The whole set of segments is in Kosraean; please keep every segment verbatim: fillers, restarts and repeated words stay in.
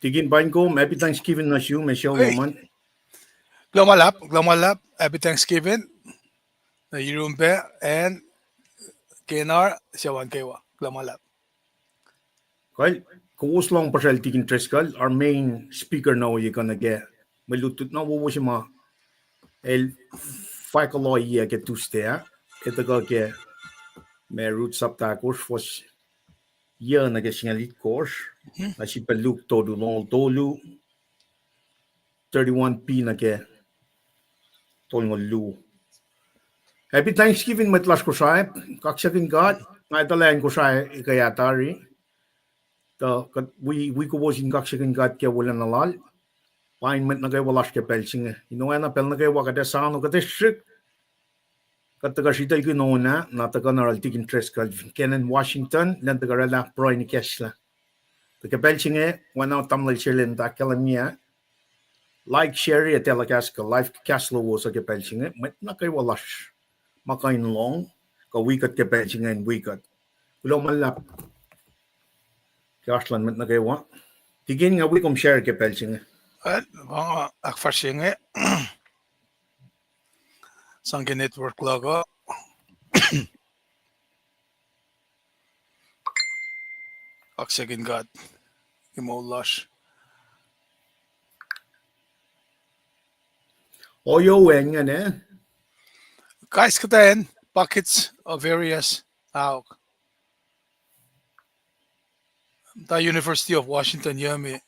Tikin pain kom, happy Thanksgiving nuh sum, ac sucu lom an. Kuloh ma luhlahp, kuloh ma luhlahp, happy Thanksgiving. Na yurum pac, acn, Kenar, sucu an kwewa, kuloh ma luhlahp. Kal, kowos lohng puhsracl Tikin Driscoll, our main speaker na ohiyac kuh nuh ke mwe lutlut na wowo se ma el fahk ohiyac ke Tuesday ah, ke tuhkuh ke ma Ruth sapta ahkosr, fuhs yuc nuh ke singucul itkohsr, na sifilpac Luke tolu, longoul tolu, thirty-one b nuh ke tolngoul luo. Happy Thanksgiving, mwet lasr Kosrae, kaksakihn God, nga etuh lah acn Kosrae ekuh ah tari. Tuh kuht wi, wi kowos in kaksakihn God ke wolacna lal. Pain mwet nuh kwewa lasr ke pacl se inge. In oacna pacl nuh kwewa kuht ac sano, kuht ac srihk, kuht tuhkuh sritaclkihn on ah, na tuhkuh na oruh Tikin Driscoll, Canon, Washington, elan tuhkuh oraclah pruhe in ikacslah. Tuh ke pacl se inge, oacna tamuhlwel Sherlin tuh ahkkahlwemye ah, like, share, ac telecast kuh live cast lowos uh ke pacl se inge, mwet nuh kwewa lasr ma kuh in lohng, kuh wi kuht ke pacl se inge in wi kuht. Kuloh ma luhlahp ke oasr luhn mwet nuh kwewa. Tikin, nga wi kom share ke pacl se inge. Well, ma nga ahkfahsrye inge, sang ke network luhk uh. Kaksakihn God ke moul lasr. Ohiyac ingacn, eh? Kais kuhtuh acn, pockets of various, ahok. Ta University of Washington, Yami.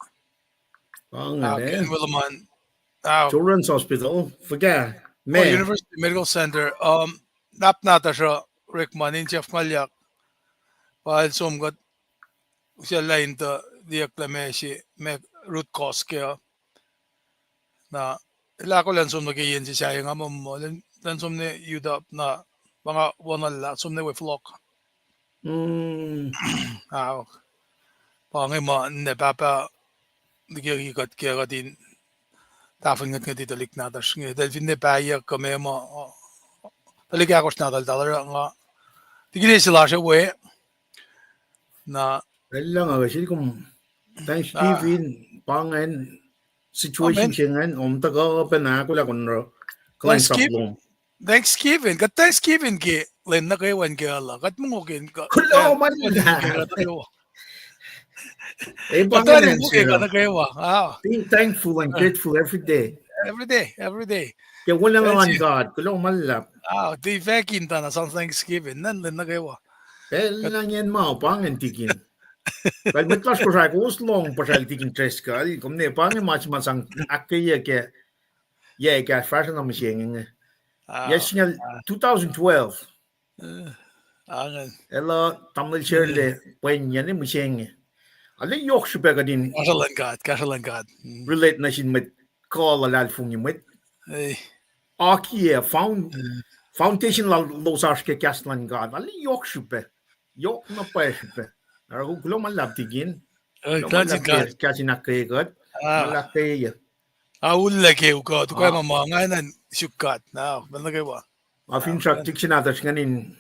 Children's Hospital, fuhkah, ma University Medical Center, um, nap nahtuhsr uh, Rickman in sef ngalyuck. Pa el som kuht, usaclah in tuh liyucklah ma se, ma root cause kac uh. Na, el ahkolah in som nuh ke yen se sahyac nga muh, muh, elan som ne utap na, pa nga wonolah, som ne we flock. Ah, pa inge ma ninac pahpah, liki kuht ke kuht in tahfuhn ngwetngwet tuhlihk nahtuhsr inge, tuh el finne pahyuck kuh meac ma, tuhlihk ahkosr nahtuhl tala oruh nga, tikin se lasr we, na, el luhngse kom Thanksgiving, pa ingacn, situation se ingacn, om tuhkuh pacna ahkolah kuh in oruh kuhlwacnsap lom. Thanksgiving, kuht Thanksgiving ke lwen nuh kwewa in ke lah, kuht mongo ke, kuloh ma luhlahp. Being thankful and grateful every day. Every day, every day. Ke wolacna luhn God, kuloh ma luhlahp. Ah, tiac fahk in tuh na sang Thanksgiving, nuh lwen nuh kwewa. Pacl na ingacn ma, pa ingacn tikin. Pacl mwet lasr Kosrae, kowos lohng puhsracl Tikin Driscoll, kom ne pa inge ma se ma sang ahkkweye ke yac ekahsr fahsruh na mihsenge inge. Yac singucul two thousand twelve. El uh, tamuhlwel Sherle, pwacnyac ne mihsenge. Arlac yohk srihpac kuht in relate nuh sin mwet kuh luhlahlfongi mwet. Akiyac foundation lalos oasr ke kahs luhn God. Arlac yohk srihpac. Yohk na pwacye srihpac. Oruh kuloh ma luhlahp tikin. Kahs in ahkkweye kuht. Ahkkweye. Aullac ke u kuh, tuh ma ma nga enenuh suk God na, pacl nuh kwewa. Nga finsrak tikin se nahtuhsr ingacn in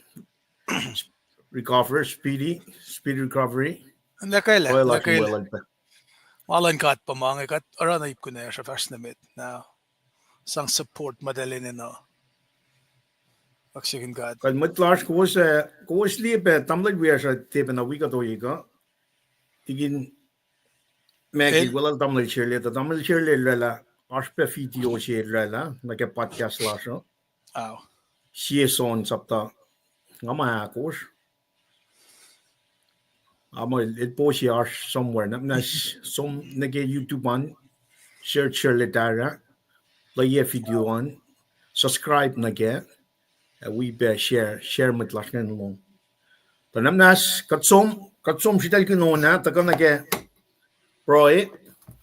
recover, speedy, speedy recovery. Nuh kwewa, nuh kwewa. Ma luhn God pa ma inge, kuht oruh na ip kunacsr uh fahsr nuh met na. Sang support ma eltahl enenuh. Kaksakihn God. Kuht mwet lasr, kowos, kowos liye pac tamuhlwel wiyacsr uh tiac pacna wi kuht ohiyac kuh. Tikin Michael, weluhl tamuhlwel Sherle, tuh tamuhlwel Sherle el oraclah, oasr pac video se el oraclah nuh ke podcast lasr uh. Sie John sapta, nga ma ahkosr. Ama el post-ye oasr somewhere, na, na som nuh ke YouTube an, search Sherle Tara, lwelah video an, subscribe nuh kac, ac wi pac share, share mwet lasr ingacn lom. Tuh na muhnahs, kuht som, kuht som sritaclkihn on ah, tuhkuh nuh ke pruhe,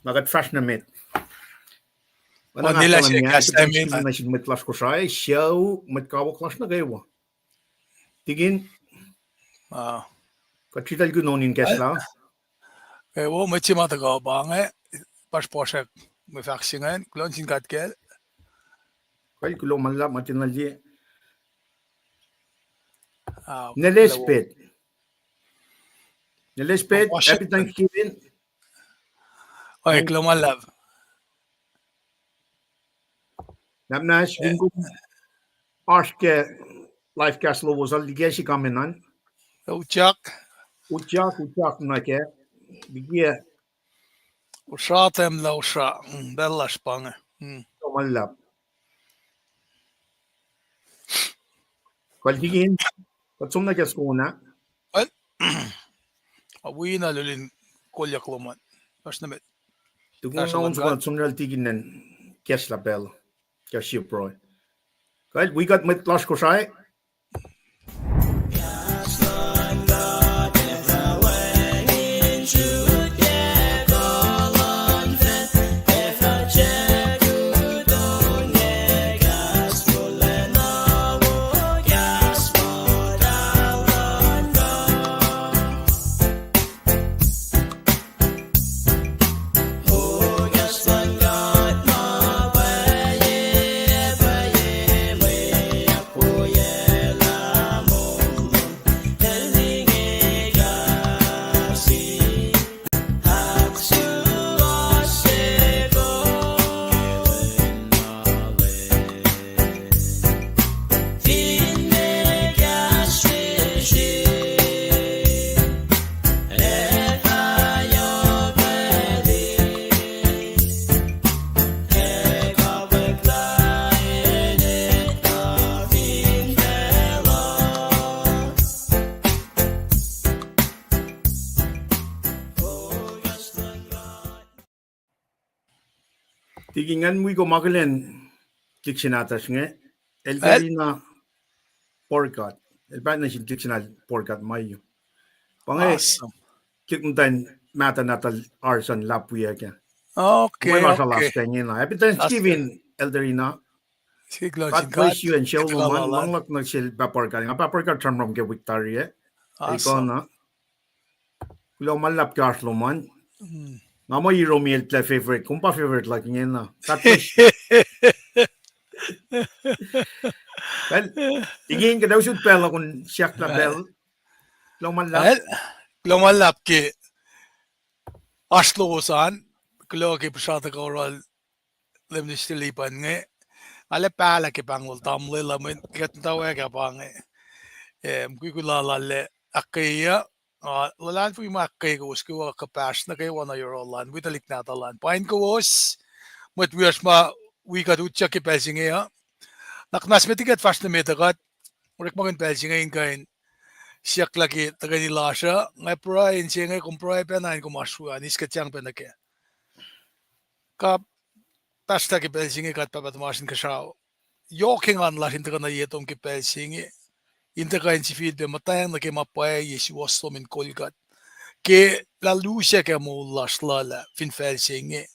na kuht fahsr nuh met. Nuh sin mwet lasr Kosrae, sucu, mwet kawuck lasr nuh kwewa. Tikin, kuht sritaclkihn on in kahslah. Kwewa, mwet se ma tuhkuh pa inge, puhspuhsrack mwe fahk se ingacn, kuloh nuh sin God kacl. Kal kuloh ma luhlahp, ma tiac na liye. Nelespet. Nelespet, happy Thanksgiving. Oek, kuloh ma luhlahp. Nahmahs, fin kom oasr ke live cast lowos uh, liki srihk comment an. Utyak. Utyak, utyak nuh kac. Liki. Usra, Tamla, usra. Mm, pacl lasr pa inge. Mm. Kuloh ma luhlahp. Kuh tikin, kuht som nuh ke soko na. Well, a wi na lulin kolyuck lom an. Fahsr nuh met. Tukun na on soko na som nuh tikin nen kahslah pacl. Kahsrwe pruhe. Kuht wi kuht mwet lasr Kosrae. Tikin ngan wi kom akihlen lihksreni nahtuhsr inge, Elderina Porkat. El paht nuh sin lihksreni Porkat ma u. Pa inge, awesome, lihk muhtwacn mahtuh nahtuhl Arson Lapwiyac. Okay, ma lasr, okay, lasr ingena. Happy Thanksgiving, Elderina. God bless you and shalom. Luhngluhk nuh sel Pahpah Porkat. Nga Pahpah Porkat sramsram ke wik tari ah. Awesome. Kuloh ma luhlahp ke oasr lom an. Mm. Nga muh Iromi el tiac favorite, kom pa favorite luhk ingena. God bless you. Well, tikin kuht ac usot pacl uh, kom siyuck lah pacl. Kuloh ma luhlahp. Well, kuloh ma luhlahp ke oasr lowos an. Kuloh ke puhsra tuhkuh yohrohl Leum Minister Lipan inge. Nga lah pahlah ke pahng lal tamuhlwel uh, mweyen kuht muhtwacwacack ah pa inge. Eh, mukwikwi lal ah lah ahkkweye, ah, luhlahlfongi ma ahkkweye kowos kwewa, kuhpahsr nuh kwewa nuh yohrohl an, wi tuhlihk nahtuhl an. Paing kowos, mwet wiyacsr ma wi kuht utyak ke pacl se inge uh. Na kuht mas met liki kuht fahsr nuh met uh, kuht orekmakihn pacl se inge in kuh in siyuck lah ke tuhkweni lasr uh, nga pruhe in se inge, kom pruhe pacna in kom oasr we an, eis kuht sang pac nuh kac. Kuh pahsrtah ke pacl se inge, kuht Pahpah tuhmasr Inkuhsrao, yohk engan lasr in tuhkuh nuh ye tom ke pacl se inge, in tuhkuh in sifilpac muhtweng nuh ke ma pwacye suwohs lom in kol kuht. Ke lah lusack ac moul lasr luhlah fin facl se inge,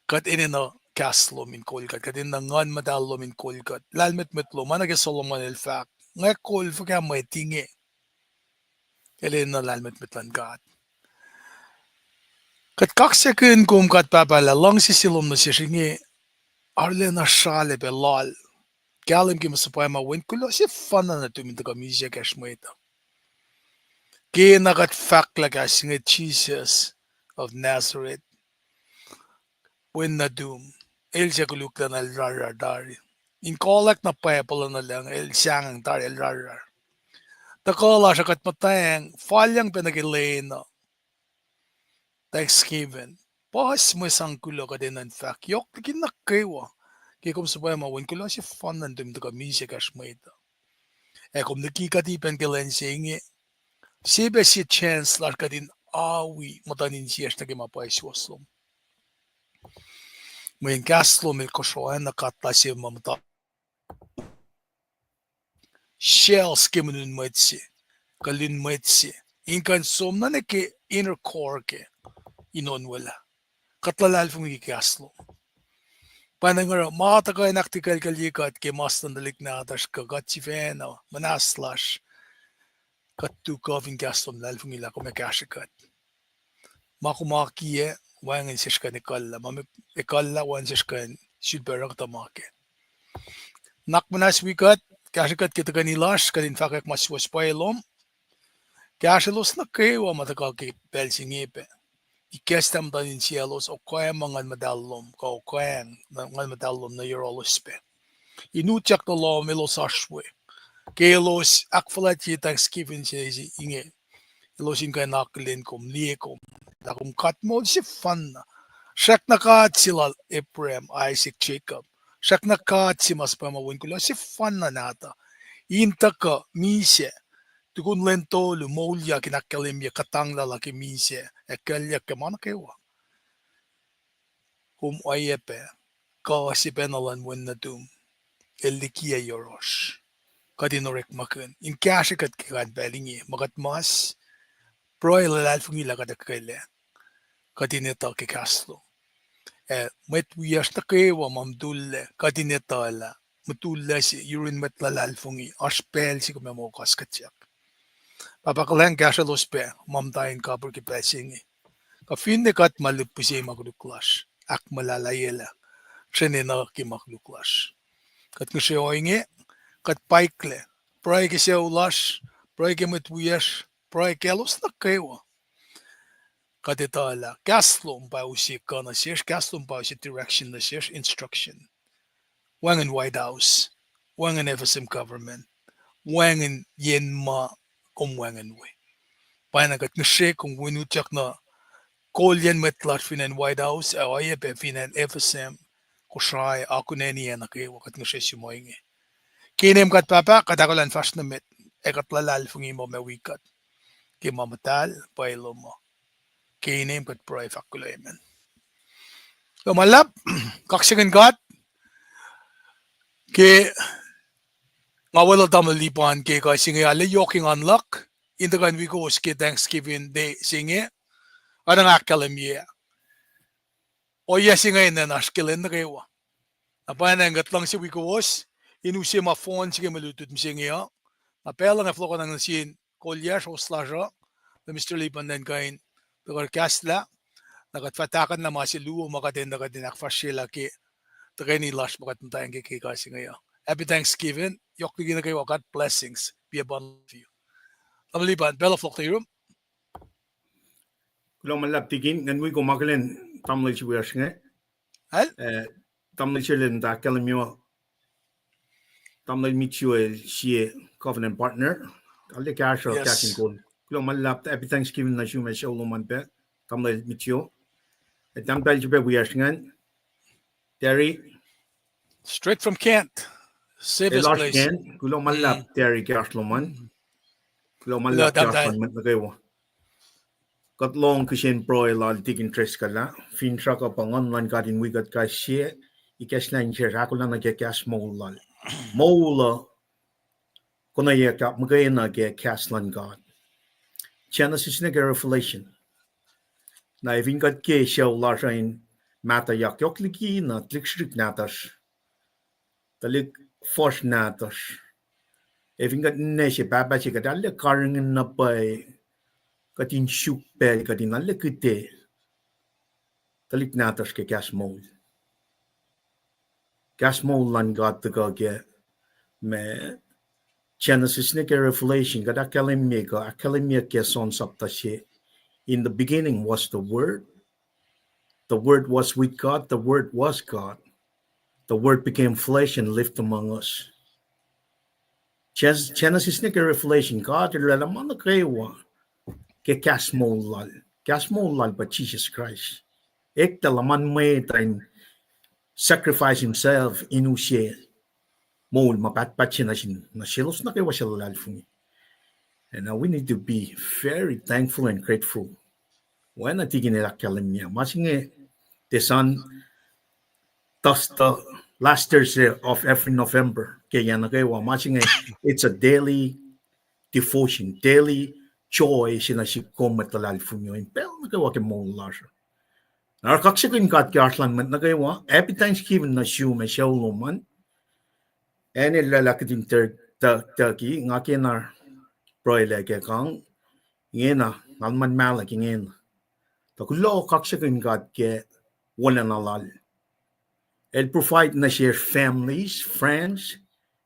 kuht enenuh kahs lom in kol kuht, kuht enenuh Nguhn Muhtahl lom in kol kuht. Lahlmwetmwet lom, oacna ke Solomon el fahk, nga kol fuhkah mwet inge? El enenuh lahlmwetmwet luhn God. Kuht kaksakihn kom, kuht Pahpah, lah luhngse se lom nuh sesr inge arulacna sralac pac loal. Kahlwem ke ma suhpwacma wen kuloh sefanna nuhtum in tuhkuh misac kacsr mwet uh. Ke na kuht fahk lah kahs inge, Jesus of Nazareth, wen nuhtum, el suc koluklacna el rarrar tari. In kohlwack na Bible uh nuh lucng, el sahngweng tari, el rarrar. Tuhkuh lasr uh kuht muhtweng, falyang pac nuh ke lwen uh Thanksgiving. Puhs mwe sang kuloh kuht enenuh in fahk yohk liki nuh kwewa. Ke kom suhpwacma wen kuloh sefanna nuhtum in tuhkuh misac kacsr mwet uh. Ac kom liki kuht ipan ke lwen se inge, sie pac sie chance lasr kuht in awi muhtuhn insiyacsr nuh ke ma pwacye suwohs lom. Mweyen kahs lom el kosro, oacna katla se ma muhta shells ke monin mwet se, kuh lun mwet se, in kuh in som nuh ke inner core ke in onwelah. Kuht luhlahlfongi ke kahs lom. Pwacnwacng oruh ma tuhkuh in ahktikelkelye kuht ke mas luhn tuhlihk nahtuhsr kuh kuht sifacna, muhnahs lasr, kuht tu kuh fin kahs lom, luhlahlfongi lah kom ac kahsre kuht. Ma kom akiyac, wacngihn sesr kuh in ekuhllah, ma ekuhllah, wacngihn sesr kuh in sulpac oruh kuhtuh ma kac. Nuhnak muhnahs wi kuht, kahsre kuht ke tuhkweni lasr, kuht in fahkwack ma suwohs pwacye lom. Kahsrwelos nuh kwewa ma tuhkuh ke pacl se inge pac. ikacslah muhtuhn insiyaclos, okwac ma Nguhn Muhtahl lom, kuh okwac Nguhn Muhtahl lom nuh yohrohlos pac. In utyak nuh lohm elos oasr we. Ke elos ahkfuhlwactye Thanksgiving se inge, elos in kuh in akihlen kom, liye kom, lah kom God moul sefanna. Srackna God se lal Abraham, Isaac, Jacob. Srackna God se ma suhpwacma wen kuloh sefanna nahtuh. In tuhkuh misac, tukun lwen tolu moulyak in ahkkahlwemye kuhtanglah lal ke misac, ac kuclyuck ke ma nuh kwewa. Kom oacyacpac, kuh sepacna luhn wen nuhtum, el likiyac yohrohsr. Kuht in orekmakihn in kahsrwe kuht ke kain pacl inge, ma kuht mas, pruhe luhlahlfongi lah kuht ahkkweye, kuht in etuh ke kahs lom. Ac mwet wiyacsr nuh kwewa ma mutullac, kuht in etuh lah mutullac se yurin mwet luhlahlfongi, oasr pacl se kom ac moul kahs kuhtyak. Pahpah, kuhlwacng kahsrwelos pac ma muhta in kapihr ke pacl se inge. Kuh finne kuht ma lihpufacn se ma koluk lasr, ahkmuhlahlayelah srihpac nuh ke ma koluk lasr. Kuht ngihsre ohinge, kuht paiklac, pruhe ke sucu lasr, pruhe ke mwet wiyacsr, pruhe kaclos nuh kwewa. Kuht etuh lah kahs lom pa use kuh nuh sesr, kahs lom pa use direction nuh sesr, instruction. Wacngihn White House, wacngihn F S M government, wacngihn yen ma kom wacngihn we. Pwacyena kuht ngihsre kom wi utyak nuh kolyacn mwet lasr fin acn White House, ac oacyacpac fin acn F S M, Kosrae, akunacni ac nuh kwewa, kuht ngihsre sum ohinge. Ke inem kuht Pahpah, kuht ahkolah in fahsr nuh met, ac kuht luhlahlfongi muh ma wi kuht ke ma muhtahl pwacye lom uh. Ke inem kuht pruhe fahk kuloh, amen. Kuloh ma luhlahp, kaksakihn God ke nga weluhl tamuhlwel Lipan ke kuh se inge, arlac yohk engan luhk in tuhkuh in wi kowos ke Thanksgiving Day se inge, arlac ahkkahlwemye ohiyac se inge enenuh oasr ke lwen nuh kwewa. Na pwacnwacng kuht luhngse wi kowos in use ma phone se ke mwe lutlut mihsenge uh. Na pacl uh nga fohlohkohnacng nuh sin kolyacr, host lasr uh, na Mister Lipan elan kuh in tuhkuh kahslah, na kuht fah tahkuhnlah ma se luo ma kuht enenuh kuht in ahkfahsryelah ke tuhkweni lasr ma kuht muhtwacngke ke kuh se inge uh. Happy Thanksgiving, yohk liki nuh kwewa, God blessings be upon you. Tamuhlwel Lipan, pacl uh fohlohk nuh yurum. Kuloh ma luhlahp tikin, ngan wi kom akihlen tamuhlwel se wiyacsr inge. Tamuhlwel se lwen ahkkahlwemye, tamuhlwel Mitchell, sie covenant partner. Arlac kahsruh kahs in kol. Kuloh ma luhlahp, happy Thanksgiving nuh sum ac sucu lom an pac, tamuhlwel Mitchell. Ac tahmtahel se pac wiyacsr ingacn, Terry. Straight from Kent. Safest place. Kuloh ma luhlahp Terry ke oasr lom an. Kuloh ma luhlahp ke oasr lom an nuh kwewa. Kuht lohng kihsen pruhe lal tikin Driscoll ah, finsrak uh pa Nguhn luhn God in wi kuht kais sie, ikacslah insesr ahkolah nuh ke kahs moul lal. Moul uh konwacack muhkwena ke kahs luhn God. Genesis nuh ke Revelation. Na efin kuht ke sucu lasr uh in mahtuhyak yohk liki na tuhlihk srihsrihk nahtuhsr, tuhlihk fuhsr nahtuhsr. Efin kuht ninac se pahpah se kuht arlac karihngihn na pwacye, kuht in suk pacl kuht in arlac kihte tuhlihk nahtuhsr ke kahs moul. Kahs moul luhn God tuhkuh ke ma Genesis nuh ke Revelation, kuht ahkkahlwemye kuh ahkkahlwemye ke John sapta se. In the beginning was the Word. The Word was with God. The Word was God. The Word became flesh and lived among us. Genesis nuh ke Revelation, God El oraclah ma nuh kwewa ke kahs moul lal. Kahs moul lal pa Jisus Kraist. Eklac luhman mwet uh in sacrifice himself in use moul ma pahtpaht se nuh sin, nuh selos nuh kwewa suc luhlahlfongi. And now we need to be very thankful and grateful. Oacna tikin el ahkkahlwemye, ma se inge, the sun, the last Thursday of every November ke yac nuh kwewa, ma se inge, it's a daily devotion, daily joy se nuh sihk kom mwet luhlahlfongi in pacl nuh kwewa ke moul lasr uh. Na oruh kaksakihn God ke oasr lun mwet nuh kwewa, happy Thanksgiving nuh sum ac sucu lom an. Acn el lwelah kuht in turkey, nga kena pruhelac ke kang ingena, ngalman mahlwem ingena. Tuh kuloh kaksakihn God ke wolacna lal. El provide nuh sesr families, friends,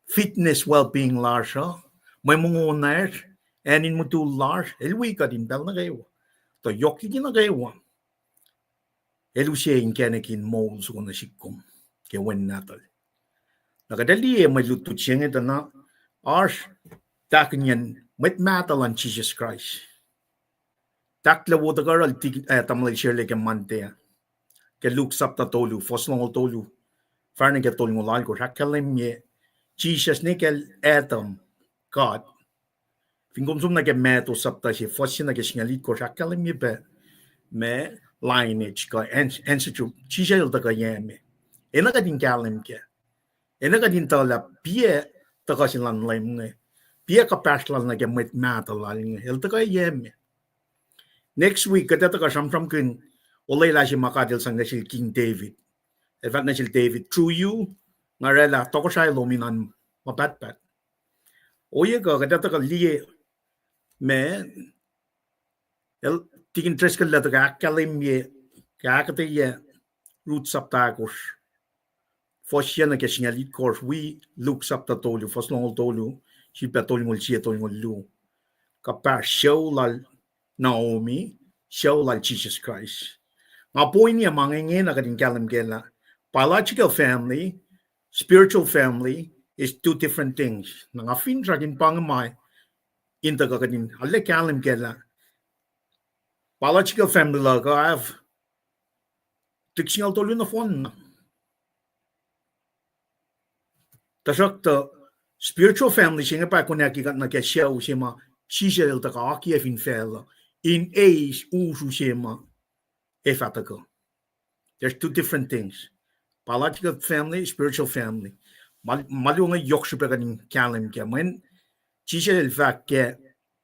fitness, well-being lasr uh, mwe mongo lasr, acn in mutul lasr, el wi kuht in pacl nuh kwewa. Tuh yohk liki nuh kwewa, El use inkacnek in moul soko nuh sihk kom ke Wen Nahtuhl. Na kuht ac liye mwe lutlut se inge tuh na oasr tahkihnyacn mwet mahtuh luhn Jisus Kraist. Tahklac wo tuh kuhruhl tik, eh, tamuhlwel Shirley ke Monday ah. Ke Luke sapta tolu, fuhs longoul tolu, fahsr nuh ke tolngoul alkosr, ahkkahlwemye Jisus ne kacl Adam, God. Fin kom som nuh ke Matthew sapta se, fuhs se nuh ke singucul itkohsr, ahkkahlwemye pac ma lineage kuh ans-, ancestry, Jisus el tuhkuh yac me. Enenuh kuht in kahlwem kac. Enenuh kuht in tuh lah piac tuhkuh se luhn Leum inge, piac kuhpahsr lal nuh ke mwet mahtuh lal inge, el tuhkuh yac me. Next week kuht ac tuhkuh sramsramkihn olwelah se ma God el sang nuh sel King David. El fahk nuh sel David, through you, nga oraclah tohkohsrahi lom in oan ma pahtpaht. Ohiyac kuh kuht ac tuhkuh liye ma el, Tikin Driscoll el tuhkuh ahkkahlwemye, ke ahkuhtweyac Ruth sapta ahkosr, fuhs se nuh ke singucul itkohsr, wi Luke sapta tolu, fuhs longoul tolu, sifilpac tolngoul sie, tolngoul luo. Kuhpahsr sucu lal Naomi, sucu lal Jisus Kraist. Nga pointi ma inge ingena kuht in kahlwem kac lah biological family, spiritual family is two different things. Na nga finsrak in pa inge ma in tuhkuh kuht in arlac kahlwem kac lah biological family luhk uh, I have tik singucul tolu nohfohn na. Tuhsruhktuh spiritual family se inge pa konwacack kuht nuh ke sucu se ma Jisus el tuhkuh akiyac fin facluh in eis usru se ma ac fah tuhkuh. There's two different things. Biological family, spiritual family. Ma, ma luo inge yohk srihpac kuht in kahlwem kac. Mweyen Jisus el fahk ke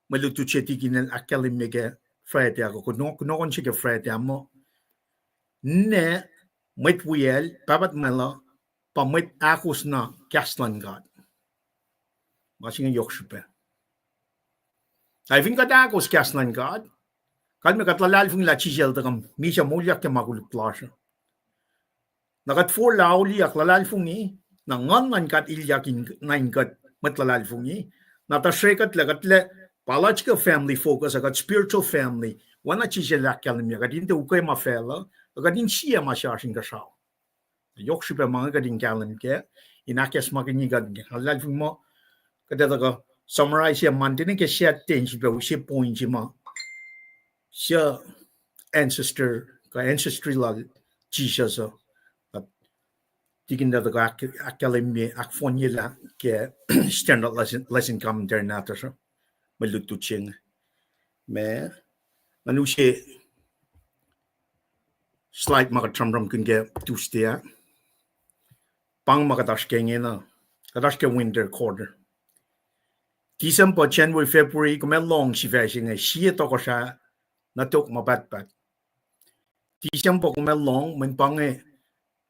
mwe lutlut se Tikin el ahkkahlwemye ke Friday ah, kuh kunohkohn se ke Friday ah muh, ninac, mwet wiyacl, pahpah tuhmwacl uh, pa mwet ahkos na kahs luhn God. Ma se inge yohk srihpac. Na fin kuht ahkos kahs luhn God, kalmac kuht luhlahlfongi lah Jisus el tuhkuh misac moulyak ke ma koluk lasr uh. Na kuht forlah auliyak luhlahlfongi, na Nguhn luhn God ilyak in, na in kuht mwet luhlahlfongi, na tuh srekuhtlac, kuhtlac biological family focus, kuht spiritual family, oacna Jisus el ahkkahlwemye, kuht in tiac ukwe ma facluh, kuht in sie ma sesr inkuhsrao. Yohk srihpac ma inge kuht in kahlwem kac, in ahkacsmakihnye kuht, nga luhlahlfongi muh kuht ac tuhkuh summarize Monday nuh ke Saturday in sifilpac use point se ma suc ancestor, kuh ancestry lal Jisus uh. Tikin el tuhkuh ahk-, ahkkahlwemye, ahkfohnyelah ke standard lesson, lesson commentary nahtuhsr uh, mwe lutlut se inge. Ma, ngan use slide ma kuht sramsramkihn ke Tuesday ah. Pa inge ma kuht oasr ke ingena, kuht oasr ke winter quarter. December, January, February, kom ac lohng sifac se inge, sie tohkohsrah nuh tok ma pahtpaht. December kom ac lohng, mweyen pa inge,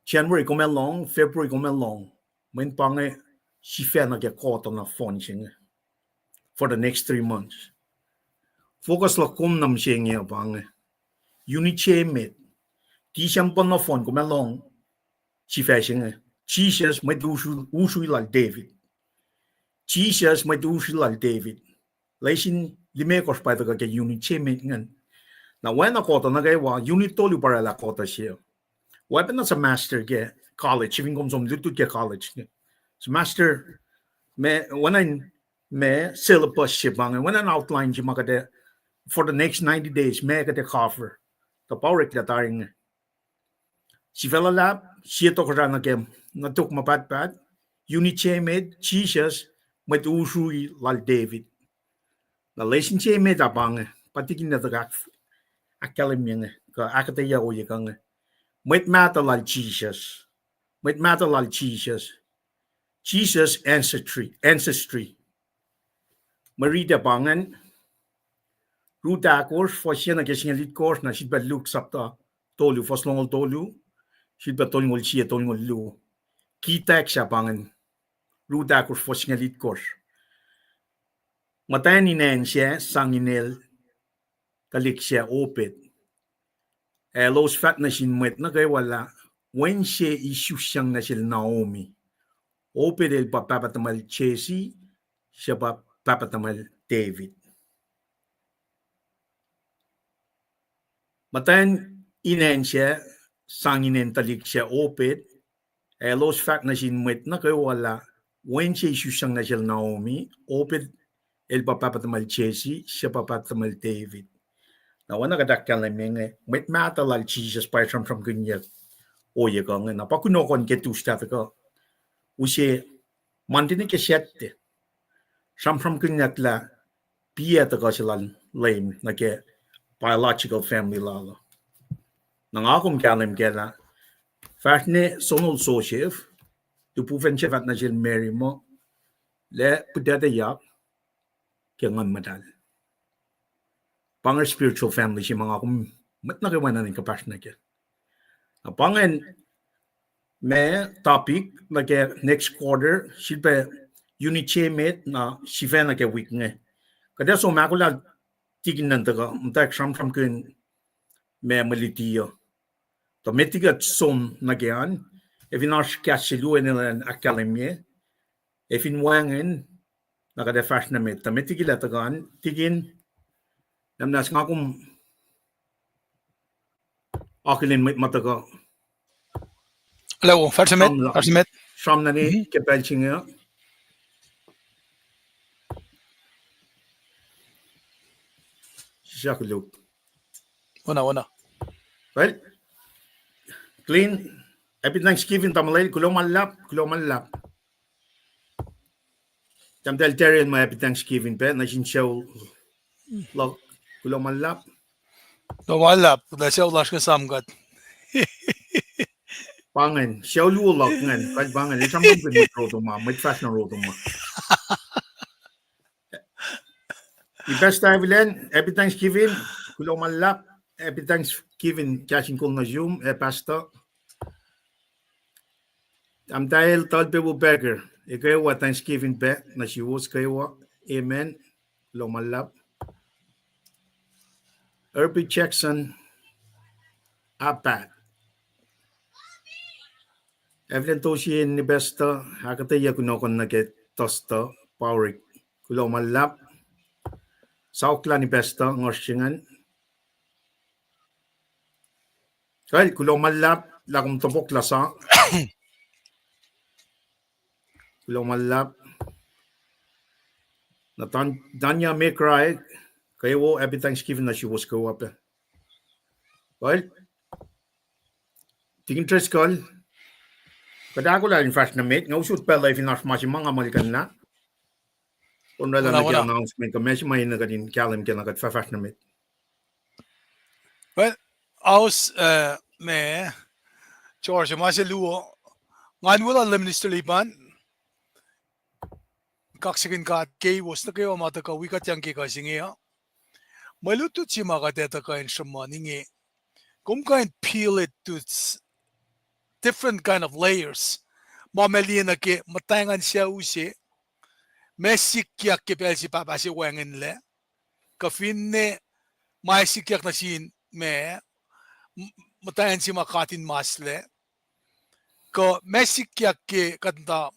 January kom ac lohng, February kom ac lohng, mweyen pa inge sifac nuh ke quarter nohfohn se inge. For the next three months. Focus luhk kom nuh mihsenge uh pa inge. Unit se met. December nohfohn kom ac lohng sifac se inge. Jisus mwet usru-, usru lal David. Jisus mwet usru lal David. Lesin limekohsr pa tuhkuh ke unit se met ingacn. Na oacna quarter nuh kwewa, unit tolu pa oraclah quarter se. Oacpacna semester ke college, fin kom som lutlut ke college. Semester, ma, oacna in, ma syllabus se pa inge, oacna in outline se ma kuht ac, for the next ninety days, ma kuht ac cover. Tuh pa oreklac tari inge. Sifac luhlahp, sie tohkohsrah nuh ke, nuh tok ma pahtpaht, unit se met, Jisus, mwet usru lal David. Na lesin se met ah pa inge, pa Tikin el tuhkuh ahk-, ahkkahlwemye inge, kuh ahkuhtweyac ohiyac kuh inge. Mwet mahtuh lal Jisus. Mwet mahtuh lal Jisus. Jesus ancestry, ancestry. Mwe riti ah pa ingacn, Ruth ahkosr, fuhs se nuh ke singucul itkohsr, na sifilpac Luke sapta tolu, fuhs longoul tolu, sifilpac tolngoul sie, tolngoul luo. Key text ah pa ingacn, Ruth ahkosr, fuhs singucul itkohsr. Muhtwacn in acn sac sang inel tuhlihk sac Obed. Ac elos fahk nuh sin mwet nuh kwewa lah wen se isusiyang nuh sel Naomi. Obed el pa pahpah tuhmwacl Jesse, suc pa pahpah tuhmwacl David. Muhtwacn in acn sac, sang inen tuhlihk sac Obed, ac elos fahk nuh sin mwet nuh kwewa lah wen se isusrang nuh sel Naomi, Obed el pa pahpah tuhmwacl Jesse, suc pa pahpah tuhmwacl David. Na oacna kuht ahkkahlwemye inge, mwet mahtuh lal Jisus pa sramsramkihnyuck ohiyac kuh inge. Na pa kunohkohn ke Tuesday tuhkuh, use Monday nuh ke Saturday, sramsramkihnyuck lah piyac tuhkuh se lal Leum nuh ke biological family lal uh. Na nga kom kahlwem kac lah fahsr ne sonol Joseph, lihpufacn se fahk nuh sel Mary muh, lah pihtuctucyak ke Nguhn Muhtahl. Pa inge spiritual family se ma nga kom mwet nuh kwewa enenuh in kuhpahsr nuh kac. Na pa ingacn ma topic nuh ke next quarter, sifilpac unit se met na sifacna ke wik inge. Kuht ac som ahkolah tikin nuhn tuhkuh, muhtwacwacack sramsramkihn ma mwe luti uh. Tuh met liki kuht som nuh ke an, ac fin oasr kahs se luo enenuh in ahkkahlwemye, ac fin wacngihn, na kuht ac fahsr nuh met. Tuh met liki lah tuhkuh an, tikin, na muhnahs nga kom akihlen mwet ma tuhkuh. Hello, fahsr nuh met, fahsr nuh met. Sramsram nuh ke pacl se inge. Sislah koluk. Oacna, oacna. Well, Clint, happy Thanksgiving, tamuhlwel, kuloh ma luhlahp, kuloh ma luhlahp. Tahmtahel Terry el ma happy Thanksgiving pac nuh sin sucu luhk, kuloh ma luhlahp. Kuloh ma luhlahp, kuht sucu lasr ke sam kuht. Pa ingacn, sucu luo luhk ingacn, kal pa ingacn, el sramsramkihn mwet roto ma, mwet fahsr nuh roto ma. Ni Pastor Evelyn, happy Thanksgiving, kuloh ma luhlahp, happy Thanksgiving, kahs in kol nuh sum, ac Pastor. Tahmtahel Talpewo Becker, ekwewa Thanksgiving pac nuh suwos kwewa, amen, kuloh ma luhlahp. Herbie Jackson, Apat. Evelyn Tosin, ni Pastor, ahkuhtweyac kunohkohn nuh ke Tuster, Paurik, kuloh ma luhlahp. Saukla ni Pastor, ngohsr se ingacn. Kal, kuloh ma luhlahp, lah kom topuk lah sa. Kuloh ma luhlahp. Na Tan-, Tanya Mekrai, kwewa, happy Thanksgiving nuh suwos kwewa pac. Kal, Tikin Driscoll, kuht ahkolah in fahsr nuh met, nga usot pacl uh fin oasr ma se ma nga muhlkuhnlah. Oraclah nuh ke announcement kuh ma se ma enenuh kuht in kahlwem ke na kuht fahfahsr nuh met. Well, aus, uh, ma, George, ma se luo, ngan weluhl Minister Lipan, kaksakihn God keiwos nuh kwewa ma tuhkuh wi kuht yang ke kuh se inge uh. Mwe lutlut se ma kuht etuh kuh in sruhmuhn inge, kom kuh in peel it to s-, different kind of layers. Ma ma liye nuh ke muhtwacngahn sucu se, ma sikyak ke pacl se pahpah se wacngihnlac, kuh finne ma sikyak nuh sin ma, m-, muhtwacn se ma katinmaslac, kuh ma sikyak ke kuht muhta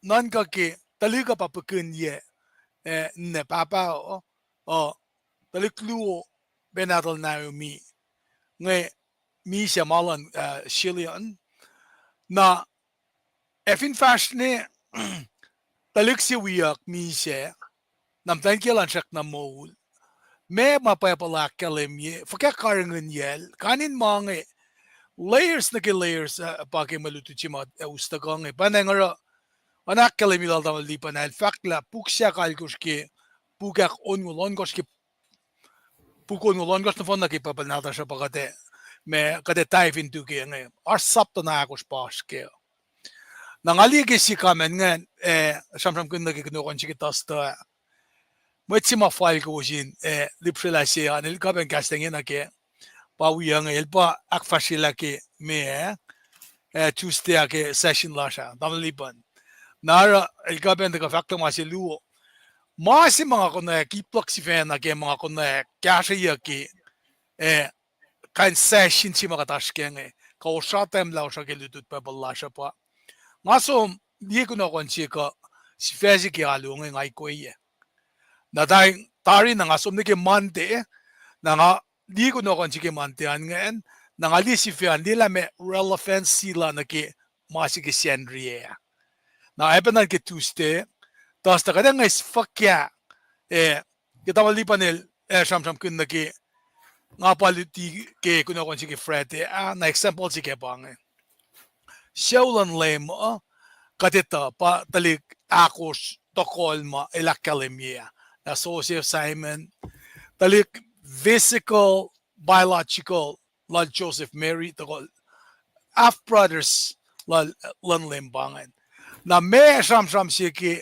nuhnkuh ke tuhlihk uh pa puhkuhnyuck, eh, ninac pahpah uh, uh, tuhlihk luo, pacnatuhl Naomi, inge misac ma luhn, uh, Shilion. Na ac fin fahsr ne, tuhlihk se wiyuck misac, na muhtwacn kiyacl an srackna moul, ma ma Bible ahkkahlwemye, fuhkah karihngihnyacl, kain in ma inge, layers nuh ke layers, uh, pa ke mwe lutlut se ma, uh, us tuhkuh inge. Pacna nga oruh, oacna ahkkahlwemye lal tamuhlwel Lipan, el fahk lah puk sahk alkosr ke, puk ahk onngoul ohnkohsr ke puk onngoul ohnkohsr nohfohn nuh ke Bible nahtuhsr uh pa kuht ac, ma kuht ac dive into ke inge. Oasr sapta na ahkosr pa oasr kac. Na nga liye ke sie comment ingacn, eh, sramsramkihn nuh ke kunohkohn se ke Tuster ah. Mwet se ma fal kowos in, eh, lihpsrelah se an, el kuh pacna kahs inge nuh kac. Pa wi inge, el pa ahkfahsryelah ke ma, eh, Tuesday ah ke session lasr ah, tamuhlwel Lipan. Na oruh, el kuh pacna tuhkuh fahk tuh ma se luo. Ma se ma nga konwacack, ipluck sifacna ke ma nga konwacack, kahsrweyuck ke, eh, kain session se ma kuht oasr kac inge, kuh osra tahmlah osra ke lutlut Bible lasr uh pa. Nga som liye kunohkohn se kuh sifac se ke alu inge nga ikweyac. Na ta-, tari na nga som nuh ke Monday, na nga liye kunohkohn se ke Monday an ingacn, Na nga liye sifacna, liye lah ma relevancy la nuh ke ma se ke Sacnri ah. Na oacpacna ke Tuesday, tuh kuht ac nga fuhkah, eh, ke tamuhlwel Lipan el, eh, sramsramkihn nuh ke nga pa luti ke kunohkohn se ke Friday ah, na example se ke pa inge. Sucu luhn Leum uh, kuht etuh pa tuhlihk ahkosr tohkohl ma el ahkkahlwemye ah. Na Joseph, Simon, tuhlihk physical, biological lal Joseph, Mary, tohkohl half brothers lal, luhn Leum pa ingacn. Na ma sramsram se ke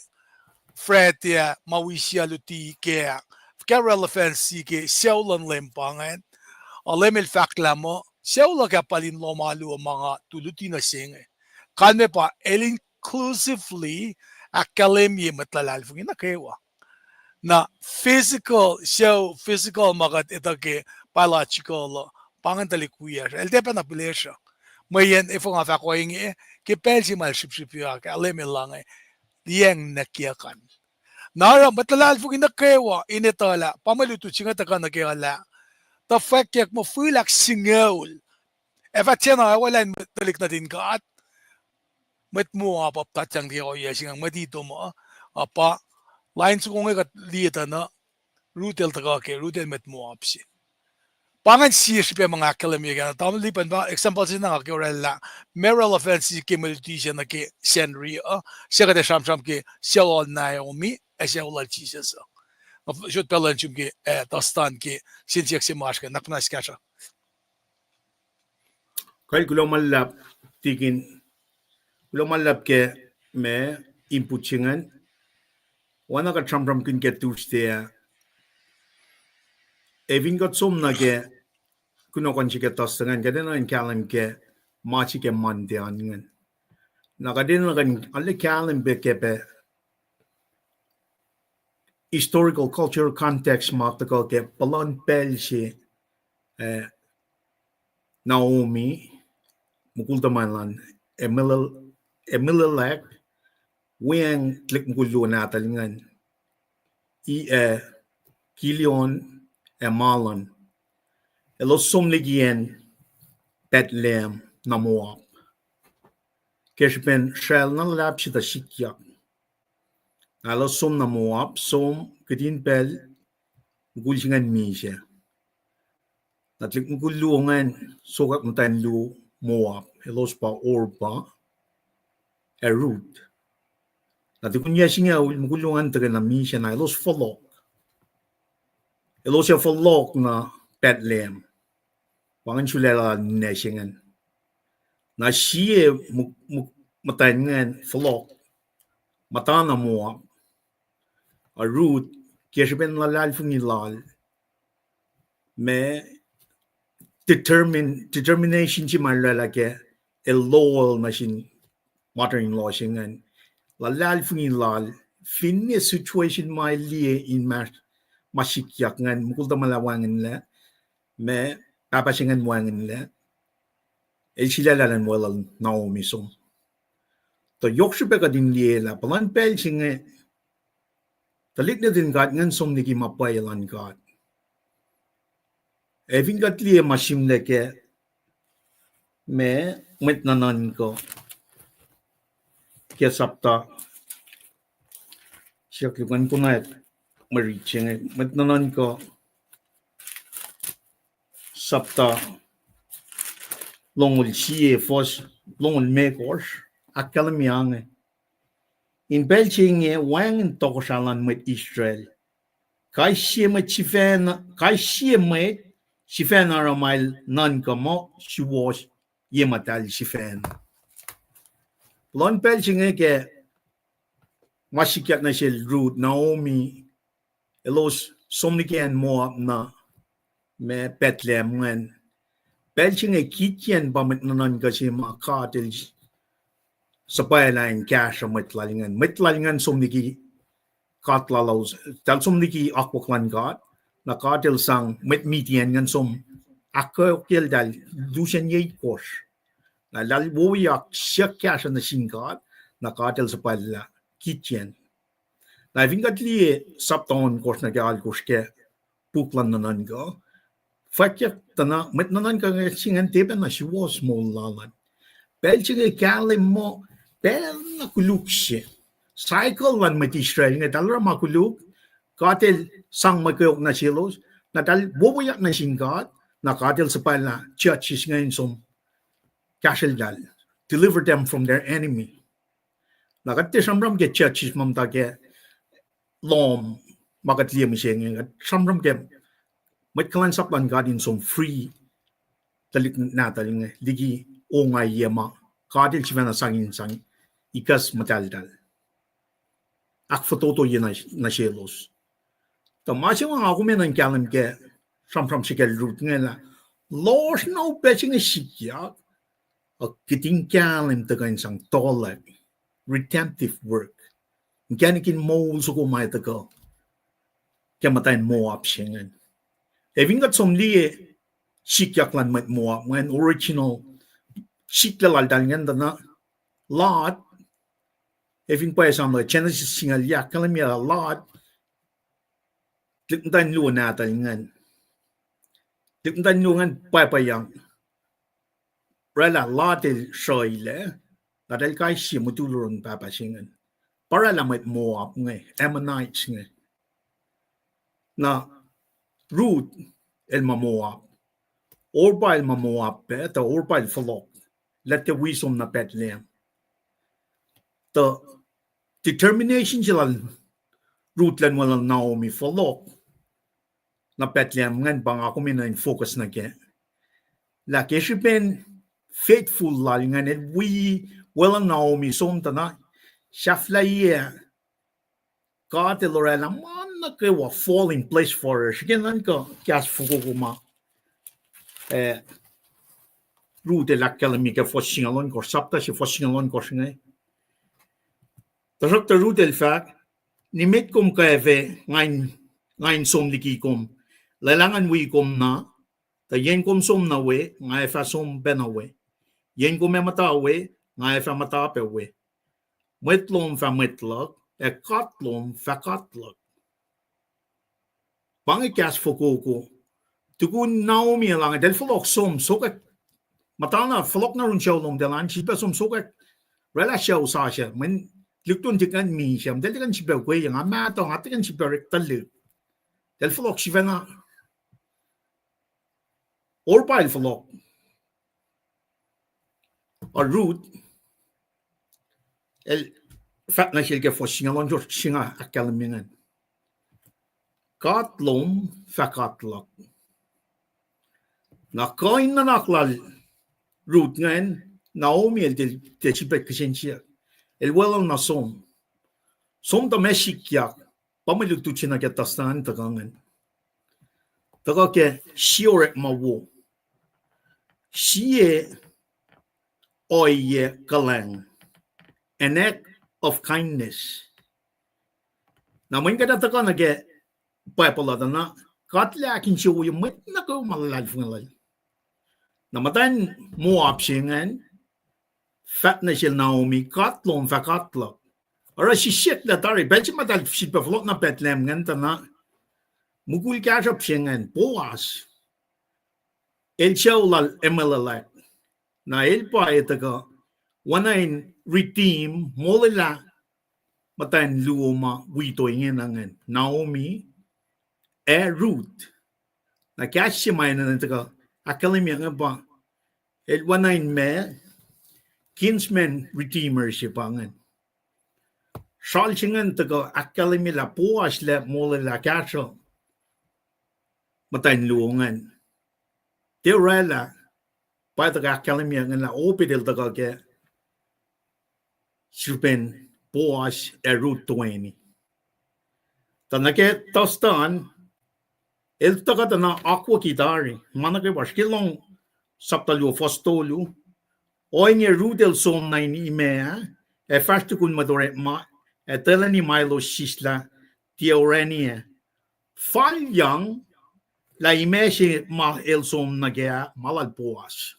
Friday ah, ma wi sie luti ke, fuhkah relevancy ke sucu luhn Leum pa ingacn. A Leum el fahk lah muh, sucu luhk ah pal in lohm alu uh ma nga tu luti nuh se inge. Kalmac pa el inclusively ahkkahlwemye mwet luhlahlfongi nuh kwewa. Na physical, sucu physical ma kuht etuh ke biological uh, pa ingacn tuhlihk wiyacsr. El tiac pacna pihlesruh. Mweyen efuh nga fahk ohinge, ke pacl se ma el srihpsrihpyak ah, Leum el lahnge, liyacacng nwacklah kac. Na oruh mwet luhlahlfongi nuh kwewa in etuh lah pa mwe lutlut se inge tuhkuh nuh ke uh lah, tuh fwackyuck muh fihl ahksingucul. Ac fah tiacna oacwaclah in tuhlihk nuhtin God. Mwet Moab uh puhtatyang ke ohiyac se inge, mwet Edom uh, uh, pa, lain soko inge kuht liye tuh na, Ruth el tuhkuh ke, Ruth el mwet Moab se. Pa ingacn sie srihpac ma nga ahkkahlwemye kac. Tamuhlwel Lipan pa example se na nga ke orwaclah, ma relevancy ke mwe luti se nuh ke Sacnri uh, suc kuht ac sramsram ke sucu lal Naomi, ac sucu lal Jisus uh. Nga sot pacl uh in sum ke, eh, Dustin ke, siyuck se ma oasr ke, na kuh na sukahsruh. Kal kuloh ma luhlahp, Tikin. Kuloh ma luhlahp ke ma input se ingacn. Oacna kuht sramsramkihn ke Tuesday ah, ac fin kuht som nuh ke kunohkohn se ke Dustin ingacn, kuht enenuh in kahlwem ke ma se ke Monday an ingacn. Na kuht enenuh in arlac kahlwem pac ke pac historical, cultural context ma tuhkuh ke puhlan pacl se, eh, Naomi, mukul tuhmwacn lal Emil-, Elimelech, weacng tuhlihk mukul luo nahtuhl ingacn, i, eh, Kilion ac Malon. Elos som liki acn Bethlehem nuh Moab, ke srihpen sracl na luhlahp se tuh sikyak. Na elos som nuh Moab, som kihtin pacl mukul se ingacn misac. Na tuhlihk mukul luo ingacn sokwack muhtwacn luo Moab, elos pa Orpah ac Ruth. Na tukun yac singucul, mukul luo ingacn tuhkweni misac, na elos fohlohk. Elos ac fohlohk nuh Bethlehem. Pa ingacn sulaclah ninac se ingacn. Na sie mu-, mu-, muhtwacn ingacn fohlohk muhta nuh Moab. A Ruth, ke srihpen luhlahlfongi lal, ma determine, determination se ma el oraclah ke el loal nuh sin mother-in-law se ingacn. Luhlahlfongi lal, finne situation ma el liye in ma, ma sikyak ingacn, mukul tuhmwacl ah wacngihnlac, ma pahpah se ingacn wacngihnlac, el sulaclah elan welul Naomi som. Tuh yohk srihpac kuht in liye lah puhlan pacl se inge, tuhlihk nuhtin God ingacn som liki ma pwacye luhn God. Ac fin kuht liye ma sihmlac ke ma Mwet Nuhnuhnkuh ke sapta, siyuck luhk an konwacack mwe rit se inge, Mwet Nuhnuhnkuh sapta longoul sie, fuhs longoul limekohsr, ahkkahlwemye inge. In pacl se inge wacngihn tohkohsrah luhn mwet Israel. Kais sie mwet sifacna, kais sie mwet sifacna oruh ma el nuhnkuh muh suwohs ye muhtahl sifacna. Puhlan pacl se inge ke ma sikyak nuh sel Ruth, Naomi, elos som liki acn Moab na ma Bethlehem ingacn. Pacl se inge kikiacn pa mwet nuhnuhnkuh se ma God el suhpwaclah in kahsruh mwet lal ingacn. Mwet lal ingacn som liki God lalos, eltahl som liki akwuck luhn God, na God el sang mwet Midian ingacn som ahkkweokyeltahl lusen yaitkohsr. Na eltahl wowoyak siyuck kahsruh nuh sin God, na God el suhpwaclah kikiacn. Na fin kuht liye sapta ohnkohsr nuh ke alkohsr ke puk luhn Nuhnuhnkuh, fwackyuck tuh na mwet nuhnuhnkuh se ingacn tiac pacna suwohs moul lal an. Pacl se inge kahlwem muh pacl na koluk se. Cycle luhn mwet Israel inge, eltahl oruh ma koluk, God El sang mwe kweok nuh selos, na eltahl wowoyak nuh sin God, na God El suhpwaclah judges inge in som kahsrweltahl, deliver them from their enemy. Na kuht tiac sramsram ke judges ma muhta ke lohm ma kuht liye mihsenge, kuht sramsram ke mwet kuhlwacnsap luhn God in som free tuhlihk nahtuhl inge liki ongaiyac ma God El sifacna sang in sang ikacs muhtahltahl, ahkfototoye nuh, nuh selos. Tuh ma se ma nga kom enenuh in kahlwem ke sramsram se kacl Ruth inge lah, lohsr na upac se inge sikyak, uh, kihtin kahlwem tuhkuh in sang tuhlac, redemptive work, inkacnek in moul soko ma tuhkuh ke muhtwacn Moab se ingacn. Ac fin kuht som liye sikyak luhn mwet Moab ingacn, original sikyak laltahl ingacn tuh na Lot, ac fin pwacye sang Genesis singucul yac, ahkkahlwemye lah Lot, tuhlihk muhtwacn luo nahtuhl ingacn, tuhlihk muhtwacn luo ingacn pwacpweyang. Oraclah Lot el sruhilac, na eltahl kais sie mutul oron pahpah se ingacn. Pa oraclah mwet Moab inge, Ammonites inge. Na Ruth el ma Moab. Orpah el ma Moab pac, tuh Orpah el fohlohk, lah tiac wi som nuh Bethlehem. Tuh determination se lal Ruth elan weluhl Naomi fohlohk nuh Bethlehem ingacn pa nga kom enenuh in focus nuh kac. Lah ke srihpen faithful lal ingacn, el wi weluhl Naomi som tuh na sahflahiyac God El oraclah ma nuh kwewa fall in place for her. Srihke nuhnkuh kahs fokoko ma, eh, Ruth el ahkkahlwemye ke fuhs singucul ohnkohsr, sapta se fuhs singucul ohnkohsr inge. Tuhsruhktuh Ruth el fahk, nimet kom kwacfe nga in, nga in som liki kom. Lwelah ngan wi kom na, tuh yen kom som nuh we, nga ac fah som pac nuh we. Yen kom ac muhta we, nga ac fah muhta pac we. Mwet lom fah mwet luhk, ac God lom fah God luhk. Pa inge kahs fokoko. Tukun Naomi el ange, eltahl fohlohk som sokwack. Muhtana fohlohk nuh yurin sucu lom, eltahl an sifilpac som sokwack. Oraclah sucu sasuc, mweyen lihktuhn tikin misac, eltahl tikin sifilpac weacng, nga mahtuh, nga tikin sifilpac orek tuhlihk. Eltahl fohlohk sifacna. Orpah el fohlohk. A Ruth el fahk nuh sel ke fuhs singucul ohnkohsr se inge ahkkahlwemye ingacn, God lom fah God luhk. Na kuh in nuhnak lal Ruth ingacn, Naomi el tiac, tiac sifilpac kihsen siyuck. El weluhl na som. Som tuh ma sikyak, pa mwe lutlut se nuh ke tuhsruhk an tuhkuh ingacn. Tuhkuh ke sie orekma wo. Sie ohiyac kuhlwacng. An act of kindness. Na mweyen kuht ac tuhkuh nuh ke Bible uh tuh na, God El ahkinsewowoye mwet nuh kwewa ma luhlahlfongi lal. Na muhtwacn Moab se ingacn fahk nuh sel Naomi, God lom fah God luhk. Oruh sisiyucklac tari, pacl se ma eltahl sifilpac fohlohk nuh Bethlehem ingacn tuh na, mukul kahsruhp se ingacn, Boaz, el sucu lal Elimelech. Na el pa el tuhkuh oacna in redeem, molwelah muhtwacn luo ma wi to ingena ingacn, Naomi ac Ruth. Na kahs se ma enenuh tuhkuh ahkkahlwemye inge pa, el oacna in ma kinsman redeemer se pa ingacn. Sral se ingacn tuhkuh ahkkahlwemye lah Boaz el molwelah kahsruh muhtwacn luo ingacn. Tiac oraclah, pa tuhkuh ahkkahlwemye ingacn lah Obed el tuhkuh ke srihpen Boaz ac Ruth toeni. Tuh nuh ke tuhsruhk an, el tuhkuh tuh na akwucki tari, ma nuh kwewa, srihke lohng sapta luo fuhs tolu, ohinge Ruth el som nuh in imac ah, ac fahsr tukun mwet orekma, ac tuhlani ma elos sislah tiac orani ah. Falyang lah imac se ma el som nuh kac ah ma lal Boaz.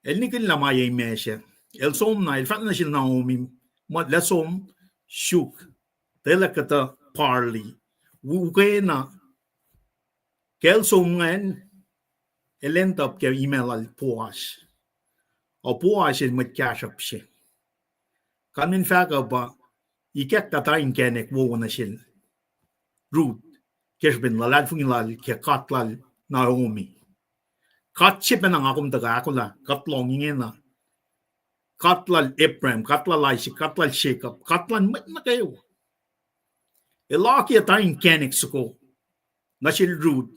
El nihkihn lah ma ye imac se. El som na, el fahk nuh sel Naomi, muh lah som, suk, tuhlac kuhtuh barley, u-, ukena Ke el som ingacn, el end up ke imac lal Boaz. Ac Boaz el mwet kahsruhp se. Kalmen fahk uh pa ikacklah tari inkacnek wowo nuh sel Ruth, ke srihpen luhlahlfongi lal ke God lal Naomi. God se pacna nga kom tuhkuh ahkolah, God lohng ingena. God lal Abraham, God lal Isaac, God lal Jacob, God lal mwet nuh kwewa. El akiyac tari inkacnek soko nuh sel Ruth.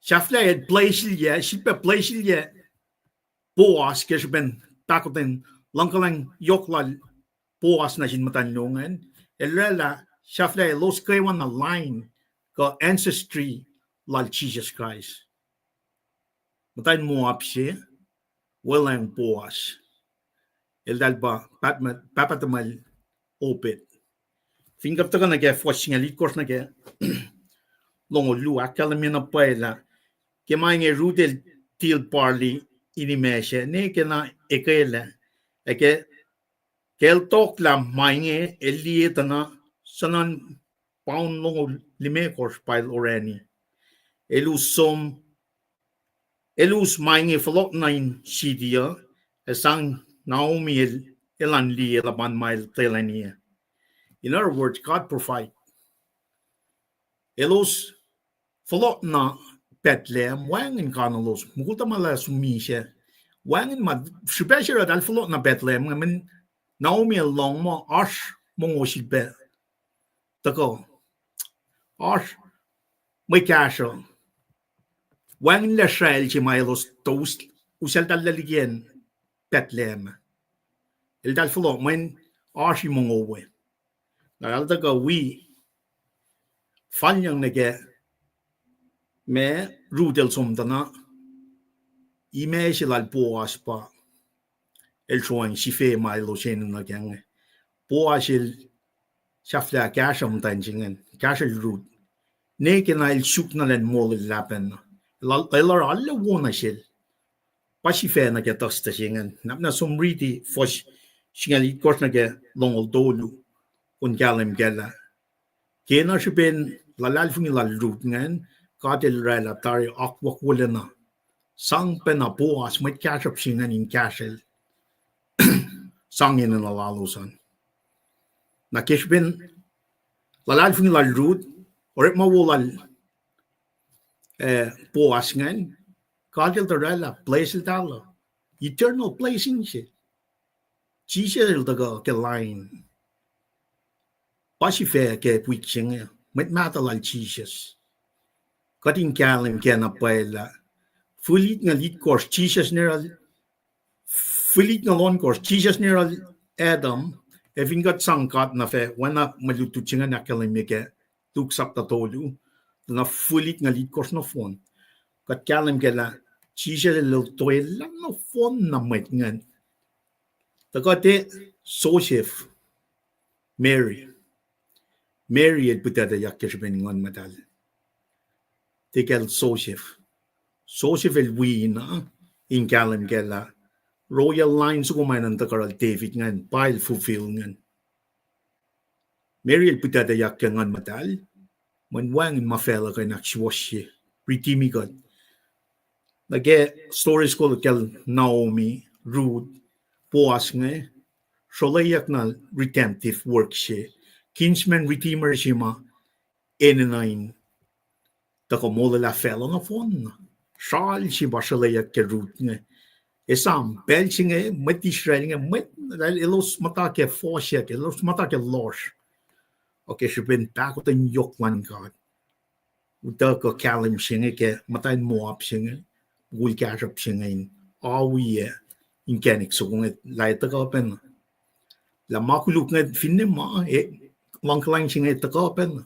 Sahflah el bless-ilyac, sifilpac bless-ilyac Boaz ke srihpen pahkotwen luhngkuhlwacng yohk lal Boaz nuh sin muhtwacn loh ingacn. El oraclah sahflah elos kwewana line kuh ancestry lal Jisus Kraist. Muhtwacn Moab se, welang Boaz. Eltahl pa pahpah tuhmwacl Obed. Fin kuht tuhkuh nuh ke fuhs singucul itkohsr nuh ke longoul luo, ahkkahlwemye na pwacye lah ke ma inge Ruth el til barley in imac sac, ne ke na ekwelac, ac ke, ke el toklah ma inge, el liye tuh na suhnuhn paun longoul limekohsr pa el orani. El us som, el us ma inge fohlohk nuh in siti uh, ac sang Naomi el, elan liye luhpan ma el telani. In other words, God provide. Elos fohlohk nuh Bethlehem, wacngihn kanulos, mukul tuhma lah sum misac. Wacngihn ma, srihpac se oruh eltahl fohlohk nuh Bethlehem, mweyen Naomi el lohng muh oasr mongo sifilpac tuhkuh. Oasr mwe kahsruh. Wacngihnlac srael se ma elos tuh us-, useltahl liki acn Bethlehem. Eltahl fohlohk mweyen oasr mongo we. Na eltahl tuhkuh wi falyang nuh ke ma Ruth el som tuh na, imac se lal Boaz pa el sroacng sifac ma elos enenuh kac inge. Boaz el sahflah kahsruh muhtwacn se ingacn, kahsrwel Ruth. Ne ke na el suk na lacn molwelah pacna. El, el oruh arlac wo nuh sel. Pa sifac nuh ke tuhstuh se ingacn. Napna som riti fuhs singucul itkohsr nuh ke longoul tolu, kom kahlwem kac lah ke na srihpen luhlahlfongi lal Ruth ingacn, God el oraclah tari akwuck wolacna sang pacna Boaz, mwet kahsruhp se ingacn, in kahsrwel sang enenuh lalos an. Na ke srihpen luhlahlfongi lal Ruth, orekma wo lal, eh, Boaz ingacn, God el tuh oraclah bless-iltahl uh. Eternal blessing se. Jisus el tuhkuh ke line. Pa sifac ke wik se inge, mwet mahtuh lal Jisus. Kuht in kahlwem kac na pwacye lah fihl itngucul itkohsr Jisus neruhl, fihl itngucul ohnkohsr Jisus neruhl Adam, ac fin kuht sang God na fah oacna mwe lutlut se ingacn ahkkahlwemye ke Luke sapta tolu, na fihl itngucul itkohsr nohfohn. Kuht kahlwem kac lah Jisus el toelah nohfohn na mwet ingacn. Tuhkuh tiac Joseph, Mary. Mary el pihtuctacyak ke srihpen Nguhn Muhtahl. Tiac kacl Joseph. Joseph el wi na in kahlwem kac lah royal line soko ma enenuh in tuhkuh lal David ingacn pa el fulfill ingacn. Mary el pihtuctacyak ke Nguhn Muhtahl, mweyen wacngihn ma facluh kuh in ahksuwohsye, redeem-i kuht. Nuh ke story soko kacl Naomi, Ruth, Boaz inge, srolayuck na redemptive work se, kinsman redeemer se ma enenuh in tuhkuh molwelah facluh nohfohn. Sral se pa srolayuck ke Ruth inge. Esam, pacl se inge mwet Israel inge, mwet, elos muhta ke fohsack, elos muhta ke lohsr. Ac ke srihpen pahkotwen yohk luhn God, utuckuh kahlwem se inge ke muhtwacn Moab se inge, mukul kahsruhp se inge in awiyac inkacnek soko inge lah tuhkuh pacna. Lah ma koluk inge finne ma, e, luhngkuhlwacng se inge tuhkuh pacna.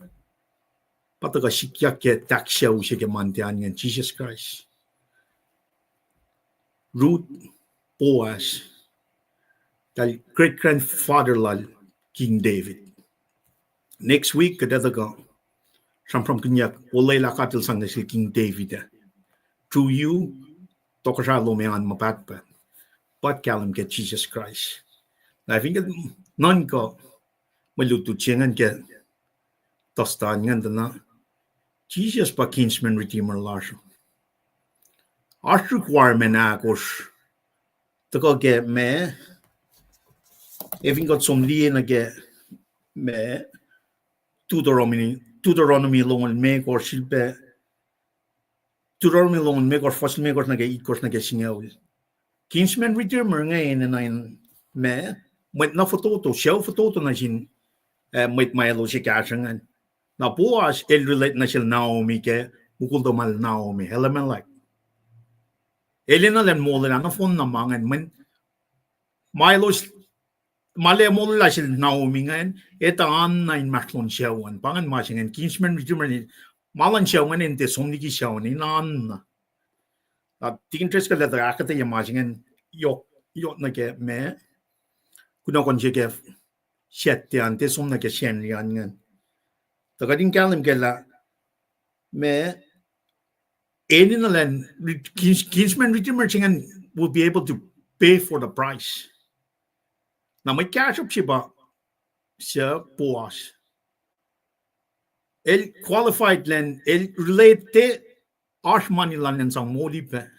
Pa tuhkuh sikyak ke tahk sucu se ke Monday an ingacn, Jisus Kraist. Ruth, Boaz, eltahl great grandfather lal King David. Next week kuht ac tuhkuh sramsramkihnyuck olwelah God El sang nuh sel King David ah. Through you, tohkohsrah lom ac oan ma pahtpaht. Kuht kahlwem ke Jisus Kraist. Na fin kuht nuhnkuh mwe lutlut se ingacn ke Thursday an ingacn tuh na, Jisus pa kinsman redeemer lasr. Oasr requirement ahkosr. Tuhkuh ke ma, efin kuht som liye nuh ke ma, Deuteronomy, Deuteronomy longoul limekohsr, sifilpac Deuteronomy longoul limekohsr, fuhs limekohsr nuh ke itkohsr nuh ke singucul. Kinsman redeemer inge enenuh in ma, mwet na fototo, sucu fototo nuh sin, eh, mwet ma elos ac kahsruh ingacn. Na Boaz el relate nuh sel Naomi ke mukul tuhmal Naomi, Elimelech. El enenuh in molwelah nohfohn na ma ingacn, mweyen ma elos, ma el ac molwelah sel Naomi ingacn, etuh anna inmahsrlon sucu an. Pa ingacn ma se ingacn, kinsman redeemer, ma luhn sucu ingacn in tiac som liki sucu an, in anna. Na tikin Driscoll el tuh ahkuhtweyac ma se ingacn, yohk, yohk nuh ke ma, kunohkohn se ke Saturday an, tiac som nuh ke Sacnri an ingacn. Tuh kuht in kahlwem kac lah ma, enenuh in, kins-, kinsman redeemer se ingacn will be able to pay for the price. Na mwet kahsruhp se pa, suc Boaz. El qualified lacn, el relate, oasr mani lal in sang moli pac.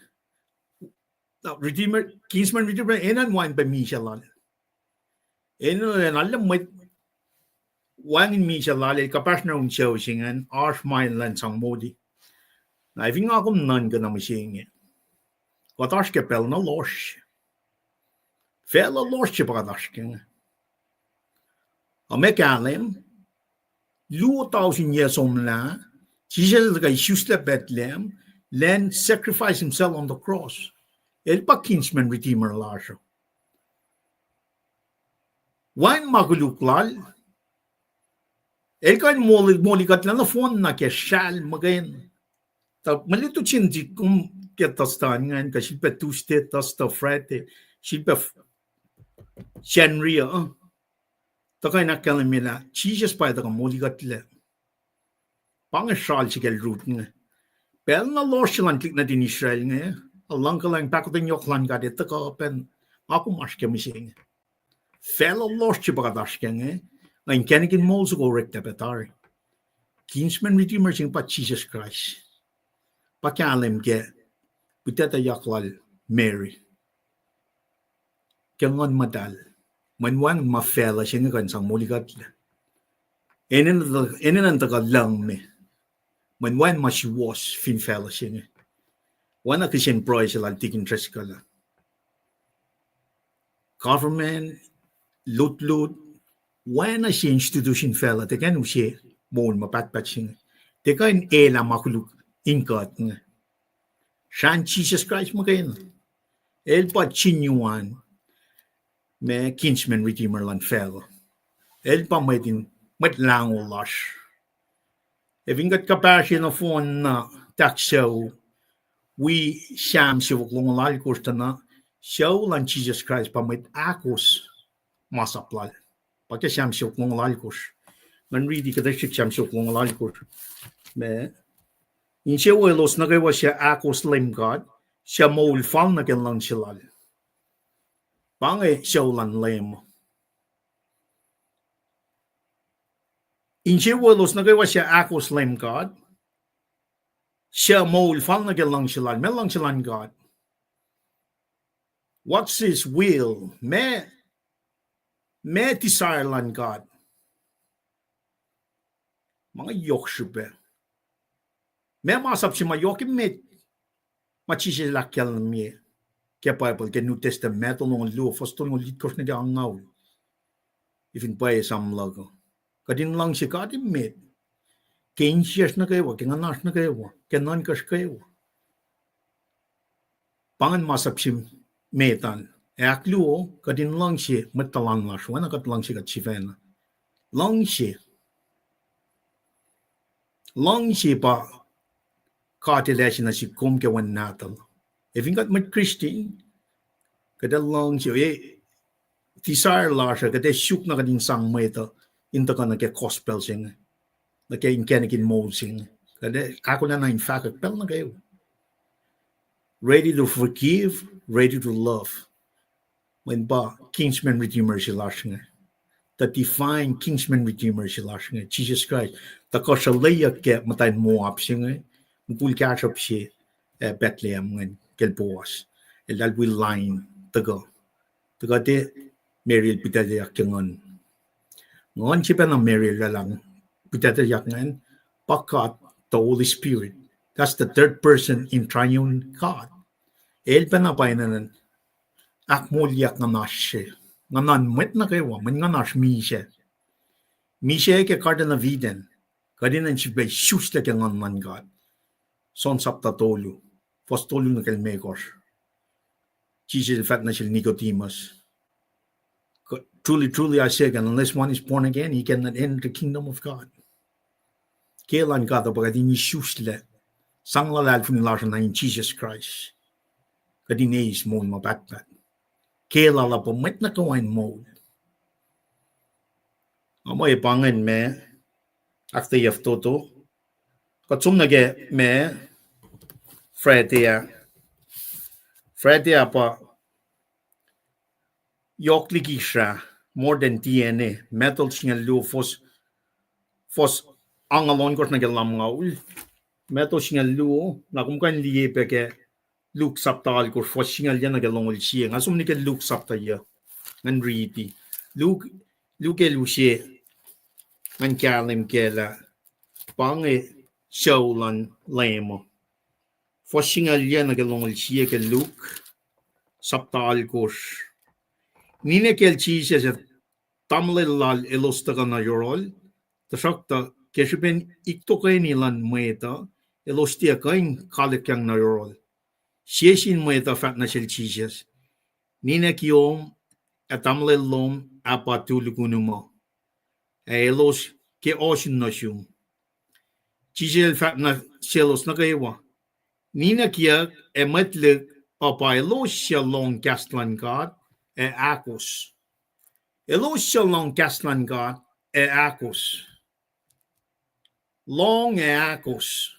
Na redeemer, kinsman redeemer, enenuh in wacngihn pac misac lal. Enenuh in arlac mwet wacngihn misac lal, el kuhpahsr nuh in sucu se ingacn, oasr mani lal in sang moli. Na efin nga kom nuhnkuh na mihsenge, kuht oasr ke pacl na lohsr. Facluh lohsr se pa kuht oasr ke inge. Ac ma kahlwem, luo tausin yac somlah, Jisus el tuh isuslac Bethlehem, el sacrifice himself on the cross. El pa kinsman redeemer lasr uh. Wacngihn ma koluk lal, el kuh in moli, moli kuht lah nohfohn na ke sral muhkwena. Tuh mwe lutlut se nuh sihk kom ke Thursday ingacn, kuh sifilpac Tuesday, Thursday, Friday, sifilpac Sacnri uh. Tuhkuh in ahkkahlwemye lah Jisus pa el tuhkuh moli kuhtlac. Pa inge sral se ke lutlut inge. Pacl na lohsr se luhn tuhlihk nuhtin Israel inge, a luhngkuhlwacng pahkotwen yohk luhn God ac tuhkuh pacna, nga kom oasr ke mihsenge. Facluh lohsr se pa kuht oasr ke inge, na inkacnek in moul soko oreklah pac tari. Kinsman redeemer se inge pa Jisus Kraist. Pa kahlwem ke pihtuctuhyak lal Mary ke Nguhn Muhtahl, mweyen wacngihn ma facluh se inge kuh in sang moli kuhtlac. Enenuh, enenuh in tuhkuh lucng me, mweyen wacngihn ma suwohs fin facluh se inge. Oacna kihsen pruhe se lal tikin Driscoll uh. Government, lutlut, oacna se institution facluh, tiac kuh in use moul ma pahtpaht se inge. Tiac kuh in elah ma koluk in kuht inge. Srahn Jisus Kraist muhkwena. El pa genuine ma kinsman redeemer luhn facluh. El pa mwet in, Mwet Lahngo lasr. Ac fin kuht kuhpahsrye nohfohn na tahk sucu, wi Sam siofok longoul alkosr tuh na, sucu luhn Jisus Kraist pa mwet ahkos masap lal. Pa ke Sam siofok longoul alkosr. Ngan riti kuhtuh srihk Sam siofok longoul alkosr. Ma, insewowo elos nuh kwewa suc ahkos Leum God, suc moul fal nuh ke luhngse lal. Pa inge sucu luhn Leum. Insewowo elos nuh kwewa suc ahkos Leum God, suc moul fal nuh ke luhngse lal. Ma luhngse luhn God? What's his will? Ma, ma desire luhn God? Ma inge yohk srihpac. Ma masap se ma yohk emet ma Jisus el ahkkahlwemye ke Bible, ke New Testament, Matthew longoul luo, fuhs tolngoul itkohsr nuh ke angngaul. Efin pwacye esam luhk uh, kuht in luhngse God emet ke insiyacsr nuh kwewa, ke nguhnasr nuh kwewa, ke nuhnkuhsr kwewa. Pa ingacn masap se met an. Ahkluo, kuht in luhngse mwet tuhlan lasr oacna kuht luhngse kuht sifacna. Luhngse. Luhngse pa God El ase nuh sihk kom ke wen nahtuhl. Ac fin kuht mwet Christian, kuht ac luhngse, e, desire lasr uh, kuht ac suk na kuht in sang mwet uh in tuhkuh nuh ke gospel se inge, nuh ke inkacnek in moul se inge. Kuht ac ahkolah na in fahkwack pacl nuh kwewa. Ready to forgive, ready to love. Mweyen pa kinsman redeemer se lasr inge. the divine kinsman redeemer se lasr inge, Jesus Christ, tuhkuh sruhlweyuck ke muhtwacn Moab se inge, mukul kahsruhp se, eh, Bethlehem ingacn, kacl Boaz. Eltahl wi lain tuhkuh. Tuhkuh tiac Mary el pihtuctuyak ke nguhn. Nguhn se pacna Mary el oraclah pihtuctuyak ingacn, pa God, the Holy Spirit. That's the third person in triune God. El pacna pa enenuh in ahkmoulyak nguhnasr se. Nguhnan mwet nuh kwewa, mweyen nguhnasr misac. Misac ke Garden of Eden. Kuht enenuh in sifilpac isuslac ke nguhn luhn God. John sapta tolu, fuhs tolu nuh ke limekohsr. Jisus el fahk nuh sel Nicodemus, Truly, truly, I say again, unless one is born again, he cannot enter the kingdom of God. Ke lwen God uh pa kuht in isuslac, sang luhlahlfongi lasr nuh in Jisus Kraist, kuht in eis moul ma pahtpaht. Ke lwen uh pa mwet nuh kwewa in moul. Nga muh pa ingacn ma ahkuhtweyac fototo. Kuht som nuh ke ma Friday ah. Friday ah pa yohk liki srah, more than D N A, Matthew singucul luo, fuhs, fuhs angngaul ohnkohsr nuh ke lumngaul. Matthew singucul luo, na kom kuh in liye pac ke Luke sapta alkosr, fuhs singucul yac nuh ke longoul sie. Nga som nuh ke Luke sapta yac, ngan riti. Luke, Luke el use, ngan kahlwem kac lah pa inge sucu luhn Leum uh. Fuhs singucul yac nuh ke longoul sie ke Luke sapta alkosr. Ninac kiyacl Jisus ac tamuhlwel lal elos tuhkuh nuh yohrohl, tuhsruhktuh ke srihpen iktoeni luhn mwet uh, elos tiac kuh in kalikyang nuh yohrohl. Sie sin mwet uh fahk nuh sel Jisus, Ninac kiyom ac tamuhlwel lom ah pa tu lukun um uh, ac elos ke ohsun nuh sum. Jisus el fahk nuh selos nuh kwewa, Ninac kiyuck ac mwet lihk uh pa elos suc lohng kahs luhn God ac ahkos. Elos suc lohng kahs luhn God ac ahkos. Lohng ac ahkos.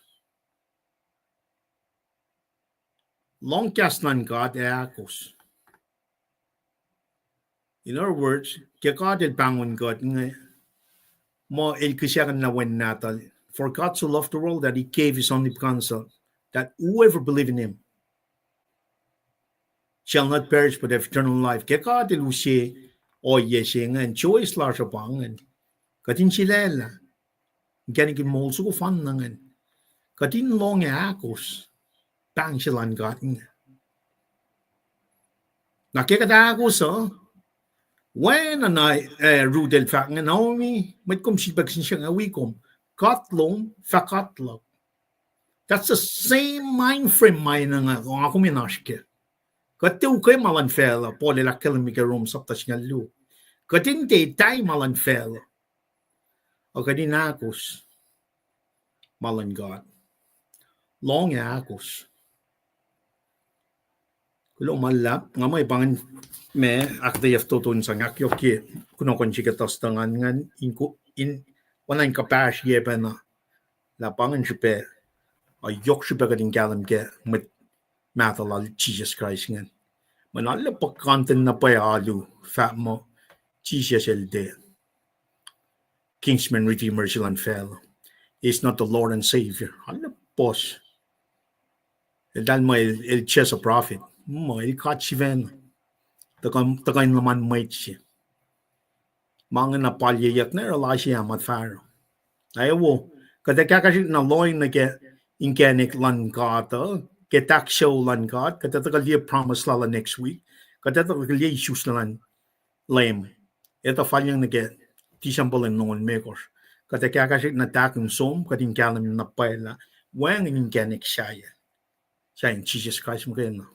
Lohng kahs luhn God ac ahkos. In other words, ke God el pahngon kuht inge, muh el kihsackuhnlah Wen Nahtuhl, For God so loved the world that he gave his only begotten Son, that whoever believe in him shall not perish but have eternal life. Ke God el use ohiyac se ingacn, choice lasr uh pa ingacn. Kuht in sulaclah inkacnek in moul soko fanna ingacn. Kuht in lohng ac ahkos pahng se luhn God inge. Na ke kuht ahkos uh, wacngihn na, eh, Ruth el fahk inge, Naomi, mwet kom sifilpac kihsen siyuck inge wi kom. God lom fah God luhk. That's the same mind frame ma enenuh nga kom in oasr kac. Kuht tiac ukwe ma luhn facluh, Paul el ahkkahlwemye ke Rom sapta singucul luo. Kuht in tiac tari ma luhn facluh, a kuht in ahkos ma luhn God. Lohng ac ahkos. Kuloh ma luhlahp, nga muh pa ingacn ma ahkuhtweyac fototo in sang ahkyohkye kunohkohn se ke tuhstuh ngan, ngan in, in oacna in kuhpahsrye pacna lah pa ingacn srihpac, a yohk srihpac kuht in kahlwem ke mwet mahtuh lal Jisus Kraist ingacn. Mweyen arlac puhkantwen na pwacye alu fahk muh Jisus el tiac Kinsman Redeemer se luhn facluh. He's not the Lord and Savior. Arlac puhs. Eltahl muh el, el just a prophet. Muh el God sifacna. Tuhkuh, tuhkuh in luhman mwet se. Ma inge na palyeyuck na oruh lasr ah ma fahsruh. Aewo, kuht ac kahkahsrihk na lohng nuh ke inkacnek luhn God uh, ke tahk sucu luhn God, kuht ac tuhkuh liye promise lal uh next week. Kuht ac tuhkuh liye isus luhn Leum. Etuh falyang nuh ke December lwen longoul limekohsr. Kuht ac kahkahsrihk na tahk in som, kuht in kahlwem na pwacye lah wacngihn inkacnek sahyac, sahyacn Jisus Kraist muhkwena.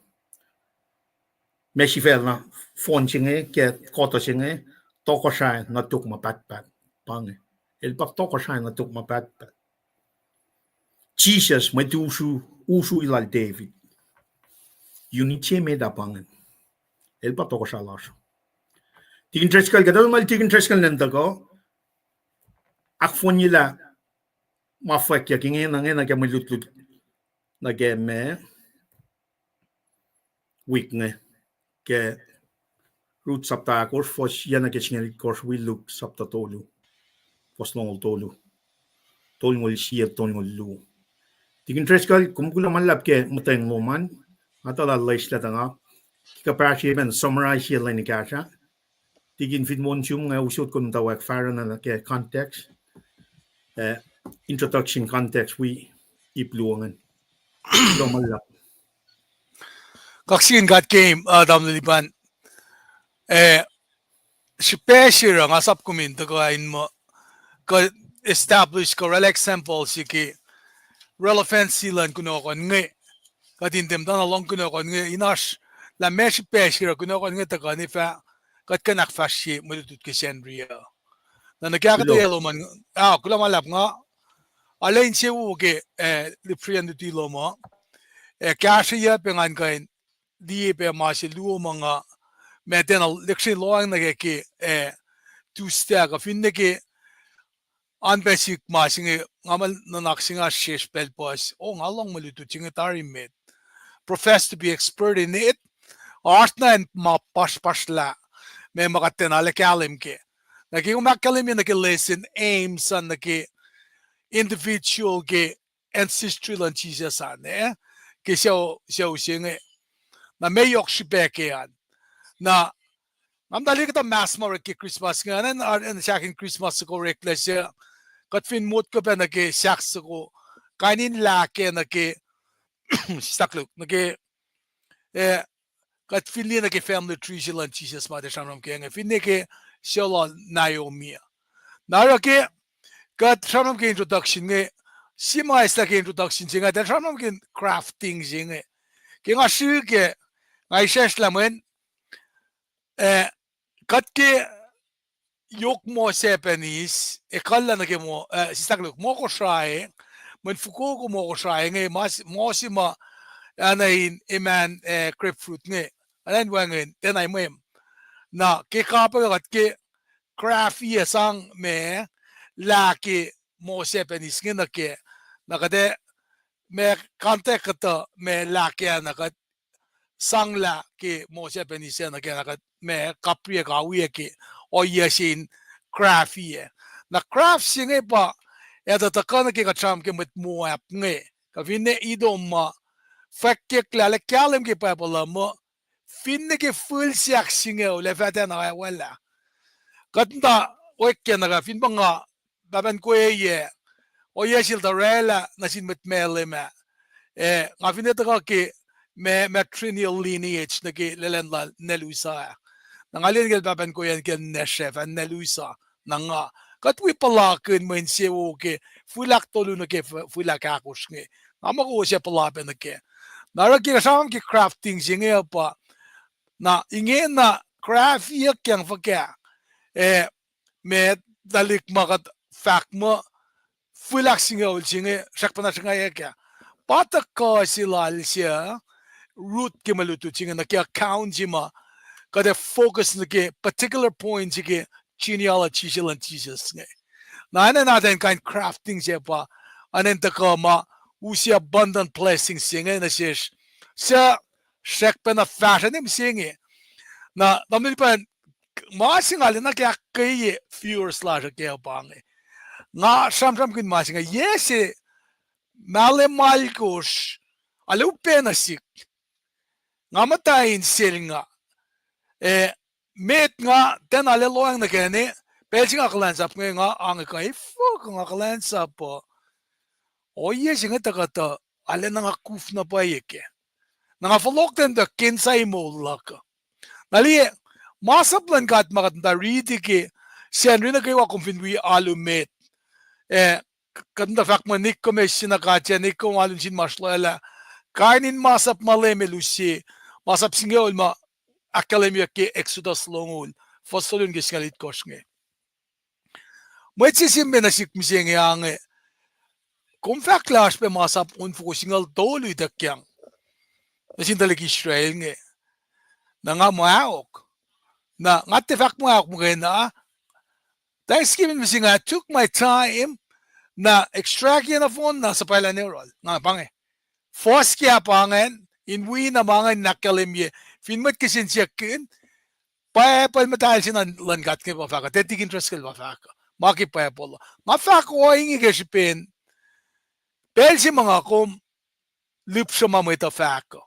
Ma sifacna, fohn se inge, ke kuhtuh se inge, tohkohsrahi nuh tok ma pahtpaht. Pa inge, el pa tohkohsrahi nuh tok ma pahtpaht. Jisus, mwet usru, usru lal David. Unit se met ah pa ingacn. El pa tohkohsrahi lasr. Tikin Driscoll, kuhtuh ma Tikin Driscoll nwe tuhkuh ahkfohnyelah ma fwackyuck ingena, ingena ke mwe lutlut nuh ke ma wik inge, ke Rut sapta ahkosr, fuhs yac nuh ke singucul itkohsr, wi Luke sapta tolu, fuhs longoul tolu, tolngoul sie, tolngoul luo. Tikin Driscoll, kom kuloh ma luhlahp ke muhtweng lom an, nga tuh lah loeslah tuh nga ke kuhpahsr emen summarize ye lwen ekahsr ah. Tikin Fitzmon, sum nga usot kom tuh wacngihn fahsruh na nuh ke context, eh, introduction context wi ip luo ingacn. Kuloh ma luhlahp. Kaksakihn God ke, uh, tamuhlwel Lipan. Eh, srihpac se oruh nga sap kom in tuhkuh in muh kuh establish kuh oraclah example se ke relevancy luhn kunohkohn inge. Kuht in tiac muhtana lohng kunohkohn inge, in oasr lah meac srihpac se oruh kunohkohn inge tuhkuh in fah, kuht kuh in ahkfahsrye mwe lutlut ke Sacnri uh. Na nuh ke ahkuhtweyac lom an, ah, kuloh ma luhlahp nga arlac insewowo ke, eh, lipsreyacn luti lom uh. Eh, kahsrweyuc pac ngan kuh in liye pac ma se luo ma nga, ma tiacna lihksreni lohacng nuh ke, ke, eh, Tuesday kuh finne ke an pac sik ma se inge, nga muh nuhnak se inge sesr pacl puhs, oh, nga lohng mwe lutlut se inge tari met. Profess to be expert in it. Oasr na in ma pasrpasrlah, ma ma kuht tiacna arlac kahlwem kac. Na ke kom ahkkahlwemye nuh ke lesson aims an nuh ke individual ke ancestry luhn Jisus an, eh? Ke sucu, sucu se inge. Na meac yohk srihpac ke an. Na nga muhta liye kuhtuh mas ma orek ke Christmas inge, an, an, an sahk in Christmas soko oreklac se, kuht fin motko pac nuh ke sahk soko, kain in lah kac nuh ke, sislah koluk, nuh ke, eh, kuht fin liye nuh ke family tree se luhn Jisus ma tiac sramsram kac inge, finne ke sucu lal Naomi uh. Na oruh ke kuht sramsram ke introduction inge, sie ma eslah ke introduction se inge, tiac sramsram ke crafting se inge. Ke nga srihke, nga israsrlah mweyen, eh, kuht ke yohk moh Japanese, ekuhllah nuh ke moh, eh, sislah koluk, moh Kosrae, mweyen fokoko moh Kosrae inge, ma s-, moh se ma, ana in eman, eh, grapefruit inge, ana in wacngihn, tiacna mweyen. Na ke kapwack kuht ke craft-iyac sang ma lah ke moh Japanese inge nuh kac, na kuht ac, ma contact kuhtuh ma lah kac na kuht sanglah ke moh Japanese nuh kac, na kuht ma kapriyac kawiyac ke ohiyac se in craft-iyac. Na craft se inge pa etuh tuhkuh nuh ke kuht sramsram ke mwet Moab inge, kuh finne Edom ma fwackyucklah, arlac kahlwem ke Bible uh muh finne ke fihl se ahksingucul ac fah tiacna oacwalah. Kuht muhta oek kac na kuh fin pa nga pahpah in koyac, ohiyac se eltahl oraclah nuh sin mwet Malem ah. Eh, nga finne tuhkuh ke ma-, matrilineal lineage nuh ke lwelah lal Nelusa ah. Na nga liye nuh ke pahpah in koyac nuh ke Nesref ah, Nelusa, na nga. Kuht wi puhlakihn mwe insewowo ke fihl ahktolu nuh ke f-, fihl ahkahkosr inge. Nga muh kowos ac puhla pac nuh kac. Na oruh ke sramsram ke crafting se inge uh pa, na ingena craft-iyuckyang fuhkah, eh, ma tuhlihk ma kuht fahk muh fihl ahksingucul se inge srackpacna sruhngwacyuck ah. Pa tuhkuh se lal se uh, root ke mwe lutlut se inge nuh ke account se ma kuht ac focus nuh ke particular point se ke genealogy se luhn Jisus inge. Na enenuh in kain crafting se pa, enenuh in tuhkuh ma use abundant blessing se inge nuh sesr, suc srackpacna fahsr nuh mihsenge. Na tamuhlwel Lipan, ma se nga lwen nuh ke ahkkweye viewers lasr uh kac pa inge. Nga sramsramkihn ma se inge, yac se mahlwem alkosr, arlac upac nuh sihk, nga muhta in sel nga, eh, met nga tiacna arlac lohacng nuh kac, pacl se nga kuhlwacnsap inge nga ange kuh efuh kuh nga kuhlwacnsap uh. Ohiyac se inge tuhkuh tuh arlac na nga kuf na pwacye kac. Na nga fohlohk ten tuh ke insahi moul luhk uh. Na liye, masap luhn God ma kuht muhta riti ke Sacnri nuh kwewa kom fin wi alu met, eh, kuht muhta fahk muh Nick kom eis sin God, Nick kom alu nuh sin masrloalah. Kain in masap ma Leum El use, masap singucul ma ahkkahlwemyeyuck ke Exodus longoul, fuhs tolu nuh ke singucul itkohsr inge. Mwet se sihmlac nuh sihk mihsenge ange, kom fahk lah oasr pac masap onfoko singucul tolu ituckyang nuh sin tuhlihk Israel inge. Na nga muh aok. Na nga tiac fahk muh aok muhkwena. Thanksgiving mihsenge, I took my time, na extract ye nohfohn na suhpwaclah ne oruhl. Nga pa inge. Fuhs ke pa ingacn, in wi na ma ingacn in ahkkahlwemye. Fin mwet kihsen siyuck kihn, Bible muhtahl se na luhn God ke pa fahk uh, tetik interest ke pa fahk uh. Ma ke Bible uh. Nga fahk ohinge ke srihpen pacl se ma nga kom lihpsre ma mwet uh fahk uh.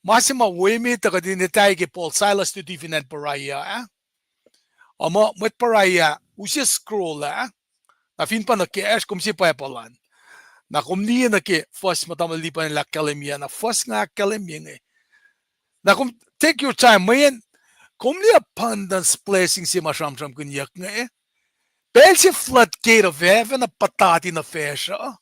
Ma se ma wo emet uh kuht in etuh ke Paul, Silas luti fin acn Beroea ah. Ac muh mwet Beroea ah use scroll ah. Na fin pa nuh kacsr, kom se Bible an. Na kom liye nuh ke fuhs ma tamuhlwel Lipan el ahkkahlwemye, na fuhs nga ahkkahlwemye inge. Na kom take your time, mweyen kom liye abundance blessing se ma sramsramkihnyuck inge. Pacl se floodgate of heaven uh puhtati nuh facsr uh,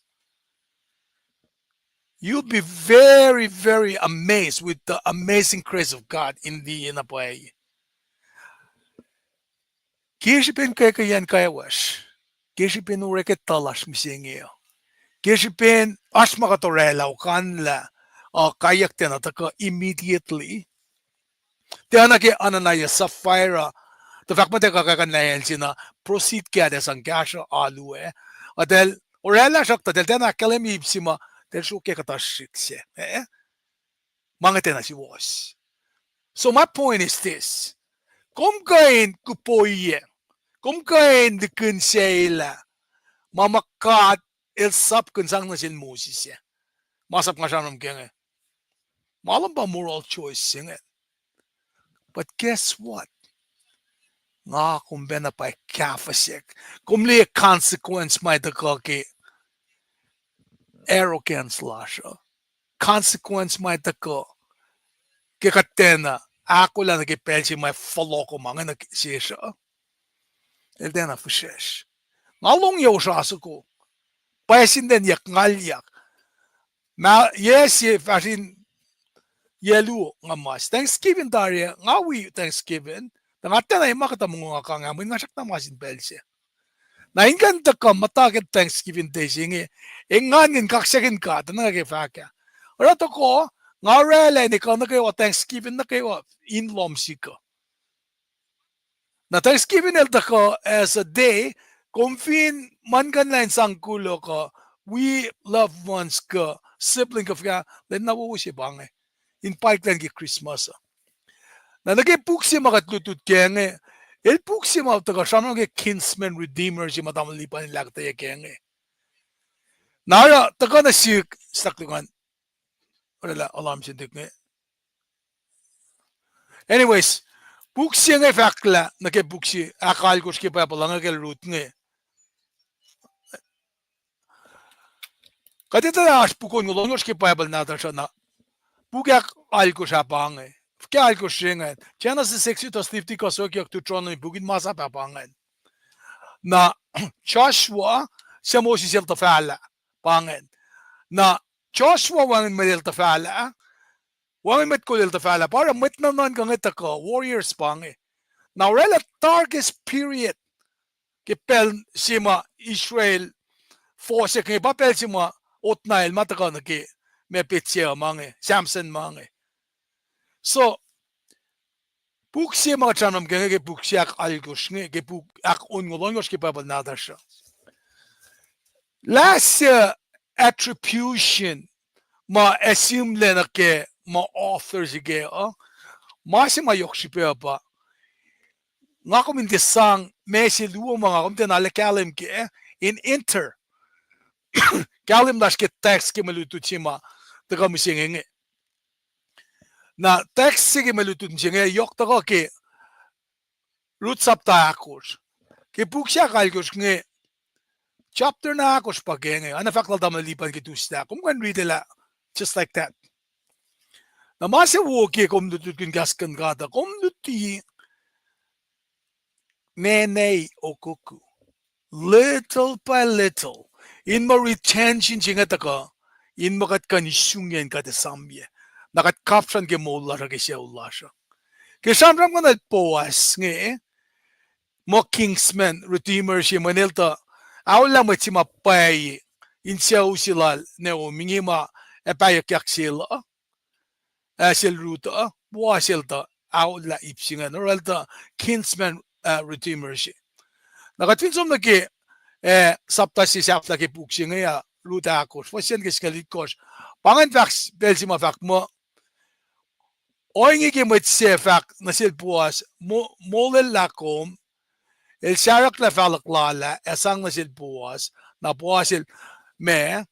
you'll be very, very amazed with the amazing grace of God in the, in a way. Ke srihpen kwekweyen kwewa, ke srihpen orek etuh lasr mihsenge uh, ke srihpen oasr ma kuht orwaclah okanlah, uh, kaiyuck tiacna tuhkuh immediately. Tiacna ke Ananias, Sapphira, tuh fahk muh tiac kuh kakan na acn se na proceed ke atac sang kahsruh alu ah. Eltahl orwaclah sruhk tuh eltahl tiacna ahkkahlwemye ip se ma eltahl sruok ke kuhtuh srihk se. Eh? Ma inge tiacna suwohs. So my point is this. Kom kuh in kupoiyac, kom kuh in lihkinsaclah ma ma God el sapkihn sang nuh sel Moses ah. Ma sap nga sramsram ke inge. Ma lom pa moral choice se inge. But guess what? Nga kom pacna pa kahfuhsek. Kom liye consequence ma tuhkuh ke arrogance lasr uh. Consequence ma tuhkuh ke kuht tiacna ahkolah nuh ke pacl se ma fohlohkoh ma inge nuh sesr uh. El tiacna fihsrwacsr. Nga lohng yac osra soko. Pwacye sin lwen yac ngalyak. Ma yac se fahsr in yac luo nga mas Thanksgiving tari ah, nga wi Thanksgiving. Tuh nga tiacna ma kuhtuh mongo nga kang ah, mweyen nga srackna ma sin pacl se. Na in kuh in tuhkuh muhta ke Thanksgiving Day se inge, engan in kaksakihn God, na ke fahk ah. Oruh tohkoh, nga orwaclah in ekuh nuh kwewa Thanksgiving nuh kwewa in lohm sihk uh. Na Thanksgiving el tuhkuh as a day, kom fin muhlkuhnlah in sang kuloh kuh wi loved ones kuh sibling kuh fahk ah, lwen na wowo se pa inge, in paiklan ke Christmas uh. Na nuh ke puk se ma kuht lutlut ke inge, el puk se ma tuhkuh sramsram ke kinsman redeemer se ma tamuhlwel Lipan el ahkuhtweyac ke inge. Na oruh tuhkuh nuh sihk, stuck lukan, orwaclah alarm se tuk inge. Anyways, puk se inge fahk lah nuh ke puk se ahkalkosr ke Bible uh, nuh ke Ruth inge. Kuht etuh lah oasr puk onngoul ohnkohsr ke Bible nahtuhsr uh, na puk ahkalkosr ah pa inge. Ke alkosr se inge, Genesis, Exodus, Leviticus, Okiyok, Deuteronomy, puk in masap ah pa ingacn. Na Joshua, suc Moses el tuhfahlah, pa ingacn. Na Joshua wacngihn mwet el tuhfahlah, wacngihn mwet kol el tuhfahlah, pa oruh mwet nuhnuhnkuh inge tuhkuh, warriors pa inge. Na orwaclah darkest period ke pacl se ma Israel fohsack inge, pa pacl se ma Othniel ma tuhkuh nuh ke ma petsac uh ma inge, Samson ma inge. So, puk se ma kuht sramsram ke inge ke puk se ahkalkosr inge, ke puk ahk onngoul ohnkohsr ke Bible nahtuhsr uh. Lah se attribution ma assume-lac nuh ke ma author se ke uh, ma se ma yohk srihpac pa nga kom in tiac sang ma se luo ma nga kom tiacna arlac kahlwem ke, in enter kahlwem lasr ke text ke mwe lutlut se ma tuhkuh mihsenge inge. Na text se ke mwe lutlut mihsenge yohk tuhkuh ke Ruth sapta ahkosr. Ke puk se ahkalkosr inge, chapter na ahkosr pa ke inge, oacna fahk lal tamuhlwel Lipan ke Tuesday, kom kuh in read-lah just like that. Na ma se wo ke kom lutlutkihn kahs luhn God uh, kom luti nene okuku, little by little, in muh retention se inge tuhkuh, in muh kuht kuh in isungyacn kuht esamyac, na kuht kapsrun ke moul lasr uh, ke sucu lasr uh. Ke sramsram kuh nuh Boaz inge, muh kinsman redeemer se, mweyen el tuh aollah mwet se ma pwacye in sucu se lal Naomi inge ma ac pahyuckyak sel uh, ah, sel Ruth uh, Boaz el tuh aollah ip se ingacn, oruh el tuh kinsman, ah, redeemer se. Na kuht fin som nuh ke, ah, sapta se sahflah ke puk se inge ah, Ruth ahkosr, fuhs se ke singucul itkohsr. Pa ingacn fahk pacl se ma fahk muh, Ohinge ke mwet se fahk nuh sel Boas, mo-, molwelah kom, el sarahklah fahluhk lal ah ac sang nuh sel Boas, na Boas el, ma,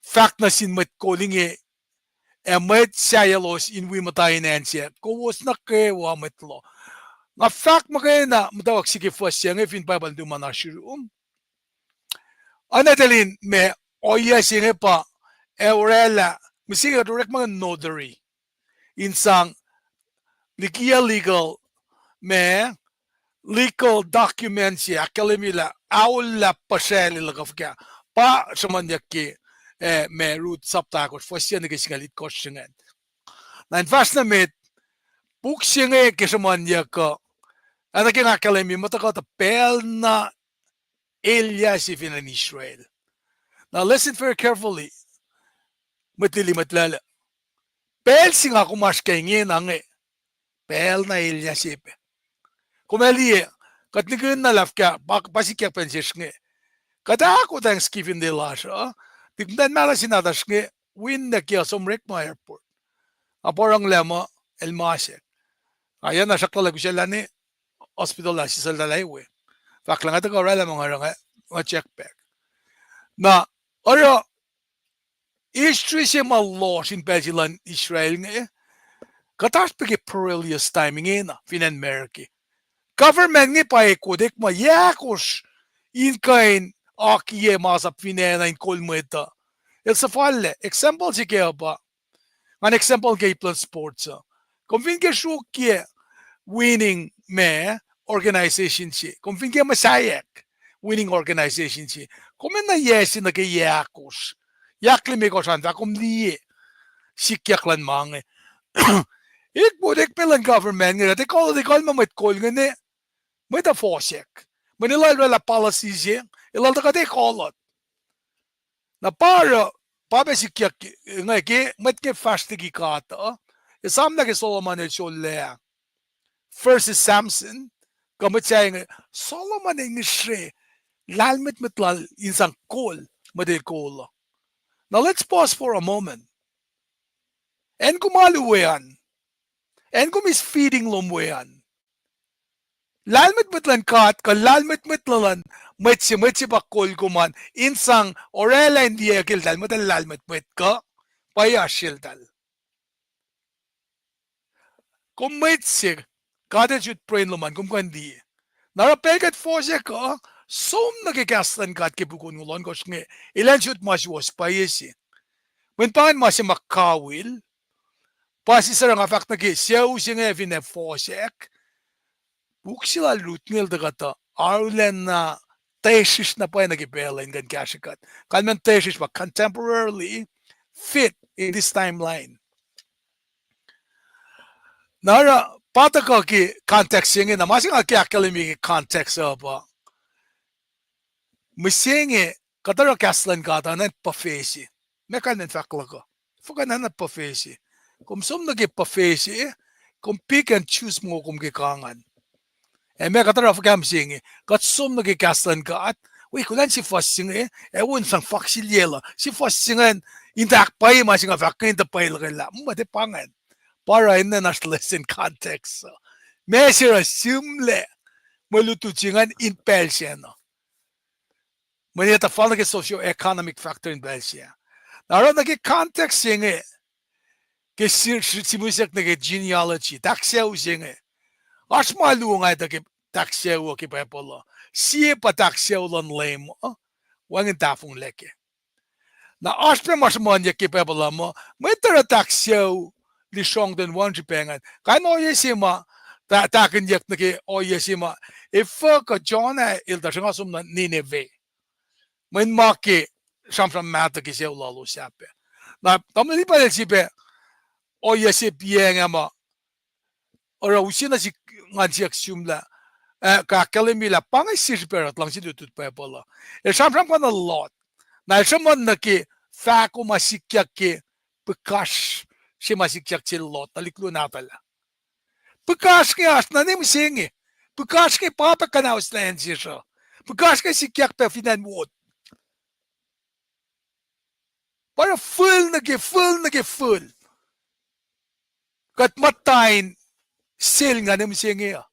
fahk nuh sin mwet kol inge, ac mwet sahyalos in wi muhta in acn sac, kowos nuh kwewa mwet loh. Nga fahk muhkwena muhtwacwacack se ke fuhs se inge fin Bible tuhma na srurum. Anetaclin ma ohiyac se inge pa, ac orwaclah, mihsenge kuht orekma notary in sang liki legal, ma, legal document se ahkkahlwemye lah aollah puhsracl el kuh fuhkah. Pa sruhmuhnyuck ke, eh, ma, Ruth sapta ahkosr, fuhs se nuh ke singucul itkohsr ingacn. Na in fahsr nuh met, puk se inge ke sruhmuhnyuck uh, ac nuh ke nga ahkkahlwemye muh tuhkuh tuh pacl na elyah se fin acn Israel. Now listen very carefully, mwet lili, mwet lal. Pacl se nga kom oasr ke ingena inge, pacl na elyah se pac. Kom ac liye, kuht nikihn na lah fuhkah, pa, pa sikyak pacl sesr inge. Kuht ahko Thanksgiving Day lasr uh, tuhlihk muhtwacn mahtuh se nahtuhsr inge, win nuh ke uh som orekma airport. Nga pruhe lah muh el masack. Nga yac na sracklah lah kusalah ne hospital ah, sisacltahl ewe. Fahk lah nga tuhkuh orwaclah ma nga oruh, nga check back. Na oruh history se ma lohsr in pacl se luhn Israel inge, kuht oasr pac ke perilous time ingena fin acn America. Government inge pa ekot ekma yac ahkosr in kuh in akiyac masap fin acn uh in kol mwet uh. El suhfallac, example se ke uh pa, ngan example ke ip luhn sports uh. Kom fin ke sruokyac winning ma, organization se, kom fin ke muhsaheack winning organization se, kom enenuh yac se nuh ke yac ahkosr, yac limekohsr an fah kom liye sikyak luhn ma inge. Ekot ekma luhn government inge, kuht ac kuh, kuh ma mwet kol inge ne, mwet uh fohsack. Mweyen elos orwaclah policy se, elos tuh kuht ac kuh. Na pa oruh, pa pac sikyak inge ke mwet inge fahsr liki God uh, esam na ke Solomon el sollac ah, versus Samson, kuh mwet sahyac inge, Solomon el ngihsre lahlmwetmwet lal in sang kol mwet el kol uh. Now let's pause for a moment. Acn kom alu we an, acn kom eis feeding lom we an, lahlmwetmwet luhn God kuh lahlmwetmwet luhn mwet se, mwet se pa kol kom an, in sang orwaclah in liye ke eltahl, mwet el lahlmwetmwet kuh pwacye oasr seltahl. Kom mwet se, God el sot pruhe lom an, kom kuh in liye. Na oruh pacl kuht fohsack uh, som nuh ke kahs luhn God ke puk onngoul ohnkohsr inge, elan sot ma suwohs pwacye se. Mweyen pa ingacn ma se ma kawihl, pa sisacruh nga fahk nuh ke sucu se inge fin acn fohsack, puk se lal Ruth inge el tuh kuhtuh arulacna tesrisr na pwacye nuh ke pacl uh in kuh in kahsrwe kuht. Kalmacn tesrisr pa contemporarily fit in this timeline. Na oruh pa tuhkuh ke context se inge, na ma se nga ke ahkkahlwemye ke context uh pa, mihsenge kuht oruh kahs luhn God uh na in puhfesi. Ma kalmacn fahk luhk uh, fuhkah na na puhfesi. Kom som nuh ke puhfesi, kom pick and choose ma kom ke kangan. Ac ma kuht oruh fuhkah mihsenge, kuht som nuh ke kahs luhn God, wi kuhlwacnsap fuhs se inge, ac on sang faksilyelah si fuhs se ingacn, in tuh ahkpwacye ma se nga fahk inge in tuh pwacye luhk lah, mm, ma tiac pa ingacn. Pa oruh enenuh in oasr lesson context uh. Ma se oruh sihmlac mwe lutlut se ingacn in pacl sacna. Mweyen etuh fal nuh ke socio-economic factor in pacl se. Na oruh nuh ke context se inge, ke si-, si-, simwisek nuh ke genealogy, tahk sucu se inge. Oasr ma luo nga etuh ke tahk sucu uh ke Bible uh. Sie pa tahk sucu luhn Leum uh, wacngihn tahfonglac kac. Na oasr pac ma sruhmuhnyuck ke Bible uh muh, mwet oruh tahk sucu lisrongten won srihpac ingacn. Kain ohiyac se ma, ta-, tahkihnyuck nuh ke ohiyac se ma, efuh kuh Jonah el tuh sruhnga som nuh Nineveh. Mweyen ma ke sramsram mahtuh ke sucu lalos ah pac. Na tamuhlwel Lipael el sifilpac ohiyac se piacng ah ma oruh use nuh sihk ngan siyuck sihmlac, ah, ke ahkkahlwemye lah pa inge sie srihpac oruh luhngse lutlut Bible uh. El sramsramkihn Lot. Na el sruhmuhn nuh ke fahko ma sikyak ke pihkasr se ma sikyak sel Lot, tuhlihk luo nahtuhl ah. Pihkasr inge oasr na ne mihsenge. Pihkasr inge pa pac kuhnaus lah acn sesr uh. Pihkasr inge sikyak pac fin acn wot. Pa oruh fihl nuh ke fihl nuh ke fihl. Kuht muhta in sel ngan mihsenge uh.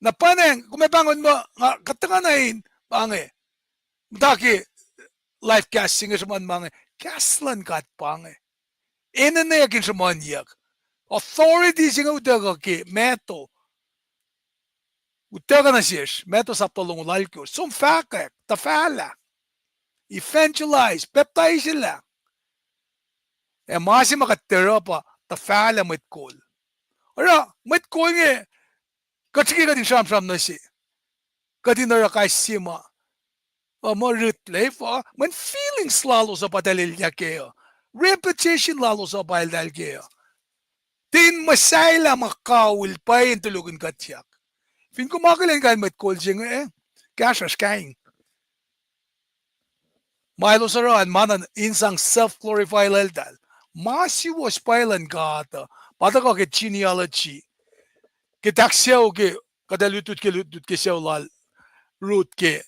Na pwacnwacng, kom ac pahngon muh, nga kuht tuhkuh na in, pa inge, muhta ke life kahs se inge sruhmuhn ma inge, kahs luhn God pa inge. Enenweyuck in sruhmuhnyuck. Authority se inge utuckuh ke Matthew. Utuckuh nuh sesr, Matthew sapta longoul alkosr. Som fahkwack, tuhfahlah. Evangelize, pacptaiselah. Ac ma se ma kuht oruh pa tuhfahlah mwet kol. Oruh, mwet kol inge, kuht srihke kuht in sramsram nuh se. Kuht in oruh kais sie ma, uh, ma rit lefa, mweyen feelings lalos uh pa eltahl elyah kac uh. Reputation lalos uh pa eltahl kac uh. Tin muhsahllah ma kawihl pwacye in tulokihn kuhtyak. Fin kom akihlen kain mwet kol se inge, kahsruhsr kaing. Ma elos oruh an ma na in sang self-glorify lal eltahl. Ma suwohs pwacye luhn God uh, pa tuhkuh ke genealogy. Ke tahk sucu ke, kuht ac lutlut ke, lutlut ke sucu lal Ruth ke,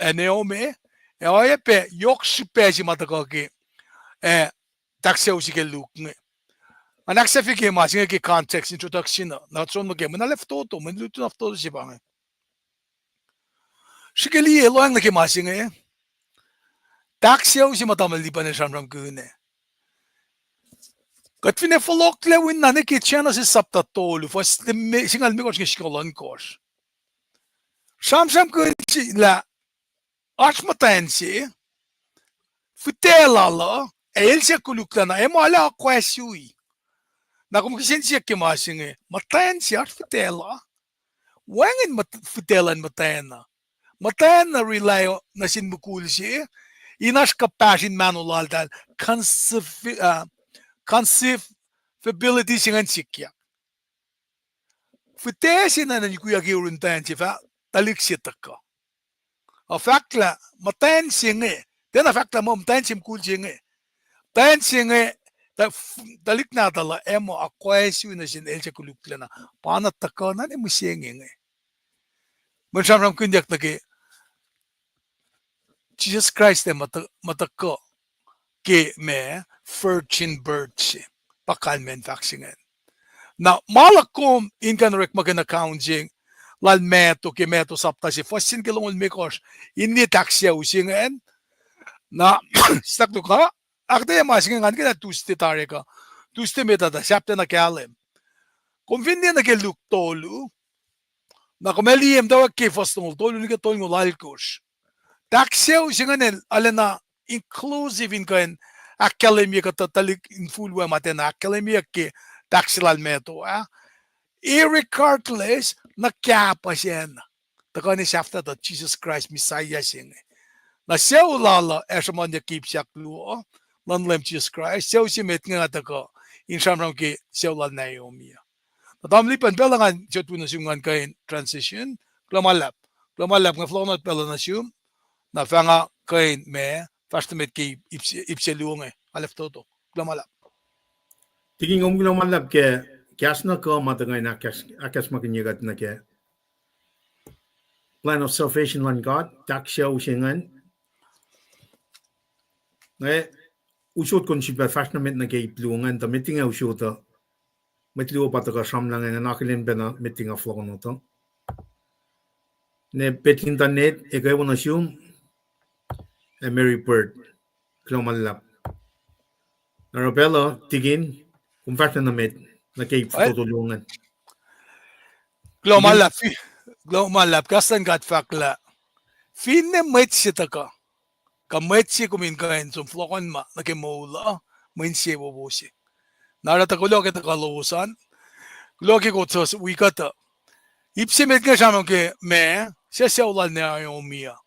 ac Naomi, ac oacyacpac yohk srihpac se ma tuhkuh ke, ac tahk sucu se ke Luke inge. Nga ahksahfye ke ma se inge ke context introduction uh, na som nuh ke, mweyen arlac fototo, mweyen lutlut na fototo se pa inge. Srihke liye lohacng nuh ke ma se inge. Tahk sucu se ma tamuhlwel Lipan el sramsramkihn ah. Kuht finne fohlohklac wi na nuh ke Genesis sapta tolu, fuhs singucul limekohsr inge singucul ohnkohsr. Sramsramkihn se lah oasr muhtwacn se, fihtac lal uh, ac el suc koluklacna, ac ma lah akwacsu. Na kom kihsen siyuck ke ma se inge, muhtwacn se oasr fihtac lal. Wacngihn fihtac luhn muhtwacn uh. Muhtwacn uh rely nuh sin mukul se, in oasr kuhpahsr in mahno laltahl, conceive, uh, conceivability se ingacn sikyak. Fihtac se na nuhnkuyuck yurun muhtwacn se fah tuhlihk se tuhkuh. Ac fahk lah muhtwacn se inge, tiacna fahk lah muh muhtwacn se mukul se inge. Muhtwacn se inge, tuhlihk nahtuhl uh, ac ma akwacsu nuh sin el suc koluklacna. Pa na tuhkuh na ne mihsenge inge. Mweyen sramsramkihnyuck nuh ke Jisus Kraist ac muhtuhkuh ke ma virgin birth se, pa kalmacn fahk se ingacn. Na ma luhk kom in kuh in orekmakihn account se lal Matthew ke Matthew sapta se, fuhs se ke longoul limekohsr, in liye tahk sucu se ingacn. Na, sahk luhk uh, ahkuhtweyac ma se inge ngan ke na Tuesday tari kuh, Tuesday met ah tuh sapta na kahlwem. Kom fin liye nuh ke Luke tolu, na kom ac liye muhtwacwacack ke fuhs tolngoul tolu nuh ke tolngoul alkosr. Tahk sucu se ingacn arulacna inclusive in kuh in ahkkahlwemye kuhtuh tuhlihk infulwac ma tiacna ahkkahlwemyeyuck ke tahk se lal Matthew ah. Irregardless, na kahpah sacna tuhkuh in sahflah tuh Jisus Kraist Messiah se inge. Na sucu lal uh ac sruhmuhnyuck ke ip sahk luo luhn Leum Jisus Kraist, sucu se met inge tuhkuh in sramsram ke sucu lal Naomi uh. Na tamuhlwel Lipan, pacl uh ngan sot wi nuh sum ngan kuh in transition. Kuloh ma luhlahp. Kuloh ma luhlahp, nga fohlohk nuh pacl uh nuh sum. Na fah nga kuh in ma fahsr nuh met ke ip se, ip se luo inge. Alef toto. Kuloh ma luhlahp. Tikin, kom kuloh ma luhlahp ke kahs na kuh ma tuhkuh in ahkacsmakihnye kuht nuh ke plan of salvation luhn God, tahk sucu se ingacn. Nga usot kom sifilpac fahsr nuh met nuh ke ip luo ingacn, tuh met inge usot uh, mwet luo pa tuhkuh sramsram ingacn, nga akihlen pacna met inge fohlohk nuh to. Ne Petinta Net, ekuh wo nuh sum, ac Mary Bird, kuloh ma luhlahp. Na oruh pacl uh, Tikin, kom fahsr nuh met nuh ke ip fototo luo ingacn. Kuloh ma luhlahp, kuloh ma luhlahp, kahs luhn God fahk lah finne mwet se tuhkuh, kuh mwet se kom in kuh in som fohlohkohnma nuh ke moul uh, mwe insewowo se. Na oruh tuh kuloh ke tuhkuh lowos an, kuloh ke kowos wi kuht uh. Ip se met inge sramsram ke ma, sucu lal Naomi uh.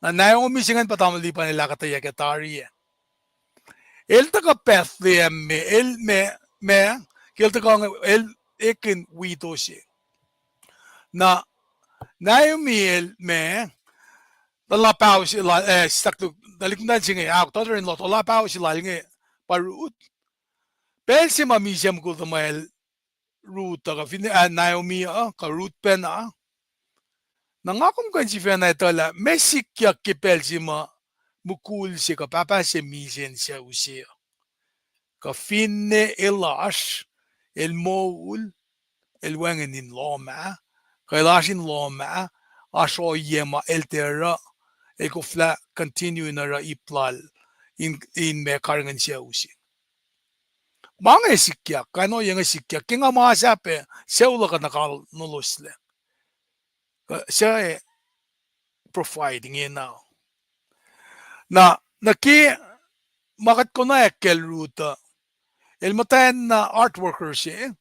Na Naomi se ingacn pa tamuhlwel Lipan el ahkuhtweyac ke tari ah. El tuhkuh Bethlehem me, el ma, ma, ke el tuhkuh inge el ekihn widow se. Na Naomi el ma, tuhlac paho se lal, eh, sahk luhk, tuhlihk muhtwacn se inge, ahok, daughter-in-law, tuhlac paho se lal inge pa Ruth. Pacl se ma misac mukul tuhmwacl Ruth uh, kuh fin, ah, Naomi uh, kuh Ruth pacna. Na nga kom kuh in sifacna etuh lah meac sikyak ke pacl se ma mukul se kuh pahpah se misac in sucu se uh. Kuh finne el oasr, el moul, el wacngihn in lohm ah, kuh el oasr in lohm ah, oasr ohiyac ma el tiac oruh, el koflah continue in oruh ip lal in, in ma karihngihn sucu se. Ma inge sikyak, kain ohiyac inge sikyak, ke nga masap ah, sucu luhk uh nuh kacl nuh loslac. Kuh suc provide ingena. Na, nuh ke ma kuht konwacack kacl Ruth uh, el muhtwacn na heart worker se,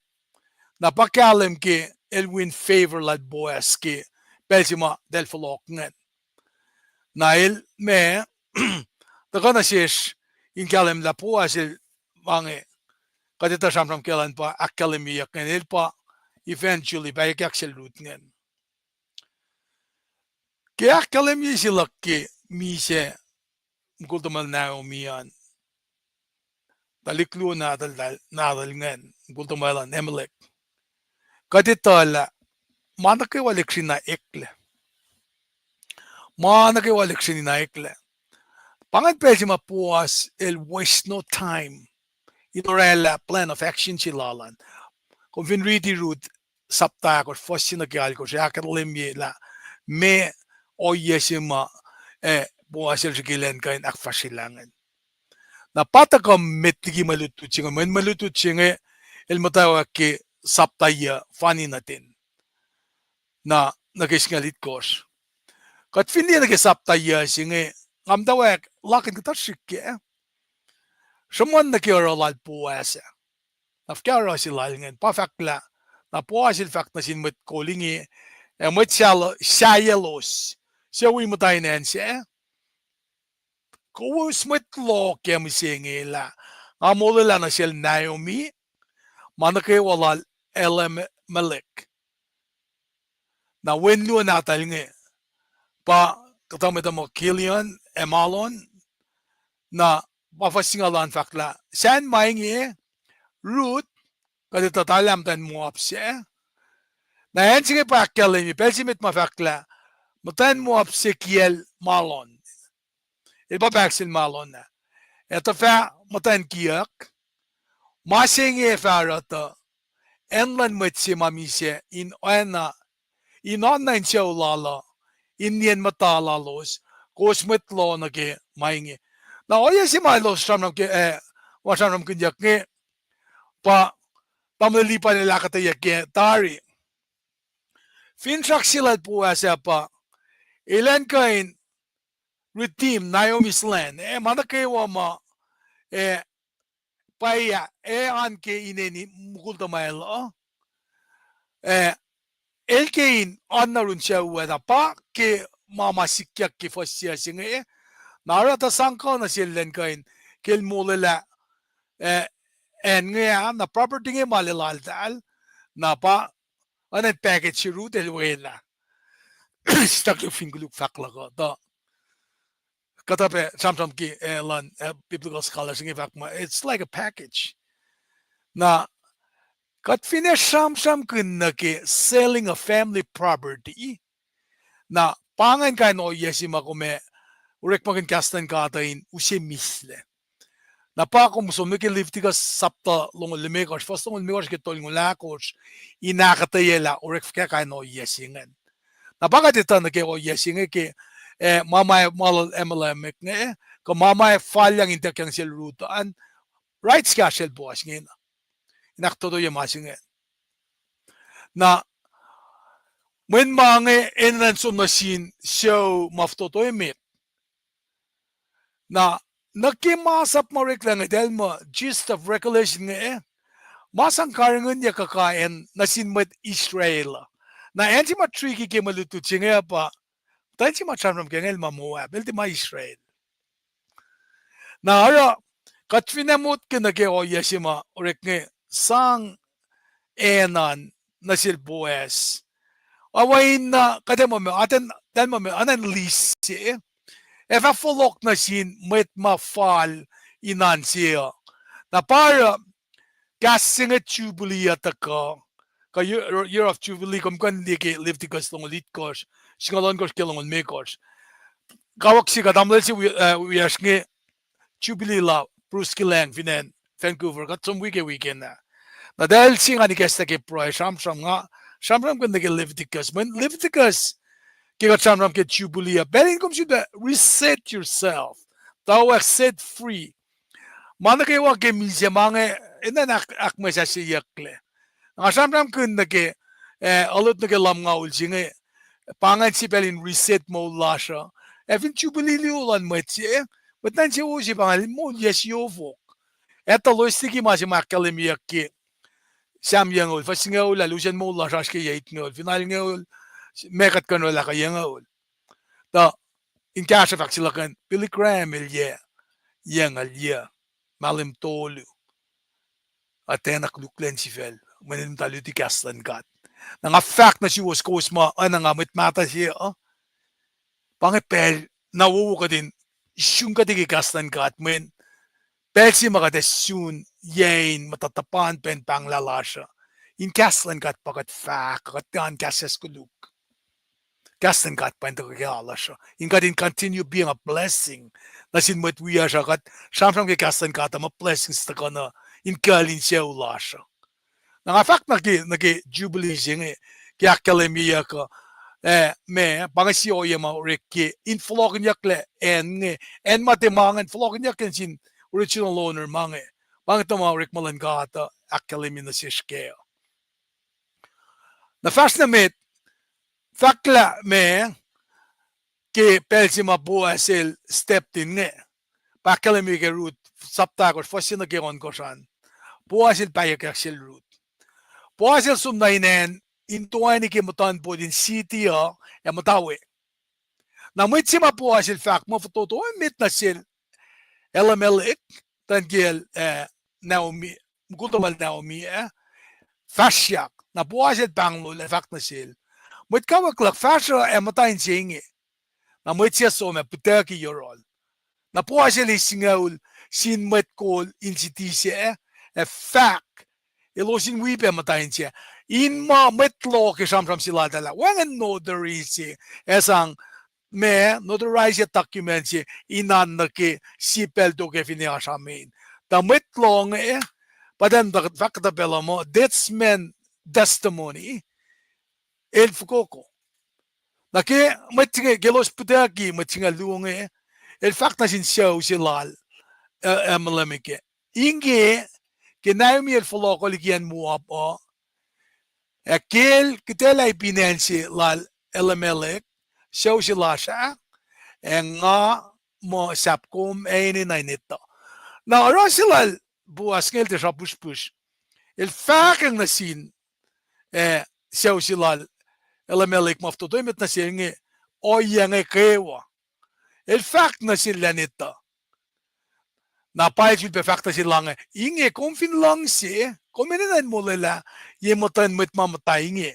na pa kahlwem ke el win favor lal Boaz ke pacl se ma eltahl fohlohk ingacn. Na el ma, tuhkuh nuh sesr in kahlwem lah Boaz el ma inge, kuht etuh sramsram ke lwen pa ahkkahlwemyeyuck ingacn, el pa eventually pahyuckyak sel Ruth ingacn. Ke ahkkahlwemye se luhk ke misac mukul tuhmwacl Naomi an, tuhlihk luo nahtuhl, nahtuhl ingacn, mukul tuhmwacl an Elimelech, kuht etuh lah ma nuh kwewa lihksreni na eklac. Ma nuh kwewa lihksreni na eklac. Pa ingacn pacl se ma Boaz el waste no time in orwaclah plan of action se lal an. Kom fin riti Ruth sapta ahkosr, fuhs se nuh ke alkosr, ahkkahlwemye lah meac ohiyac se ma, eh, Boaz el srihke elan kuh in ahkfahsryelah ingacn. Na pa tuhkuh met liki mwe lutlut se inge, mweyen mwe lutlut se inge el muhtwacwacack ke sapta yuc fani nuh ten. Na, nuh ke singucul itkohsr. Kuht fin liye nuh ke sapta yuc se inge, nga muhtwacwacack lakihn kuhtuh srihk kac. Sruhmuhn nuh ke oruh lal Boaz ah. Na fuhkah oruh se lal ingacn, pa fahk lah, na Boaz el fahk nuh sin mwet kol inge, ac mwet sahyac-, sahyac lalos, suc wi muhta in acn sac, kowos mwet loh kac mihsenge lah nga molwelah nuh sel Naomi ma nuh kwewa lal Elimelech. Na wen luo nahtuhl inge pa kuhtuh mwet uh muh Kilion ac Malon. Na pa fuhs singucul an fahk lah sacn ma inge, Ruth, kuht etuh lah muhtwacn Moab se. Na acn se inge pa ahkkahlwemye pacl se met ma fahk lah muhtwacn Moab se kiyacl Malon. El pa pahk sel Malon ah. Ac tuhfah muhtwacn kiyuhk. Ma se inge fah oruh tuh acn luhn mwet se ma misac in oacna, in oanna in sucu lal uh, in nien muhta lalos, kowos mwet loh nuh ke ma inge. Na ohiyac se ma elos sramsram ke, eh, ma sramsramkihnyuck inge, pa tamuhlwel Levi el ahkuhtweyac ke tari. Finsrak se lal Boaz ah pa, elan kuh in redeem Naomi's land, eh, ma nuh kwewa ma, eh, pwacye, eh, an ke inen mukul tuhmwacl uh, eh, el ke in oanna run sucu ah, na pa ke ma ma sikyak ke fuhs se inge, na oruh tuh sang kuh nuh sel elan kuh in, ke el molwelah, eh, acn inge ah, na property inge ma el laltahl, na pa oacna in package se Ruth el welah. Stak fin koluk fahk luhk uh, tuh kuhtuh pac sramsram ke, eh, luhn, eh, biblical scholars inge fahk muh it's like a package. Na kuht fin ac sramsramkihn nuh ke selling a family property, na pa ingacn kain ohiyac se ma kom ac orekmakihn kahs luhn God uh in use mislac. Na pa kom som nuh ke Leviticus sapta longoul limekohsr, fuhs longoul limekohsr ke tolngoul ahkosr, in ahkuhtweyac lah orek fuhkah kain ohiyac se ingacn. Na pa kuht etuh nuh ke ohiyac se inge ke, eh, ma ma, ma lal Elimelech inge, kuh ma ma falyang in ituckyang sel Ruth an, rights kahsrel Boaz ingena in ahktotoye ma se inge. Na mweyen ma inge enenuh in som nuh sin sucu ma fototo emet. Na, nuh ke masap ma oreklac inge, eltahl muh gist of revelation inge, ma sang karihngihnyuck kuh kain nuh sin mwet Israel uh. Na acn se ma tricky ke mwe lutlut se inge pa, tuh acn se ma sramsram ke inge el ma Moab, el tiac ma Israel. Na oruh, kuht fin ac motko nuh ke ohiyac se ma orek inge, sang acn an nuh sel Boaz. Oacna kuht ac muh, eltahl muh, oacna in list se, ac fah fohlohk nuh sin mwet ma fal in acn se uh. Na pa oruh, kahs se inge Jubilee uh tuhkuh, kuh year, year of Jubilee, kom kuh in liye ke Leviticus longoul itkohsr, singucul ohnkohsr ke longoul limekohsr. Kawuck se kuh tamuhlwel se wi-, eh, wiyacsr inge Jubilee la Bruskelang fin acn Vancouver, kuht som wi ke weekend ah. Na tahl se ngan ikacslah ke pruhe sramsram, nga sramsramkihn nuh ke Leviticus. Mweyen Leviticus, ke kuht sramsram ke Jubilee uh, pacl in kom sulpac reset yourself. Thou art set free. Ma nuh kwewa ke misac ma inge, enenuh in ahk-, ahkmwesahsyeyucklac. Nga sramsramkihn nuh ke, eh, olot nuh ke lumngaul se inge, pa ingacn sie pacl in reset moul lasr uh. Ac fin Jubilee luo luhn mwet se, mwet na insewowo se pa ingacn moul yac siofok. Etuh loes liki ma se ma ahkkahlwemyeyuck ke Sam yucngoul, fuhs singucul ah, lusen moul lasr oasr ke yac itngoul, fin alngoul, ma kuht kuh in oraclah kuh yucngoul. Tuh in kahsruh fahk se luhk an, Billy Graham el yac, yac ngal yac, mahlwem tolu, atacna koluk lwen sifacl, mweyen el muhta luti kahs luhn God. Na nga fahk nuh suwos kowos ma oacna nga mwet mahtuh se uh, pa inge pacl na wowo kuht in sun kuht ke kahs luhn God, mweyen pacl se ma kuht ac sun yac in muhta tuhpan pacn pahnglah lasr uh. In kahs luhn God pa kuht fahk, kuht tiac kahs sesr koluk. Kahs luhn God pa in tuhkuh ke alasr uh, in kuht in continue being a blessing nuh sin mwet wiyacsr uh, kuht sramsram ke kahs luhn God uh, ma blessings tuhkuh nuh in kucl in sucu lasr uh. Na nga fahk nuh ke, nuh ke Jubilee se inge, ke ahkkahlwemyeyuck uh, eh, ma, pa inge sie ohiyac ma orek ke, in fohlohkihnyucklac acn inge, acn ma tiac ma ingacn, fohlohkihnyucklac nuh sin original owner ma inge, pa inge tuh ma orekma luhn God uh ahkkahlwemye nuh sesr kac uh. Na fahsr nuh met, fahk lah ma, ke pacl se ma Boaz el stepped in inge, pa ahkkahlwemye ke Ruth, sapta ahkosr, fuhs se nuh ke ohnkohsr an. Boaz el pahyuckyak sel Ruth. Boaz el som nuh in acn, in toeni ke muhtuhnpot in city uh, ac muhta we. Na mwet se ma Boaz el fahk muh fototo emet nuh sel Elimelech, tuh in kiyacl, eh, Naomi, mukul tuhmwacl Naomi, eh, fahsryak. Na Boaz el pahnglol ac fahk nuh sel, mwet kawuck luhk, fahsruh ac muhta inse inge. Na mwet se som ac pihtucki yohrohl. Na Boaz el eis singucul sin mwet kol in city sac, ac fahk, elos in wi pac muhta inse, in ma mwet loh ke sramsram se laltahl ah, wacngihn notary se, ac sang ma notarize document se in oan nuh ke sie pacl tok ac finne oasr amen. Tuh mwet loh inge, pa tuh fahk kuhtuh pacl uh muh deadsman testimony, el fokoko. Na ke mwet se inge, ke elos pihtucki mwet se inge luo inge, el fahk nuh sin sucu se lal, eh, Elimelech, inge, ke Naomi el fohlohkoh liki acn Moab uh, ac ke el kihtac lah ipin acn se lal Elimelech, sucu se lasr ah, ac nga muh sahp kom ac enenuh in etuh. Na oruh se lal Boaz inge el tiac srapusrpusr. El fahkwacng nuh sin, eh, sucu se lal Elimelech ma fototo emet nuh sel inge, ohiyac inge kwewa. El fahk nuh sel lah in etuh. Na pa el sulpac fahk nuh sel lah inge, inge kom fin luhngse, kom enenuh in molwelah ye muhtuhn mwet ma muhta inge.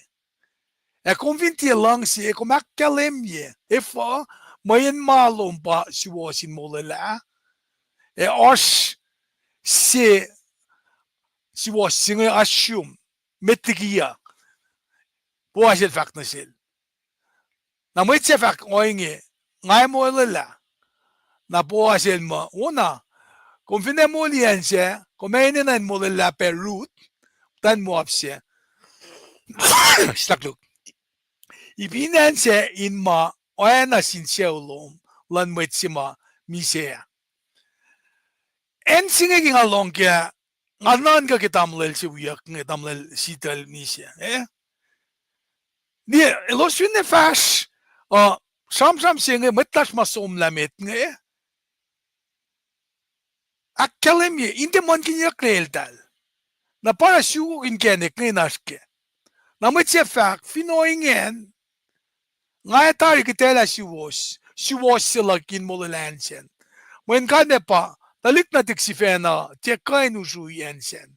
Ac kom fin tiac luhngse, kom ahkkahlwemye, efuh, mweyen ma lom pa suwohs in molwelah. Ac oasr se suwohs se inge oasr sum, met likiyuc. Boaz el fahk nuh sel. Na mwet sac fahk ohinge, nga ac molwelah. Na Boaz el muh, wona, kom fin ac moli acn sac, kom ac enenuh in molwelah pac Ruth, muhtwacn Moab sac. Silaklok. Ipin acn sac in ma oacna sin sucu lom, luhn mwet se ma misac ah. Acn se inge ke nga lohng kac, nga nuhnkuh ke tamuhlwel se wiyuck inge, tamuhlwel Sitwell misac, eh? Liye, elos finne fahsr, uh, sramsram se inge, mwet lasr ma somlah met inge, ahkkahlwemye, in tiac muhlkihnyucklac eltahl. Na pa oruh sukok inkacnek inge in oasr kac. Na mwet sac fahk, fin ohinge, nga ac tari kihtac lah suwohs, suwohs se luhk in molwelah acn sacn. Mweyen kalmac pa, tuhlihk nuhtihk sifacna tiac kuh in usrui acn sacn.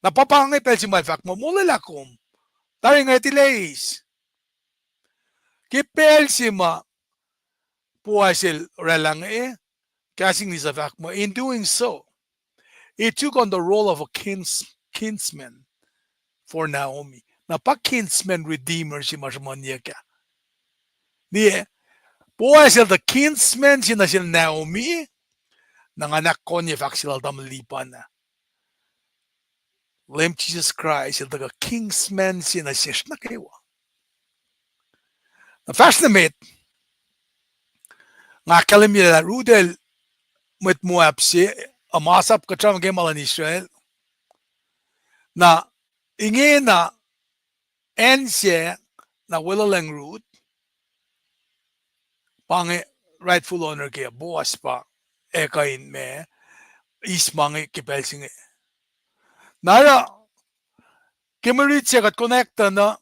Na pa pa inge pacl se ma el fahk muh, molwelah kom. Tari nga tilac eis. Ke pacl se ma Boaz el oraclah inge, Kahs English uh fahk muh, in doing so, he took on the role of a kins-, kinsman for Naomi. Na pa kinsman redeemer se ma sruhmuhnyuck ah. Liye, Boaz el tuh kinsman se nuh sel Naomi, na nga ahkkahlwemye fahk se lal tamuhlwel Lipan ah. Leum Jisus Kraist el tuhkuh kinsman se nuh sesr nuh kwewa. Na fahsr nuh met, nga ahkkahlwemye lah Ruth el mwet Moab se, uh, masap kuht sramsram ke ma luhn Israel. Na ingena acn se, na weluhlacng Ruth, pa inge rightful owner ke Boaz pa, ac kuh in ma, eis ma inge ke pacl se inge. Na oruh, ke mwe rit se kuht connect tuh na,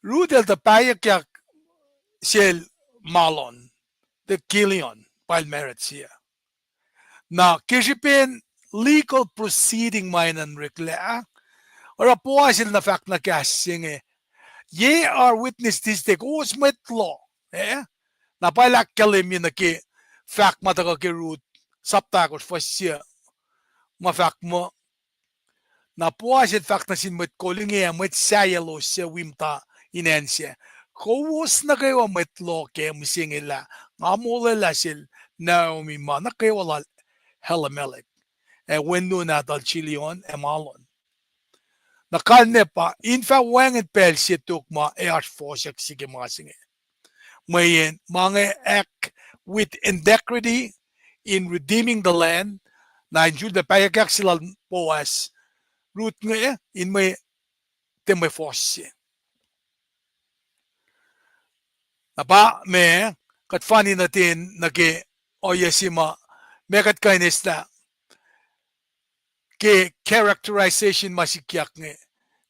Ruth el tuh pahyuckyak sel Mahlon, tuh Kilion, pa el married se. Na ke srihpen legal proceeding ma enenuh in oreklac, oruh Boaz el na fahk na kahs se inge, ye are witness this day, kowos mwet loh, eh? Na pa el ahkkahlwemye nuh ke fahk ma tuhkuh ke Ruth, sapta ahkosr fuhs se, ma fahk muh, na Boaz el fahk nuh sin mwet kol inge ac mwet sahyac elos suc wi muhta in acn sac, kowos nuh kwewa mwet loh kac mihsenge lah nga molwelah sel Naomi ma nuh kwewa lal Elimelech, ac wen nuh nahtuhl Chilion ac Mahlon. Na kalmac pa in fah wacngihn pacl se tok ma ac oasr fohsack se ke ma se inge. Mweyen ma inge act with integrity in redeeming the land. Na in sulpac pahyuckyak se lal Boaz, Ruth inge, in mwe, tiac mwe fohs se. Na pa ma kuht fani nuh ten nuh ke ohiyac se ma, ma kuht kuh in eslah ke characterization ma sikyak inge,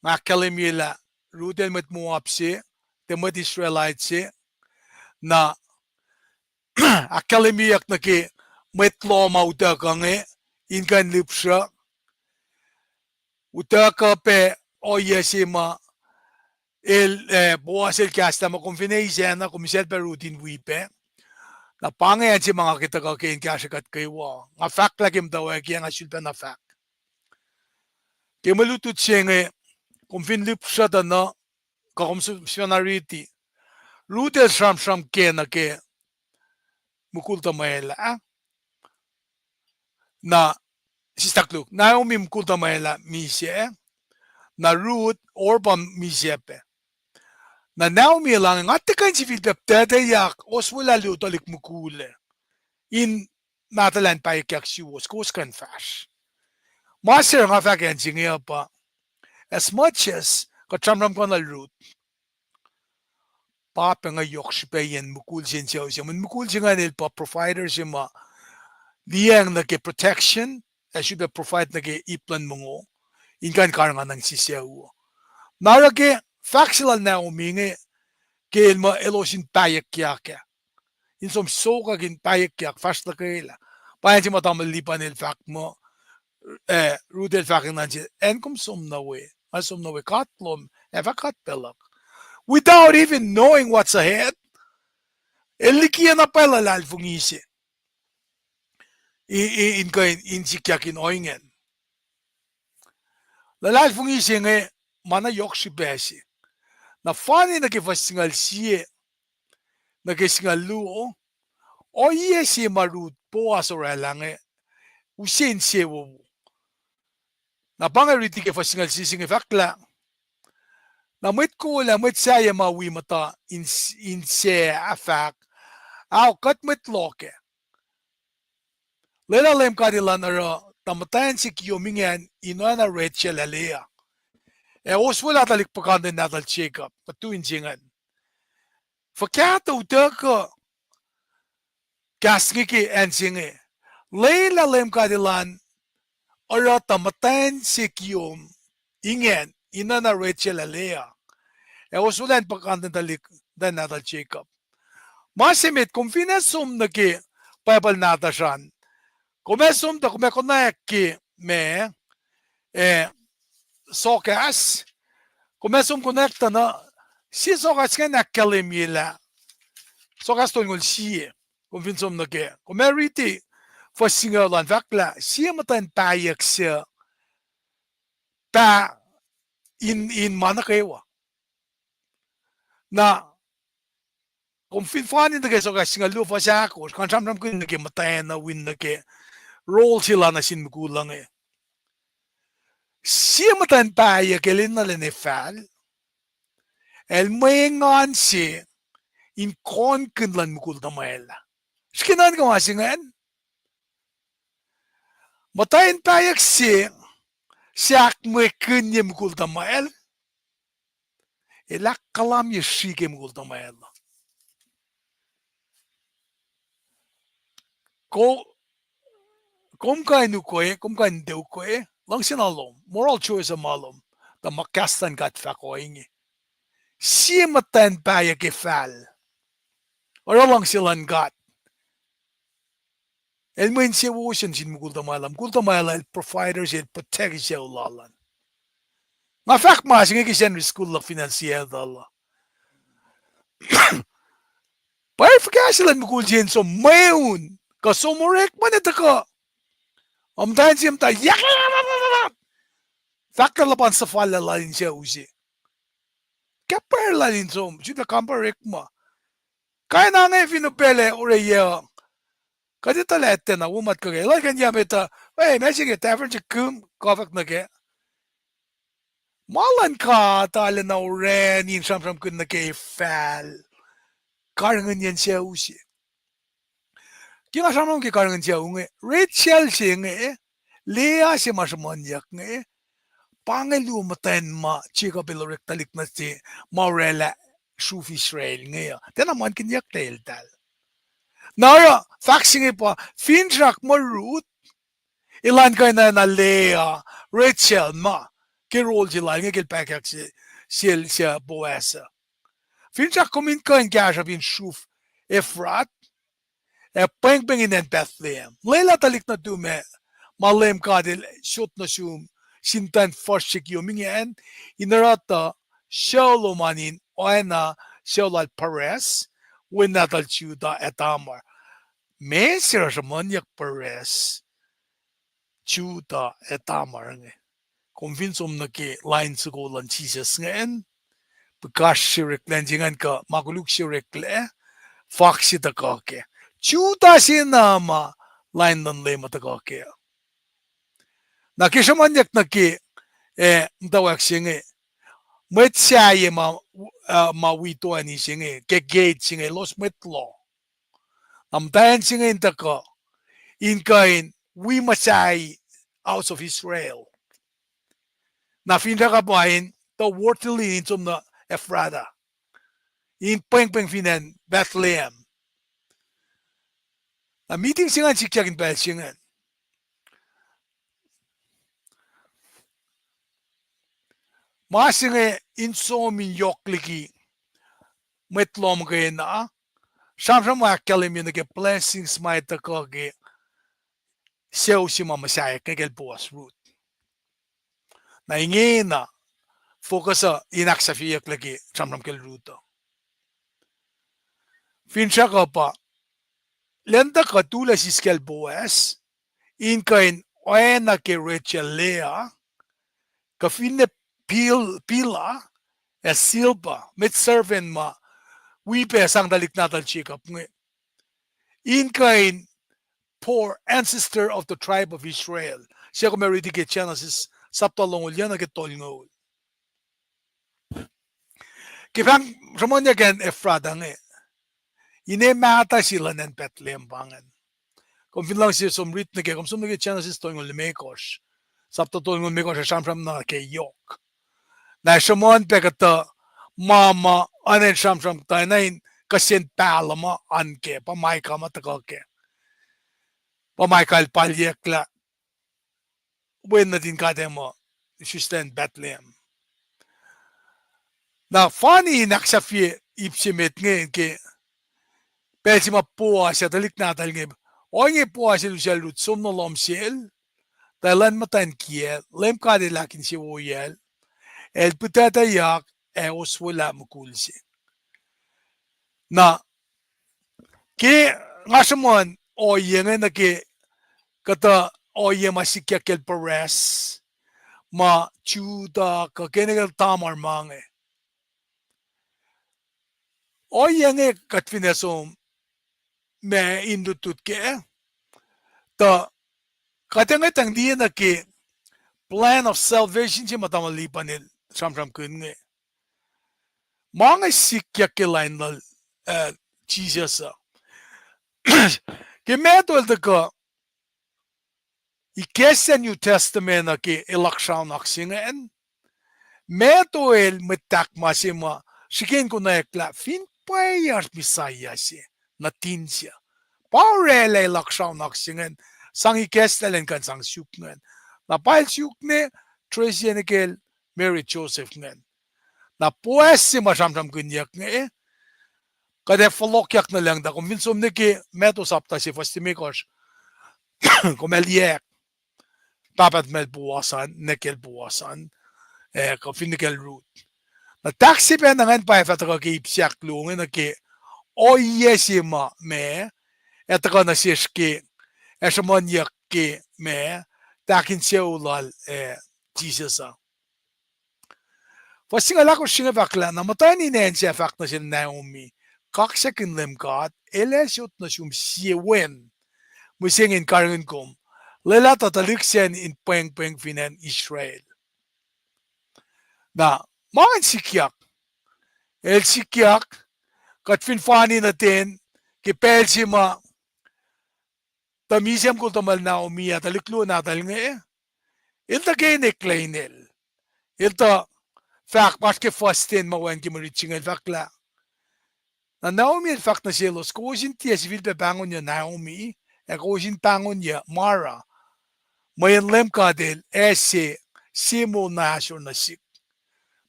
nga ahkkahlwemye lah Ruth el mwet Moab se, tiac mwet Israelite se, na ahkkahlwemyeyuck nuh ke mwet loh ma utuckuh inge, in kuh in lihpsruh, utuckuh pac ohiyac se ma el, eh, Boaz el kahslah muh kom fin eis acn uh, kom isacl pac Ruth in wi pac. Na pa inge acn se ma nga ke tuhkuh ke in kahsrwe kuht kwewa. Nga fahk lah ke muhtwacwacack ah nga sulpac na fahk ke mwe lutlut se inge, kom fin lihpsruh tuh na, kuh kom sifacna riti, Ruth el sramsram ke nuh ke mukul tuhmwacl ah. Na, sislah koluk, Naomi mukul tuhmwacl ah misac, na Ruth, Orpah misac pac. Na Naomi el inge, nga tiac kuh in sifilpac ptahtuhyak oswelah luo tuhlihk mukul ah in nahtuhl an pahyuckyak suwos, kowos kuh in fahsr. Ma se nga fahk acn se inge uh pa, as much as kuht sramsramkihn lal Ruth, pa pac nga yohk srihpac yen mukul se in sucu se, mweyen mukul se ingacn el pa provider se ma liyacacng nuh ke protection, ac srihpac provide nuh ke ip luhn mongo, in kuh in karihngihn nuh sin sucu uh. Na oruh ke fahk se lal Naomi inge, ke el muh elos in pahyuckyak ah, in som sokwack in pahyuckyak fahsr nuh kwewa. Pa acn se ma tamuhlwel Lipan el fahk muh, eh, Ruth el fahk in nuh sel, acn kom som nuh we, nga som nuh we, God lom ac fah God pac luhk. Without even knowing what's ahead, el likiyac na pwacye luhlahlfongi se in kuh in sikyak in ohingacn. Luhlahlfongi se inge ma na yohk srihpac se. Na fani nuh ke fuhs singucul sie nuh ke singucul luo, ohiyac se ma Ruth Boaz oraclah inge use insewowo. Na pa inge riti ke fuhs singucul sie se inge fahk lah, na mwet kol ac mwet sahyac ma wi muhta in, in sac ah fahk, ao kuht mwet loh kac. Lwelah Leum God Elan oruh tuh muhtwacn se kiyom ingacn in oacna Rachel ac Leah, ac oswelah tuhlihk puhkantwen nahtuhl Jacob, kuht tu in se ingacn. Fuhkah tuh utuckuh kahs inge ke acn se inge, lwelah Leum God Elan oruh tuh muhtwacn se kiyom ingacn in oacna Rachel ac Leah, ac oswelah puhkantwen tuhlihk nahtuhl Jacob. Ma se met, kom fin ac som nuh ke Bible nahtuhsr an, kom ac som tuh kom ac konwacack ke ma, eh, Sohkahs, kom ac som konwacack tuh na, sie Sohkahs ingacn ahkkahlwemye lah, Sohkahs tolngoul sie, kom fin som nuh kac, kom ac riti fuhs singucul an fahk lah sie muhtwacn pahyuck suc pa in, in ma nuh kwewa. Na kom fin fani nuh ke Sohkahs singucul luo fuhs ahkosr, ngan sramsramkihn nuh ke muhtwacn uh, wi nuh ke role se lal nuh sin mukul uh inge. Sie muhtwacn pahyuck el enenuh lacn efahl, el mwe engan se in kohnkihn luhn mukul tuhmwacl. Srihke nuhnkuh ma se ingacn? Muhtwacn pahyuck se, se ahkmwekihnye mukul tuhmwacl, el ahkkahlwemye srihke mukul tuhmwacl. Ko-, kom kuh in ukwe, kom kuh in tiac ukwe, luhngse na lom, moral choice uh ma lom, tuh ma kahs luhn God fahk ohinge. Sie muhtwacn pahyuck efahl, oruh luhngse luhn God. El mwe insewowo se nuh sin mukul tuhmwacl uh, mukul tuhmwacl uh el provider se, el protect sucu lal an. Nga fahk ma se inge ke Sunday school luhk fin acn Seattle uh. Pwacr fuhkah se luhn mukul se in som mweun, kuh som orekma ne tuhkuh? Muhtwacn se muhta, yak, fahk lah luhpan suhfal lal in sucu se. Kac pwacr lal in som, sifilpac kampare orekma. Kain ange fin upaclac orwacyac uh. Kuht etuh lah tiacna wo matwac kac. Elan kuh in ya met uh, e, ma se inge tavern se kom kuh fahk nuh kac. Ma luhn God arulacna orwacni in sramsramkihn nuh ke efahl, karihngihnyacn sucu se. Ke nga sramsram ke karihngihn sucu inge, Rachel se inge, Leah se ma sruhmuhnyuck inge, pa inge luo muhtwacn ma Jacob el orek tuhlihk nuh se, ma orwaclah sruf Israel inge uh. Tiacna muhlkihnyucklac eltahl. Na oruh fahk se inge pa, finsrak muh Ruth elan kuh in oacna Leah, Rachel ma, ke role se lal inge ke el pahyuck se, sel suc Boaz uh. Finsrak kom in kuh in kahsruhp in sruf Ephrath, ac pwengpweng in acn Bethlehem. Lwelah tuhlihk nuhtum ac ma Leum God El sot nuh sum sin muhtwacn fuhsr se kiyom ingacn, in oruh tuh sucu lom an in oacna sucu lal Perez, wen nahtuhl Judah ac Tamar. Meac se oruh sruhmuhnyuck Perez, Judah ac Tamar inge? Kom fin som nuh ke lain soko luhn Jisus ingacn, pihkasr se oreklac se ingacn kuh ma koluk se oreklac, fahk se tuhkuh kac. Judah se na ma lain luhn Leum uh tuhkuh kac. Na ke sruhmuhnyuck nuh ke, e, muhtwacwacack se inge, mwet sahyac ma, uh, ma wi toeni se inge ke gate se inge, elos mwet loh. Na muhtwacn se inge in tuhkuh, in kuh in wi muhsahi house of Israel. Na finsrak uh pa in tuh worthily in som nuh Ephrata, in pwengpweng fin acn Bethlehem. Na miting se ingacn sikyak in pacl se ingacn. Ma se inge in som in yohk liki mwet lohm kena, sramsram ahkkahlwemye nuh ke blessings ma tuhkuh ke sucu se ma muhsaheack inge kacl Boaz, Ruth. Na ingena focus uh in ahksahfyeyucklac ke sramsram kacl Ruth uh. Finsrak uh pa, lwen tuhkuh tulac sisken Boaz in kuh in oacna ke Rachel, Leah, kuh finne Bil-, Bilhah, ac Zilpah, mwet servant ma wi pac sang tuhlihk nahtuhl Jacob inge, in kuh in poor ancestor of the tribe of Israel. Suc kom ac riti ke Genesis sapta longoul yuc nuh ke tolngoul. Ke pahng sruhmuhnyuck acn Ephrata inge, ine mahtuh se luhn acn Bethlehem pa ingacn. Kom fin luhngse som riti nuh ke, kom som nuh ke Genesis tolngoul limekohsr. Sapta tolngoul limekohsr ac sramsram na ke yohk. Na sruhmuhn pac kuhtuh ma ma oan in sramsram kuhtwena in kihsen pahluh ma oan kac, pa Micah ma tuhkuh kac. Pa Micah el palyeyucklah wen nuhtin God ac muh sisken Bethlehem. Na fani in ahksahfye ip se met inge ke pacl se ma Boaz ac tuhlihk nahtuhl inge, ohinge Boaz el usacl Ruth som nuh lohm sel, tuh elan muhtwacn kiyacl, Leum God El ahkinsewowoyacl, el pihtuctucyak ac oswelah mukul se. Na ke nga sruhmuhn ohiyac inge nuh ke kuhtuh ohiyac ma sikyak kacl Perez, ma Judah, kuh kena kacl Tamar ma inge. Ohiyac inge kuht fin ac som ma in lutlut kac, tuh kuht ac ngwetacng liye nuh ke plan of salvation se ma tamuhlwel Lipan el sramsramkihn inge. Ma inge sikyak ke lain lal, eh, Jisus uh. Ke Matthew el tuhkuh ikacslah New Testament uh ke eluh sraunahk se ingacn, Matthew el mwet tahk ma se ma srihke in konwacack lah fin pwacye oasr Messiah se, nuhtin se, pa oraclah eluh sraunahk se ingacn, sang ikacslah elan kuh in sang suk ingacn. Na pa el suk ne, Tracy, nuh kacl Mary Joseph ingacn. Na puhs se ma sramsramkihnyuck inge, kuht ac fohlohkyak nuh lucng tuh kom fin som nuh ke Matthew sapta se fuhs limekohsr, kom ac liyacack pahpah tuhmwacl Boas an, ninac kiyacl Boas an, ac kuh fin ninac kiyacl Ruth. Na tahk se pacna ingacn pa ac fah tuhkuh ke ip se ahkluo inge nuh ke ohiyac se ma, ma ac tuhkuh nuh sesr ke, ac sruhmuhnyuck ke, ma, tahk in sucu lal, eh, Jisus uh. Fuhs singucul ahkosr se inge fahk lah, na muhtwacn in acn sac fahk nuh sel Naomi, Kaksakihn Leum God, El ac sot nuh sum sie wen, mihsenge in karihngihn kom, lwelah tuh tuhlihk sacn in pwengpweng fin acn Israel. Na, ma ingacn sikyak. El sikyak, kuht fin fani nuh ten, ke pacl se ma tuh misac mukul tuhmwacl Naomi ah tuhlihk luo nahtuhl inge, el tuh ke in eklac inel. El tuh fahk, pa oasr ke fuhs ten ma wacngihn ke mwe rit se inge, el fahk lah, na Naomi el fahk nuh selos, kowos in tiac sifilpac pahngonyuc Naomi, ac kowos in pahngonyuc Mara, mweyen Leum God El ase sie moul na ahsor nuh sihk.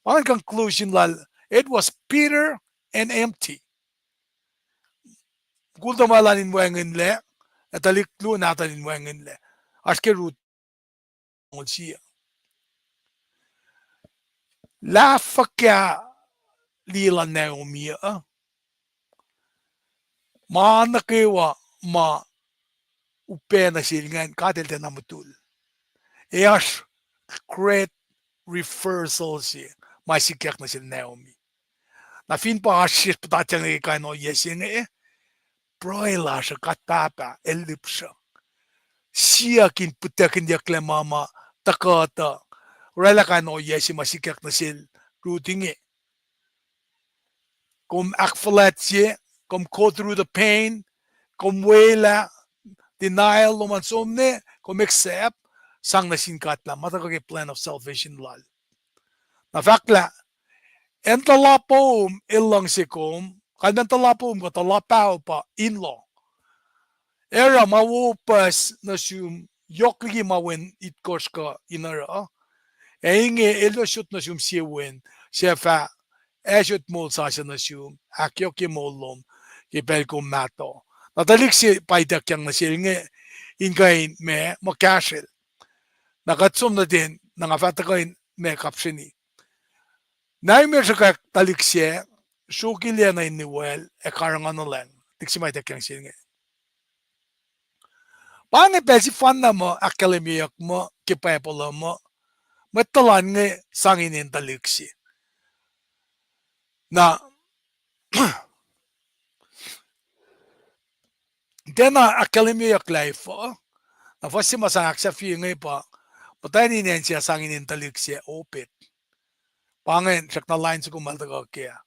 Pa ingacn conclusion lal, it was bitter and empty. Mukul tuhmwacl an in wacngihnlac, ac tuhlihk luo nahtuhl in wacngihnlac. Oasr ke Ruth ongol sie. Lah fuhkah liye lal Naomi uh, ma nuh kwewa ma upac nuh sel ingacn God El tiacna mutul. Ac oasr great reversal se ma sikyak nuh sel Naomi. Na fin pa oasr sesr puhtatyang nuh ke kain ohiyac se inge, pruhe lasr uh God Pahpah El lihpsruh. Siyuck in pihtuckyucklac ma ma tuhkuh tuh oraclah kain ohiyac se ma sikyak nuh sel Ruth inge. Kom ahkfuhlwactye, kom go through the pain, kom welah, denial lom an som ne, kom accept, sang nuh sin God lah ma tuhkuh ke plan of salvation lal. Na fahk lah, acn tuh luhpom el luhngse kom, kalmacn tuh luhpom kuh tuh luhpaho pa in-law. Oruh ma wo puhs nuh sum yohk liki ma wen itkohsr kuh in oruh. Ac inge elos sot nuh sum sie wen, suc fah ac sot moul sasuc nuh sum, ahkyohkye moul lom ke pacl kom mahtuh. Na tuhlihk se pa ituckyang nuh sel inge in kuh in ma, ma kahsrwel. Na kuht som nuh ten, na nga fah tuhkuh in ma kapsreni. Naomi el sruhkwack tuhlihk sac, sruokilyac nuh in nuwacl ac karihngihn nuh lucng. Tuhlihk se ma ituckyang sel inge. Pa inge pacl sefanna muh ahkkahlwemyeyuck muh ke Bible uh muh mwet tuhlan inge sang inen tuhlihk se. Na tiacna ahkkahlwemyeyuck lah efuh. Na fuhs se ma sang ahksahfye inge pa, muhtwacn in acn se sang inen tuhlihk se Obed. Pa ingacn srackna lain soko ma el tuhkuh kac.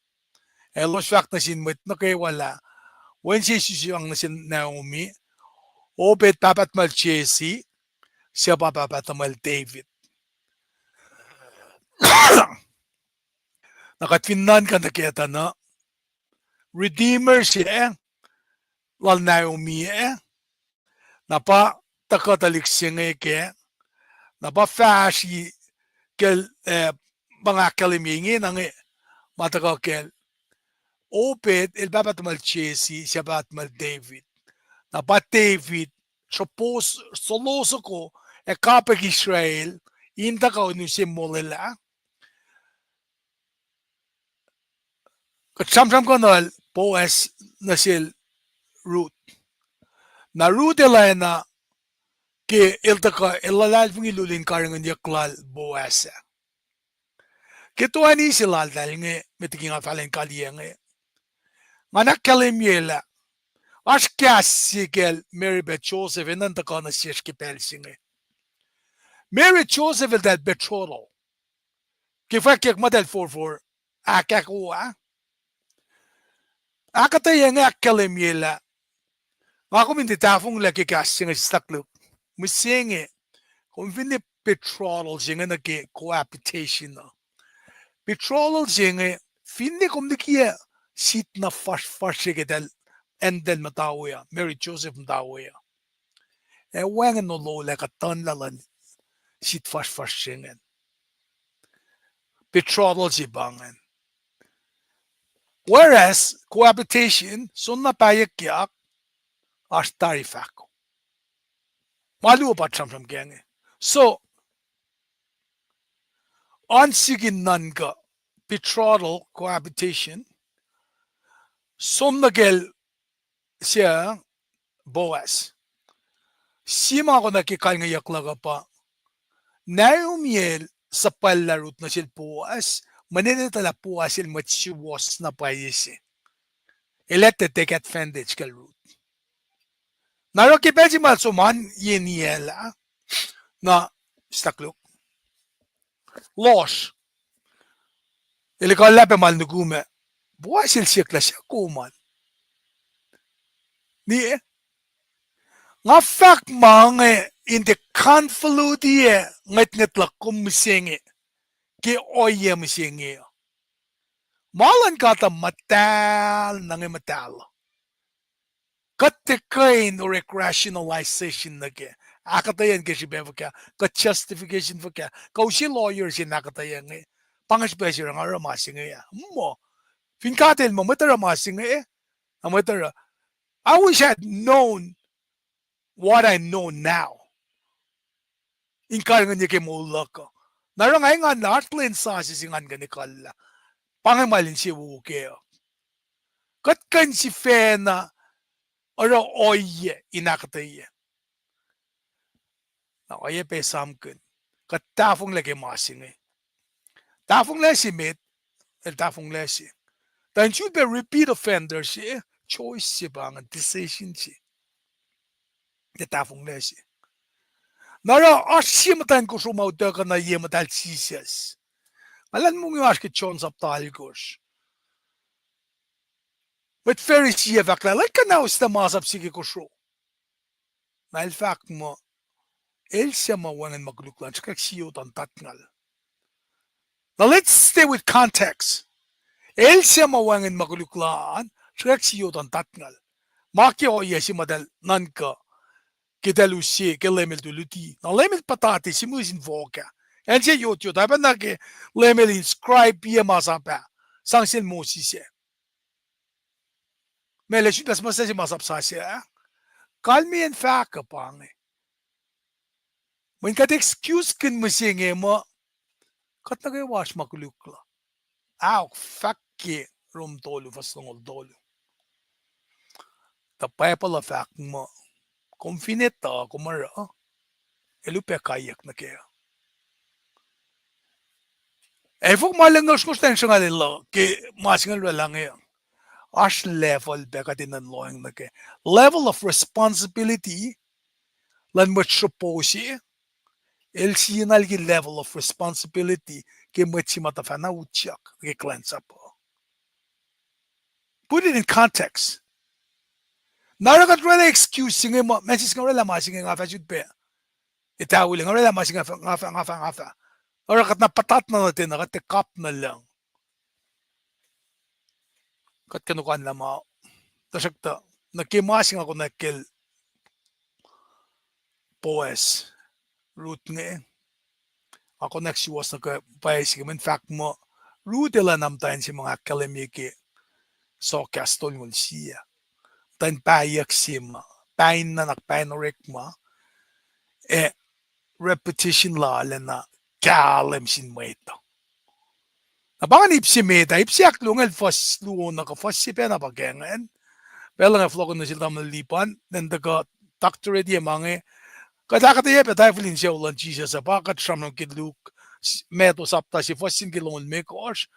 Elos fahk nuh sin mwet nuh kwewa lah, wen se sisang nuh sin Naomi, Obed pahpah tuhmwacl Jesse, suc pa pahpah tuhmwacl David. Na kuht fin nuhnkuh nuh kac tuh na, Redeemer se lal Naomi ah, na pa tuhkuh tuhlihk se inge kac, na pa fahsr kacl, eh, pa nga ahkkahlwemye inge, na inge ma tuhkuh kacl. Obed el pahpah tuhmwacl Jesse, suc pahpah tuhmwacl David. Na pa David, sropos, solo soko, ac kapwack Israel, in tuhkuh in use molwelah. Kuht sramsram kuh nuh Boaz nuh sel Ruth. Na Ruth el oacna ke el tuhkuh el luhlahlfongi lulin karihngihnyuck lal Boaz ah. Ke toeni se laltahl inge, met liki nga fahlen kaliyac inge, nga ahkkahlwemye lah oasr kahs se kacl Mary pac Joseph enenuh in tuhkuh nuh sesr ke pacl se inge. Mary Joseph eltahl betrothal. Ke fwackyuck muhtahl forfor, ahkahko ah. Ahkuhtweyac inge ahkkahlwemye lah, nga kom in tiac tahfonglac ke kahs se inge, stakluhk. Mihsenge, kom finne betrothal se inge nuh ke cohabitation uh. Betrothal se inge, finne kom likiyac sit na fuhsrfuhsr se ke tahl, acn tahl muhta we uh, Mary Joseph muhta we uh. Ac wacngihn ololac kuhtuhnlah luhn sit fuhsrfuhsr se ingacn. Betrothal se pa ingacn. Whereas cohabitation, soenna pahyuckyak, oasr tari fahko. Ma luo pa sramsram ke inge. So, oan sik in nuhnkuh, betrothal, cohabitation, som nuh kacl se Boaz. Sie ma konwacack ke kalngeyuck luhk uh pa, Naomi el suhpwacllah Ruth nuh sel Boaz, mweyen etuh lah Boaz el mwet suwohs na pwacye se. El etuh take advantage kacl Ruth. Na oruh ke pacl se ma el som an yen iyaclah, na, stakluhk, lohsr. El ekuhllah pac ma el nukum ah, Boaz el siyuck lah, Suc kom an? Liye, nga fahk ma inge in tiac convolute ngwetngwet luhk kom mihsenge ke ohiyac mihsenge uh. Ma luhn God uh muhtahl, na inge muhtahl uh. Kuht tiac kuh in orek rationalization nuh kac. Ahkuhtweyac ke srihpac fuhkah, kuh justification fuhkah, kuh use lawyer se in ahkuhtweyac inge. Pa inge srihpac se oruh nga oruh ma se inge ah. Muh, fin God el muh mwet oruh ma se inge, na mwet oruh, I wish I had known what I know now in karihngihn ke moul luhk uh. Na oruh nga engan lah oasr lwen sasuc se ngan kuh in ekuhllah. Pa inge ma el insewowo kac uh. Kuht kuh in sifacna oruh ohiyac in ahkuhtweyac. Na oacyacpac esamkihn, kuht tahfonglac ke ma se inge. Tahfonglac se met, el tahfonglac se. Tuh in sulpac repeat offender se, choice se pa ingacn, decision se. Ke tahfonglac se. Na oruh oasr sie muhtwacn kosro ma utuckuh nuh ye muhtahl Jisus. Nga luhlahlfongi oasr ke John sapta alkosr. Mwet Pharisee ac fahk lah, Lwelah kuht kuh in ahkos masap se ke kosro. Na el fahk muh, El suc ma wacngihn ma koluk lal an sruhkwack siyot an tatngal. Now let's stay with context. El suc ma wacngihn ma koluk lal an sruhkwack siyot an tatngal. Ma ke ohiyac se ma eltahl nuhnkuh ke eltahl use ke Leum el tuh luti. Na Leum el puhtati, simihs infohk ah. Acn se yotyot, oacyacpac na ke Leum el inscribe-iyac masap ah, sang sel Moses ah. Meac, el sulpac suhmuhslah se masap sasuc ah? Kalmeyacn fahk uh pa inge. Mweyen kuht excuse-kihn mihsenge muh kuht nuh kwewa oasr ma koluk lal. Ahok, fahk ke Rom tolu, fuhs longoul tolu. Tuh Bible uh fahk muh, kom fin etuh, kom oruh, el upac kaiyuck nuh kac. Ac fok ma lwen ngosrngosr tacn sruhnga lal uh ke ma se inge orwaclah inge, oasr level pac kuht enenuh in lohacng nuh kac. Level of responsibility luhn mwet sropo se, el sie na liki level of responsibility ke mwet se ma tuhfahna utyak ke kuhlwacnsap uh. Put it in context. Na oruh kuht orwaclah excuse se inge muh, ma se nga orwaclah ma se inge nga fah sut pac, etawilac, nga orwaclah ma se inge nga fah, nga fah, nga fah. Oruh kuht na puhtatna nuh ten, kuht tiac kap nuh lucng. Kuht kunohkohnlah ma, tuhsruhktuh, nuh ke ma se nga konwacack kacl Boaz, Ruth inge, nga konwacack suwohs nuh ke pwacye se ke mweyen fahk muh Ruth el oacna muhtwacn se ma nga ahkkahlwemye ke Sohkahs tolngoul sie. Muhtwacn pahyuck se ma, pahyuck nuhnak, pahyuck orekma, ac repetition lal ah na kahlwem sin mwet uh. Na pa ingacn ip se met ah, ip se ahklongel fuhs luo na kuh fuhs se pacna pa ke ingacn. Pacl inge fohlohkihn nuh sel tamuhlwel Lipan, nwe tuhkuh doctorate ma inge. Kuht ahkuhtweyac pac tahfuhl in sucu luhn Jisus uh, pa kuht sramsram ke Luke, Matthew sapta se fuhs se ke longoul limekohsr.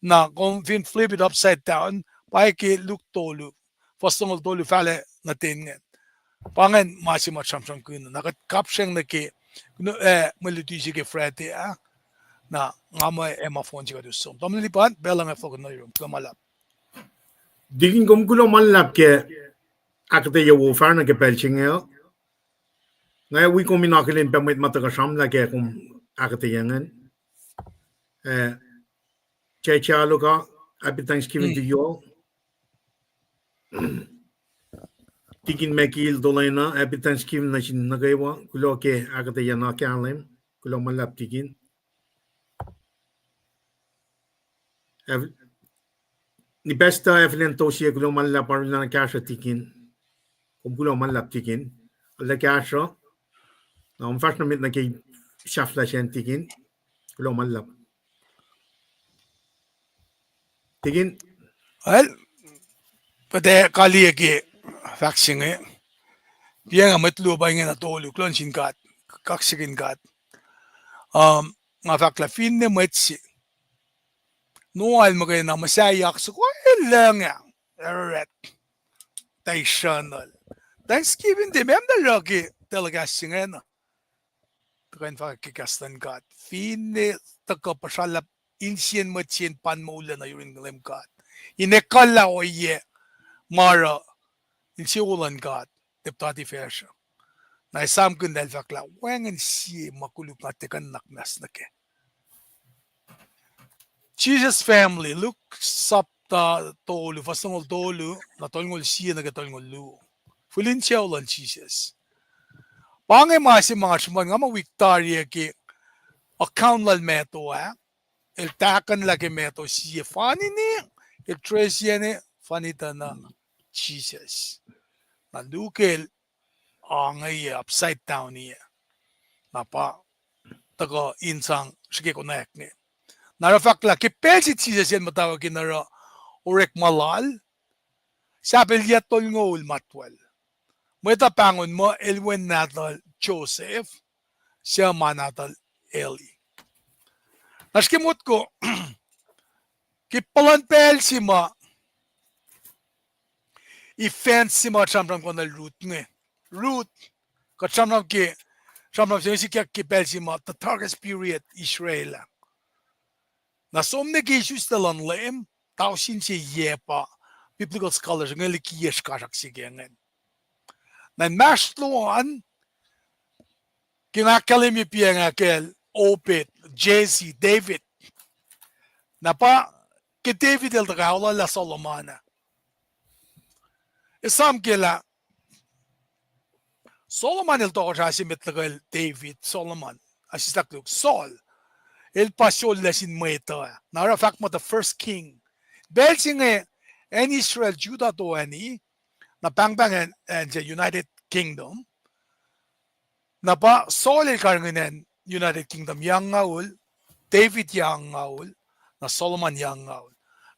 Na kom fin flip it upside down, pa ke Luke tolu, fuhs longoul tolu fahlac nuh ten ingacn. Pa ingacn ma se ma sramsramkihn. Na kuht kapsreng nuh ke Kuno, eh, mwe luti se ke Friday ah. Na nga muh ac ma fohn se kuht us som. Tamuhlwel Lipan, pacl inge fohk nuh yurum, kuloh ma luhlahp. Tikin, kom kuloh ma luhlahp ke ahkuhtweyac wo fahsr nuh ke pacl se inge. Nga wi kom in akihlen pac mwet ma tuhkuh sramlah ke kom ahkuhtweyac ingacn. Eh, Chacha Luka, happy Thanksgiving to you all. Tikin Mekil Tolena, happy Thanksgiving nuh sin nuh kwewa, kuloh ke ahkuhtweyac na kahlwem, kuloh ma luhlahp tikin. Ni Pastor Evelyn Tosie, kuloh ma luhlahp arulacna kahsruh tikin. Kom kuloh ma luhlahp tikin. Arulacna kahsruh. Na kom fahsr nuh met nuh ke sahflah sacn tikin. Kuloh ma luhlahp. Tikin. Well, kuht ac kaliyac ke fahk se inge. Piacng mwet luo pa ingena tolu, kuloh nuh sin God, kaksakihn God. Um, nga fahk lah finne mwet se Noah el muhkwena muhsaheack soko el lucng ah, Ararat, tah isrucnuhl. Thanksgiving Day, meac na oruh ke telecast se ingena? Tuhkuh in fahk ke kahs luhn God. Finne tuhkuh puhsralap insiyacn mwet se in pan moullac nuh yurin Leum God, in ekuhllah ohiyac ma oruh insewowo luhn God tiac puhtati facsr uh. Na esamkihn lah el fahk lah wacngihn sie ma koluk na tiac kuh in nuhnak muhnahs nuh kac. Jesus family, Luke sapta tolu, fuhs longoul tolu, na tolngoul sie nuh ke tolngoul luo. Fihl insewowo luhn Jisus. Pa inge ma se ma nga sruhmuhn, nga muh wik tari ah ke account lal Matthew ah, el tahkuhnlah ke Matthew sie funny nwe, el trace-iyac nwe funny tuh na Jisus. Na Luke el ange upside down ah. Na pa tuhkuh in sang srihke konwacack nwe. Na oruh fahk lah ke pacl se Jisus el muhtwacwacack in oruh orekma lal, sahp el yac tolngoul ma twelve. Mwet uh pahngon muh el wen nahtuhl Joseph, suc ma nahtuhl Eli. Na srihke motko, ke puhlan pacl se ma event se ma kuht sramsram ke Ruth inge. Ruth, kuht sramsram ke, sramsram se inge sikyak ke pacl se ma the darkest period Israel ah. Na som nuh ke isuslac luhn Leum, tausin se yac pa biblical scholars inge likiyac srihkasrak se ke ingacn. Na inmahsrlon, ke nga ahkkahlwemye piacng ah kacl Obed, Jesse, David. Na pa ke David el tuhkuh aollah Solomon ah. Esam ke lah Solomon el tohkohsrah se met tuhkuh el David, Solomon, ah, sislah koluk, Saul. El pa sollac sin mwet uh. Na oruh fahk muh the first king. Pacl se inge acn Israel, Judah toeni, na pahngpahng acn, acn se United Kingdom. Na pa Saul el karihngihn acn United Kingdom yac angngaul, David yac angngaul, na Solomon yac angngaul.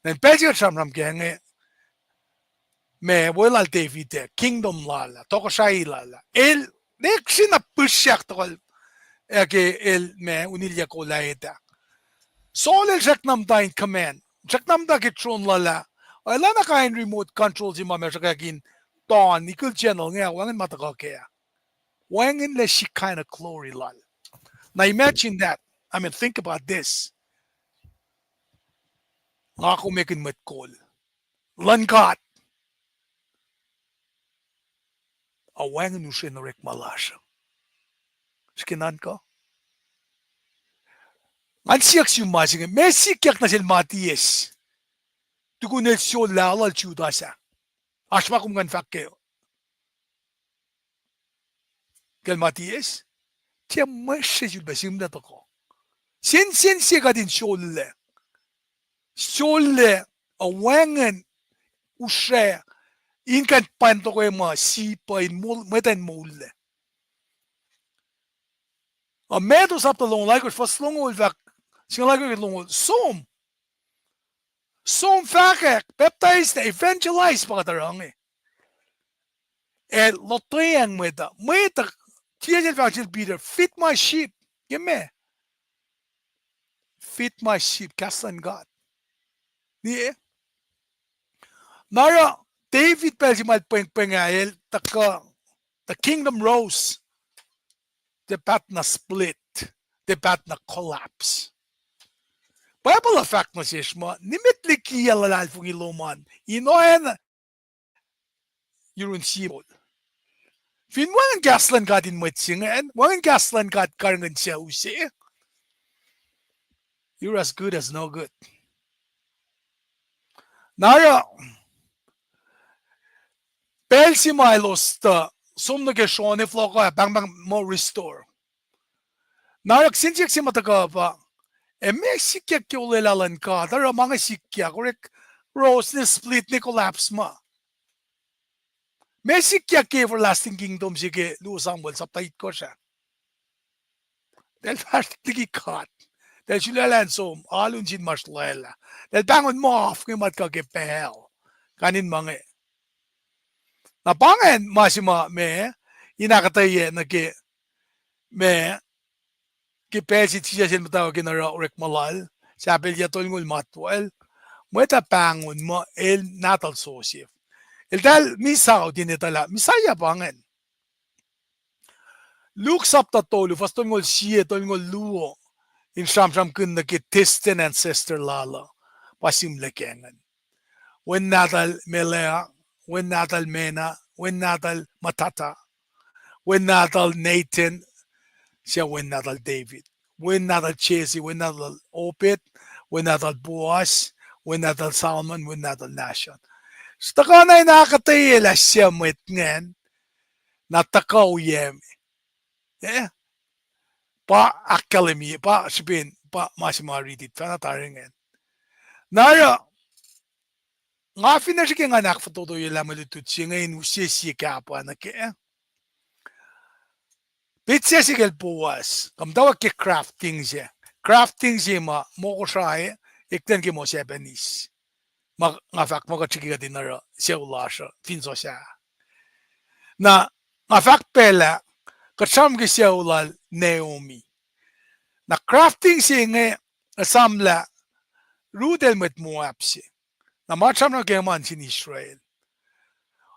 Na in pacl se kuht sramsram kac inge, ma wo lal David ah, kingdom lal ah, tohkohsrahi lal ah, el, next se na pihsrack tohkohl, ac ke el ma unilyac kol ah etuh. Saul el srackna muhta in command, srackna muhta ke throne lal ah, elan na kain remote control se ma ma sruhkwack in ton, equal channel inge, wacngihn ma tuhkuh kac. Wacngihnlac Shekinah glory lal. Now imagine that. I mean, think about this. Nga kom ekihn mwet kol luhn God. A wacngihn usren orekma lasr uh. Srihke nuhnkuh. Ngan siyuck sum ma se inge, meac sikyak nuh sel Matthias tukun el sulaclah lal Judas ah? Oasr ma kom kuh in fahk kac kacl Matthias? Tiac mwe sre sulpac sihmlac tohkoh. Sensen se kuht in sollac. Sollac, a wacngihn usra in kuh in pan tohkoh ma sip uh in moul, mwet uh in moullac. A Matthew sapta longoul alkosr, fuhs longoul fahk, singucul alkosr longoul, som. Som, fahkwack, pacptais, evangelize pa kuht oruh inge. Ac lotweacng mwet uh, mwet uh, tiac sel fahk sel Peter, feed my sheep. Ke meac? Feed my sheep, kahs luhn God. Liye? Na oruh David pacl se ma el pwengpweng ah, el tuhkuh, the kingdom rose. tiac paht na split, tiac paht na collapse. Bible uh fahk nuh sesr muh nimet liki luhlahlfongi lom an in oacna yurun sie moul. Fin wacngihn kahs luhn God in mwet se ingacn, wacngihn kahs luhn God karihngihn sucu se, you're as good as no good. Na oruh pacl se ma elos tuh som nuh ke sron, ac fohlohk ah pahngpahng muh restore. Na oruh kihsen siyuck se ma tuhkuh pa, ac meac sikyak ke olwelah luhn God? Oruh ma inge sikyak, orek ros ne split ne collapse ma. Meac sikyak ke everlasting kingdom se ke luo Samuel sapta itkohsr ah? Eltahl fahsr liki God. Eltahl sulaclah in som, alu nuh sin ma srolwaclah. Eltahl pahngon muh af inge ma tuhkuh ke pacl. Kain in ma inge. Na pa ingacn ma se ma meac, in ahkuhtweyac nuh ke meac, ke pacl se Jisus el muhtwacwacack in oruh orekma lal, sahp el yac tolngoul matwacl, mwet ah pahngon muh el nahtuhl Joseph. Eltahl miss out in etuh lah Messiah pa ingacn. Luke sapta tolu, fuhs tolngoul sie, tolngoul luo, in sramsramkihn nuh ke distant ancestor lal uh, pa sihmlac ke ingacn. Wen nahtuhl Melea, wen nahtuhl Mena, wen nahtuhl Matata, wen nahtuhl Nathan, suc wen nahtuhl David, wen nahtuhl Jesse, wen nahtuhl Obed, wen nahtuhl Boaz, wen nahtuhl Salmon, wen nahtuhl Nahshon. Tuhkuh na in ahkuhtweyac lah suc mwet ingacn, na tuhkuh oyac me. Eh? Pa ahkkahlwemye, pa srihpen, pa ma se ma riti fahna tari ingacn. Na oruh, nga finne srihke ngan ahkfototoyelah mwe lutlut se inge in use sie kahpah nuh ke petsac se kacl Boaz, kuh muhtwacwacack ke crafting se. Crafting se ma mokosrae, eklac ke moul Japanese. Ma nga fahk muh kuht srihke kuht in oruh sucu lasr uh fin sohsah. Na nga fahk pacl ah, kuht sramsram ke sucu lal Naomi. Na crafting se inge, esamlah Ruth el mwet Moab se. Na ma sramsram ke ma nuh sin Israel.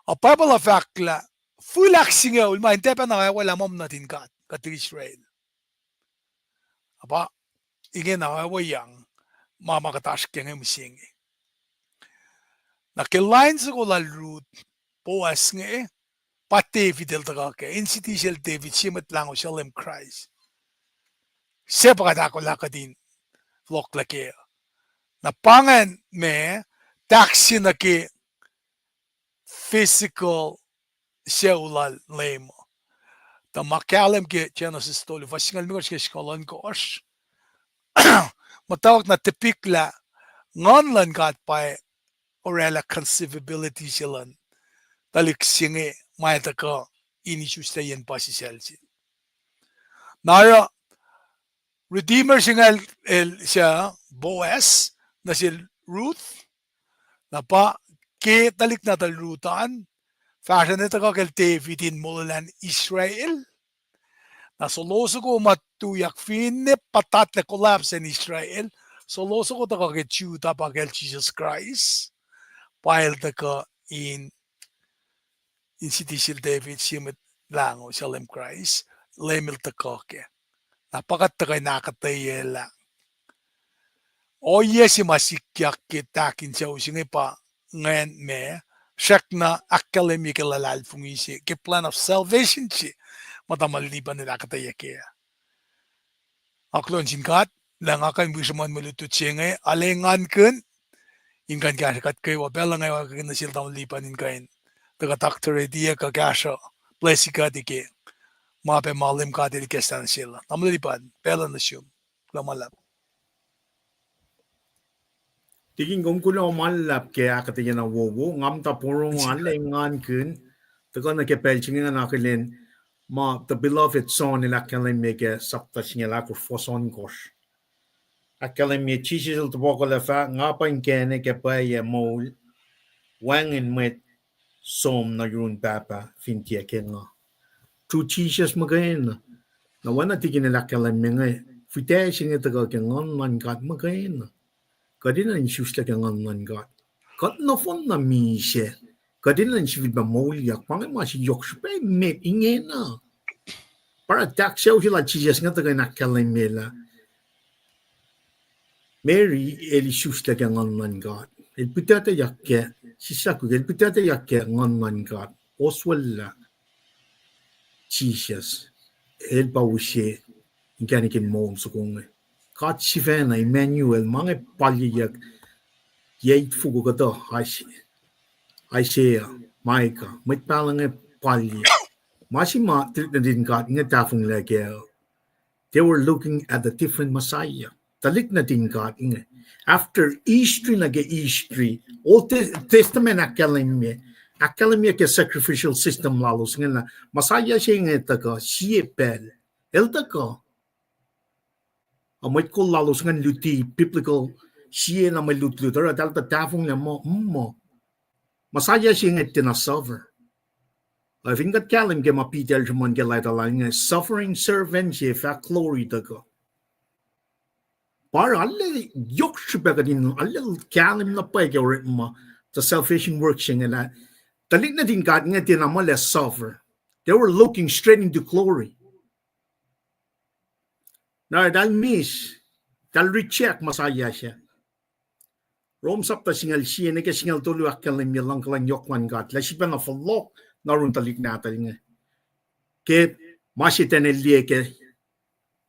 A Bible uh fahk lah fihl ahksingucul ma in tiac pacna oacwacack lah ma nuhtin God, kuht Israel. A pa ingena oacweyang ma ma kuht oasr ke inge mihsenge. Na ke lain soko lal Ruth, Boaz inge, pa David el tuhkuh kac, in siti sel David, sie Mwet Lahngo, sie Leum Kraist. Suc pa kuht ahkolah kuht in fohlohklac kac. Na pa ingacn ma tahk se nuh ke physical sucu lal Leum. Tuh ma kahlwem ke Genesis tolu, fuhs singucul limekohsr ke singucul ohnkohsr, muhtwacwacack na typical lah Nguhn luhn God pa oraclah conceivability se luhn tuhlihk se inge ma el tuhkuh in isuslac yen puhsisacl se. Na oruh Redeemer se inge el, el suc Boaz, nuh sel Ruth, na pa ke tuhlihk nahtuhl Ruth an, fahsruh in tuhkuh kacl David in molwelah Israel. Na solo soko ma tuyak finne puhtatlac collapse in Israel, solo soko tuhkuh ke Judah pa kacl Jisus Kraist, pa el tuhkuh in, in siti sel David, sie Mwet Lahngo, sie Leum Kraist, Leum el tuhkuh kac. Na pa kuht tuhkuh in ahkuhtweyac lah ohiyac se ma sikyak ke tahk in sucu se inge pa ingacn ma srackna ahkkahlwemye ke luhlahlfongi se, ke plan of salvation se ma tamuhlwel Lipan el ahkuhtweyac kac. Nga kuloh nuh sin God lah nga kuh in wi sruhmuhn mwe lutlut se inge, arlac engankihn in kuh in kahsruh kuht kwewa. Pacl uh nga ac oakihn nuh sel tamuhlwel Lipan in kuh in tuhkuh doctorate-iyac kuh kahsruh bless kuht ke ma pac ma Leum God El ikacslah nuh sel uh. Tamuhlwel Lipan, pacl uh nuh sum. Kuloh ma luhlahp. Tikin, kom kuloh ma luhlahp ke ahkuhtweyac na wowo. Nga muhta porongo, arlac engankihn, tuhkuh nuh ke pacl se inge nga akihlen ma the beloved John el ahkkahlwemye ke sapta singucul ahkosr, fuhs ohnkohsr. Ahkkahlwemye Jisus el tohpohkolah fahk, nga pa inkacnek ac pwacye ac moul, wacngihn mwet som nuh yurin Pahpah fin tiac ke nga. Through Jesus muhkwena. Na oacna tikin el ahkkahlwemye inge, fihtac se inge tuhkuh ke Nguhn luhn God muhkwena. Kuht enenuh in isuslac ke Nguhn luhn God. Kuht nohfohn na misac. Kuht enenuh in sifilpac moulyak. Pa inge ma se yohk srihpac met ingena. Oruh tahk sucu se lal Jisus inge tuhkuh in ahkkahlwemye lah Mary el isuslac ke Nguhn luhn God. El pihtuctucyak ke, sislah kuk, el pihtuctucyak ke Nguhn luhn God. Oswaclah Jisus, el pa use inkacnek in moul soko inge. God sifacna, Emmanuel, ma inge palyeyuck, yac itfoko kuhtuh, Is-, Isaiah, Micah, mwet pahluh inge palye. Ma se ma tuhlihk nuhtin God inge tahfonglac kac. They were looking at a different Messiah. Tuhlihk nuhtin God inge. After history nuh ke history, Old Te-, Testament ahkkahlwemye, ahkkahlwemye ke sacrificial system lalos inge lah Messiah se inge tuhkuh, sie pacl. El tuhkuh. Ac mwet kol lalos ingacn luti biblical, sie na mwe lutlut, oruh eltahl tuh tahfonglac muh, muh Messiah se inge tiacna suffer. Ac fin kuht kahlwem ke ma Peter el sruhmuhn ke leta lal inge, suffering servant se fah glory tuhkuh. Pa arlac yohk srihpac kuht in arlac kahlwem na pwacye ke orekma, the salvation work se inge lah tuhlihk nuhtin God inge tiacna muh lah suffer. They were looking straight into glory. Na eltahl miss, eltahl reject Messiah sac. Rom sapta singucul sie nuh ke singucul tolu ahkkahlwemye luhngkuhlwacng yohk luhn God lah sifacna fohlohk nuh yurin tuhlihk nahtuhl inge. Ke ma se Daniel liye ke,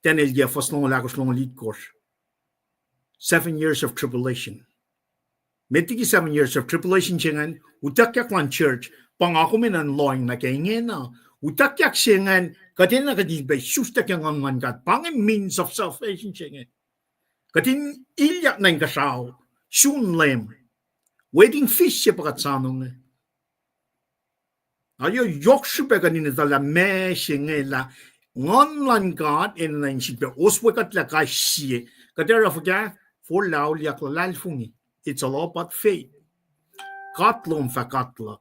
Daniel yac fuhs longoul ahkosr, longoul itkosr. Seven years of tribulation. Met liki seven years of tribulation se ingacn, utuckyak luhn church, pa nga kom enenuh in lohng nuh ke ingena, utuckyak se ingacn, kuht enenuh kuht in pac isuslac ke Nguhn luhn God, pa inge means of salvation se inge. Kuht in ilyak nuh inkuhsrao, sun Leum, wedding feast se pa kuht soanonge. Na yohk srihpac kuht in etuh lah ma se inge lah Nguhn luhn God enenuh in sifilpac oswe kuht lah kais sie. Kuht ac oruh fuhkah? Forlah auliyak luhlahlfongi. It's all about faith. God lom fah God luhk.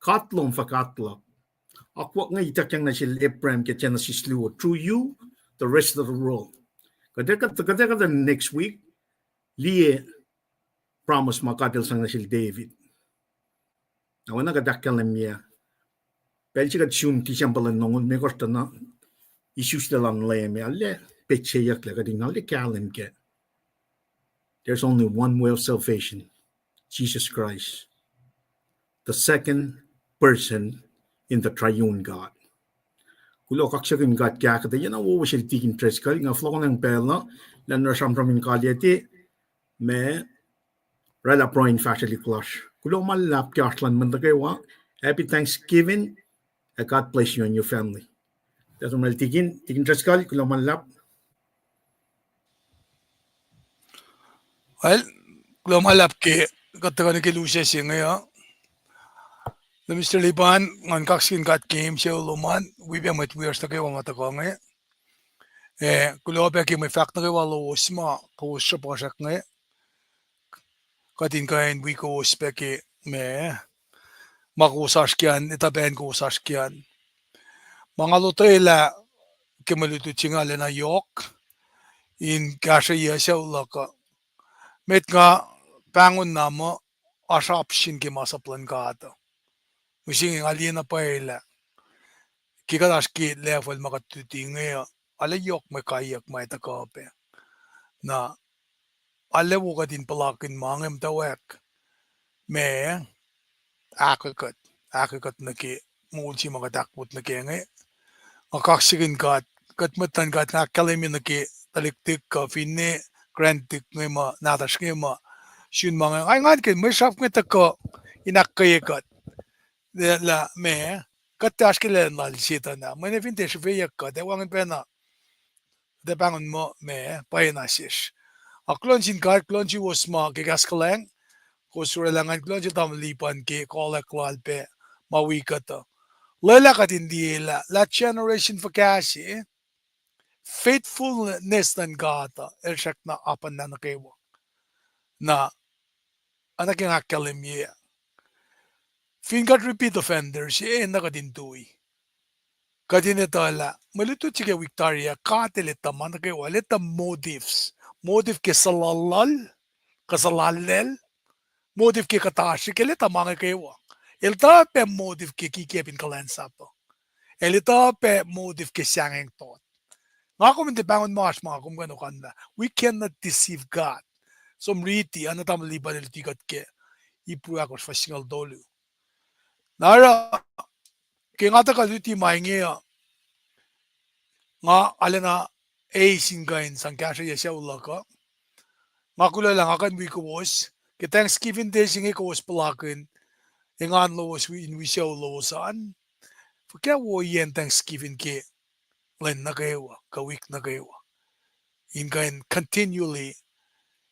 God lom fah God luhk. Akwuck inge ituckyang nuh sel Abraham ke Genesis luo, through you, the rest of the world. Kuht ac, kuht, kuht ac, kuht ac next week liye promise ma God el sang nuh sel David. Na oacna kuht ahkkahlwemye, pacl se kuht sun December luhn longoul limekohsr tuh na isuslac luhn Leum ah, arlac petseyucklac, kuht in arlac kahlwem kac. There's only one way of salvation, Jesus Christ, the second person in the triune God. Kuloh kaksakihn God ke ahkuhtweyac na wowo sel Tikin Driscoll, nga fohlohkohnacng pacl uh, lah oruh sramsram in kaliyac, ma oraclah pruhe in fahsrwelihk lasr. Kuloh ma luhlahp ke oasr luhn mwet nuh kwewa. Happy Thanksgiving, and God bless you and your family. Tikin, Tikin Driscoll, kuloh ma luhlahp. Well, kuloh ma luhlahp ke kuht tuhkuh nuh ke lusac se inge uh. Lah Mister Liban, ngan kaksakihn God ke mwe sucu lom an, wi pac mwet wiyacsr nuh kwewa ma tuhkuh inge. Eh, kuloh pac ke mwe fahk nuh kwewa lowos ma kowos sruhpuhsrak inge. Kuht in kuh in wi kowos pac ke ma, ma kowos oasr ke an, etuh pacn kowos oasr ke an. Ma nga lotwelah ke mwe lutlut se inge arulacna yohk in kahsrweyuc sucu luhk uh. Met nga pahngon na muh oasr option ke masap luhn God uh. Mihsenge nga liye na pwacye lah ke kuht oasr ke level ma kuht luti inge uh, arlac yohk mwe kaiyuck ma tuhkuh pac. Na arlac wo kuht in puhlakihn ma inge muhtwacwacack, ma ahkkweye kuht, ahkkweye kuht nuh ke moul se ma kuht ahkwot nuh kac inge. Nga kaksakihn God, kuht mwet luhn God, nga ahkkahlwemye nuh ke tuhlihk tihk kuh finne grandtihk inge ma nahtuhsr inge ma sun ma inge. Nga engan ke mwe srihfe inge tuhkuh in ahkkweye kuht lah ma kuht tiac oasr ke lwen lal Setuhn ah. Mweyen fin tiac srihfeyuck kuht, ac wacngihn pacna, tiac pahngon muh ma pwacyena sesr. Ac kuloh nuh sin God, kuloh nuh suwos ma ke kahs kuhlwacng, kowos oraclah ngan kuloh nuh sel tamuhlwel Liban ke kolwack lal pac ma wi kuht uh. Lwelah kuht in liye lah, lah generation fuhkah se, faithfulness luhn God uh el srackna oacyacpac nuh kwewa. Na, oacna ke nga ahkkahlwemye, fin kuht repeat offenders, e na kuht in tui. Kuht in etuh lah mwe lutlut se ke wik tari ah, God el etuh ma nuh kwewa, el etuh motives. Motive ke suhluhluhl, kuh suhlallacl, motive ke kuhtasrihk, el etuh ma nuh kwewa. El etuh pac motive ke kikiacp in kuhlwacnsap uh. El etuh pac motive ke sahngweng tot. Nga kom in tiac pahngon ma oasr ma kom kuh in okanlah. We cannot deceive God. Som riti, oacna tamuhlwel Lipan el luti kuht ke Ipru ahkosr fuhs singucul tolu. Na oruh, ke nga tuhkuh luti ma inge uh, nga arulacna eis in kuh in sang kahsruh yac sucu luhk uh. Nga kuloh lah nga kuh in wi kowos ke Thanksgiving Day se inge, kowos puhlakihn engan lowos wi-, in wi sucu lowos an. Fuhkah woiyacn Thanksgiving ke lwen nuh kwewa, kuh wik nuh kwewa, in kuh in continually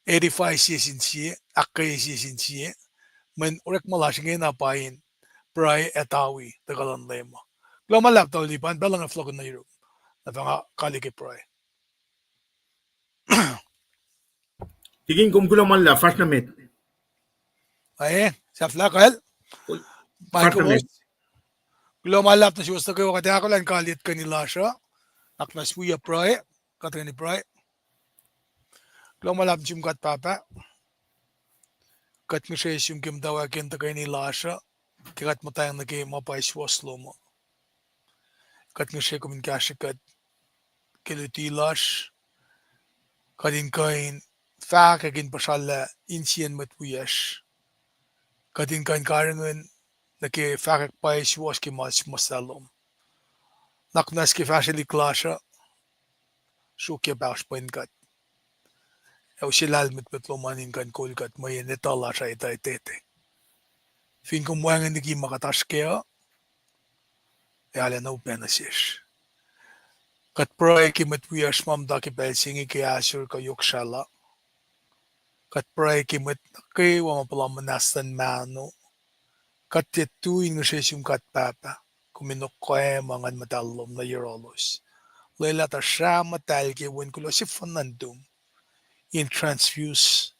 edify sie sin sie, ahkkweye sie sin sie, mweyen orekma lasr ingena pa in pruhe ac tawi tuhkuh luhn Leum uh. Kuloh ma luhlahp, tamuhlwel Lipan, pacl luhn nga fohlohkihn nuh yurum. Na fah nga kaliyac ke pruhe. Tikin, kom kuloh ma luhlahp, fahsr nuh met. Ae, sahflah kacl. Fahsr nuh met. Kuloh ma luhlahp nuh suwos nuh kwewa, kuht ahkolah in kaliyac tuhkweni lasr uh. Ahkmas wi uh pruhe, kuht tuhkweni pruhe. Kuloh ma luhlahp nuh sum God Pahpah. Kuht ngihsre sum ke muhtwacwacackiyacn tuhkweni lasr uh, ke kuht muhtweng nuh ke ma pwacye suwohs lom uh. Kuht ngihsre kom in kahsrwe kuht ke luti lasr, kuht in kuh in fahkwack in puhsrallah insiyacn mwet wiyacsr. Kuht in kuh in karihngihn nuh ke fahkwack pwacye suwohs ke ma suhmuhslah lom. Nuhnak muhnahs ke fahsrwelihk lasr uh, sruokyac pahosr pwen kuht. Ac use lahlmwetmwet lom an in kuh in kol kuht mweyen etuh lasr uh etuh etetek. Fin kom wacngihn liki ma kuht oasr kac uh, ac arulacna upac nuh sesr. Kuht pruhe ke mwet wiyacsr ma muhta ke pacl se inge ke ahsor kuh yohk srahluh. Kuht pruhe ke mwet nuh kwewa ma puhla muhnahs luhn mahno. Kuht tiac tui in ngihsre sum God Pahpah, kom in okwacma Nguhn Muhtahl lom nuh yohrohlos. Lwelah tuh srah muhtahl ke wen kuloh sefanna nuhtum in transfuse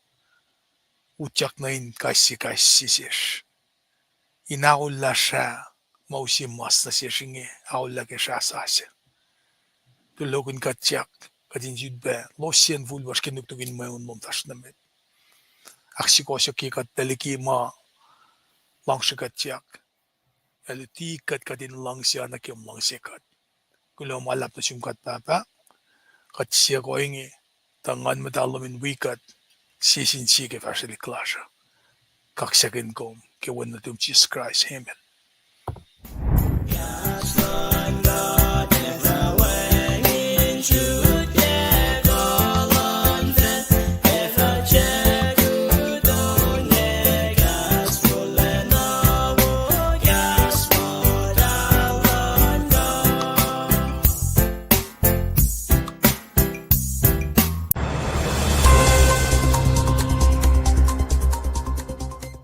utyak nuh in kais sie kais sie sesr, in ahollah srah ma use mas nuh sesr inge, ahollah ke srah sasuc. Tulokihn kuhtyak, kuht in sut pac losyacn fuhlwacsr ke nuknuk in mweun lom fahsr nuh met. Ahksukohsohkye kuht tuh liki ma luhngse kuhtyak, ac luti kuht, kuht in luhngse oacna ke kom luhngse kuht. Kuloh ma luhlahp nuh sum God Pahpah, kuht siyuck ohinge, tuh Nguhn Muhtahl lom in wi kuht sie sin sie ke fahsrwelihk lasr uh. Kaksakihn kom ke wen nuhtum Jisus Kraist, amen.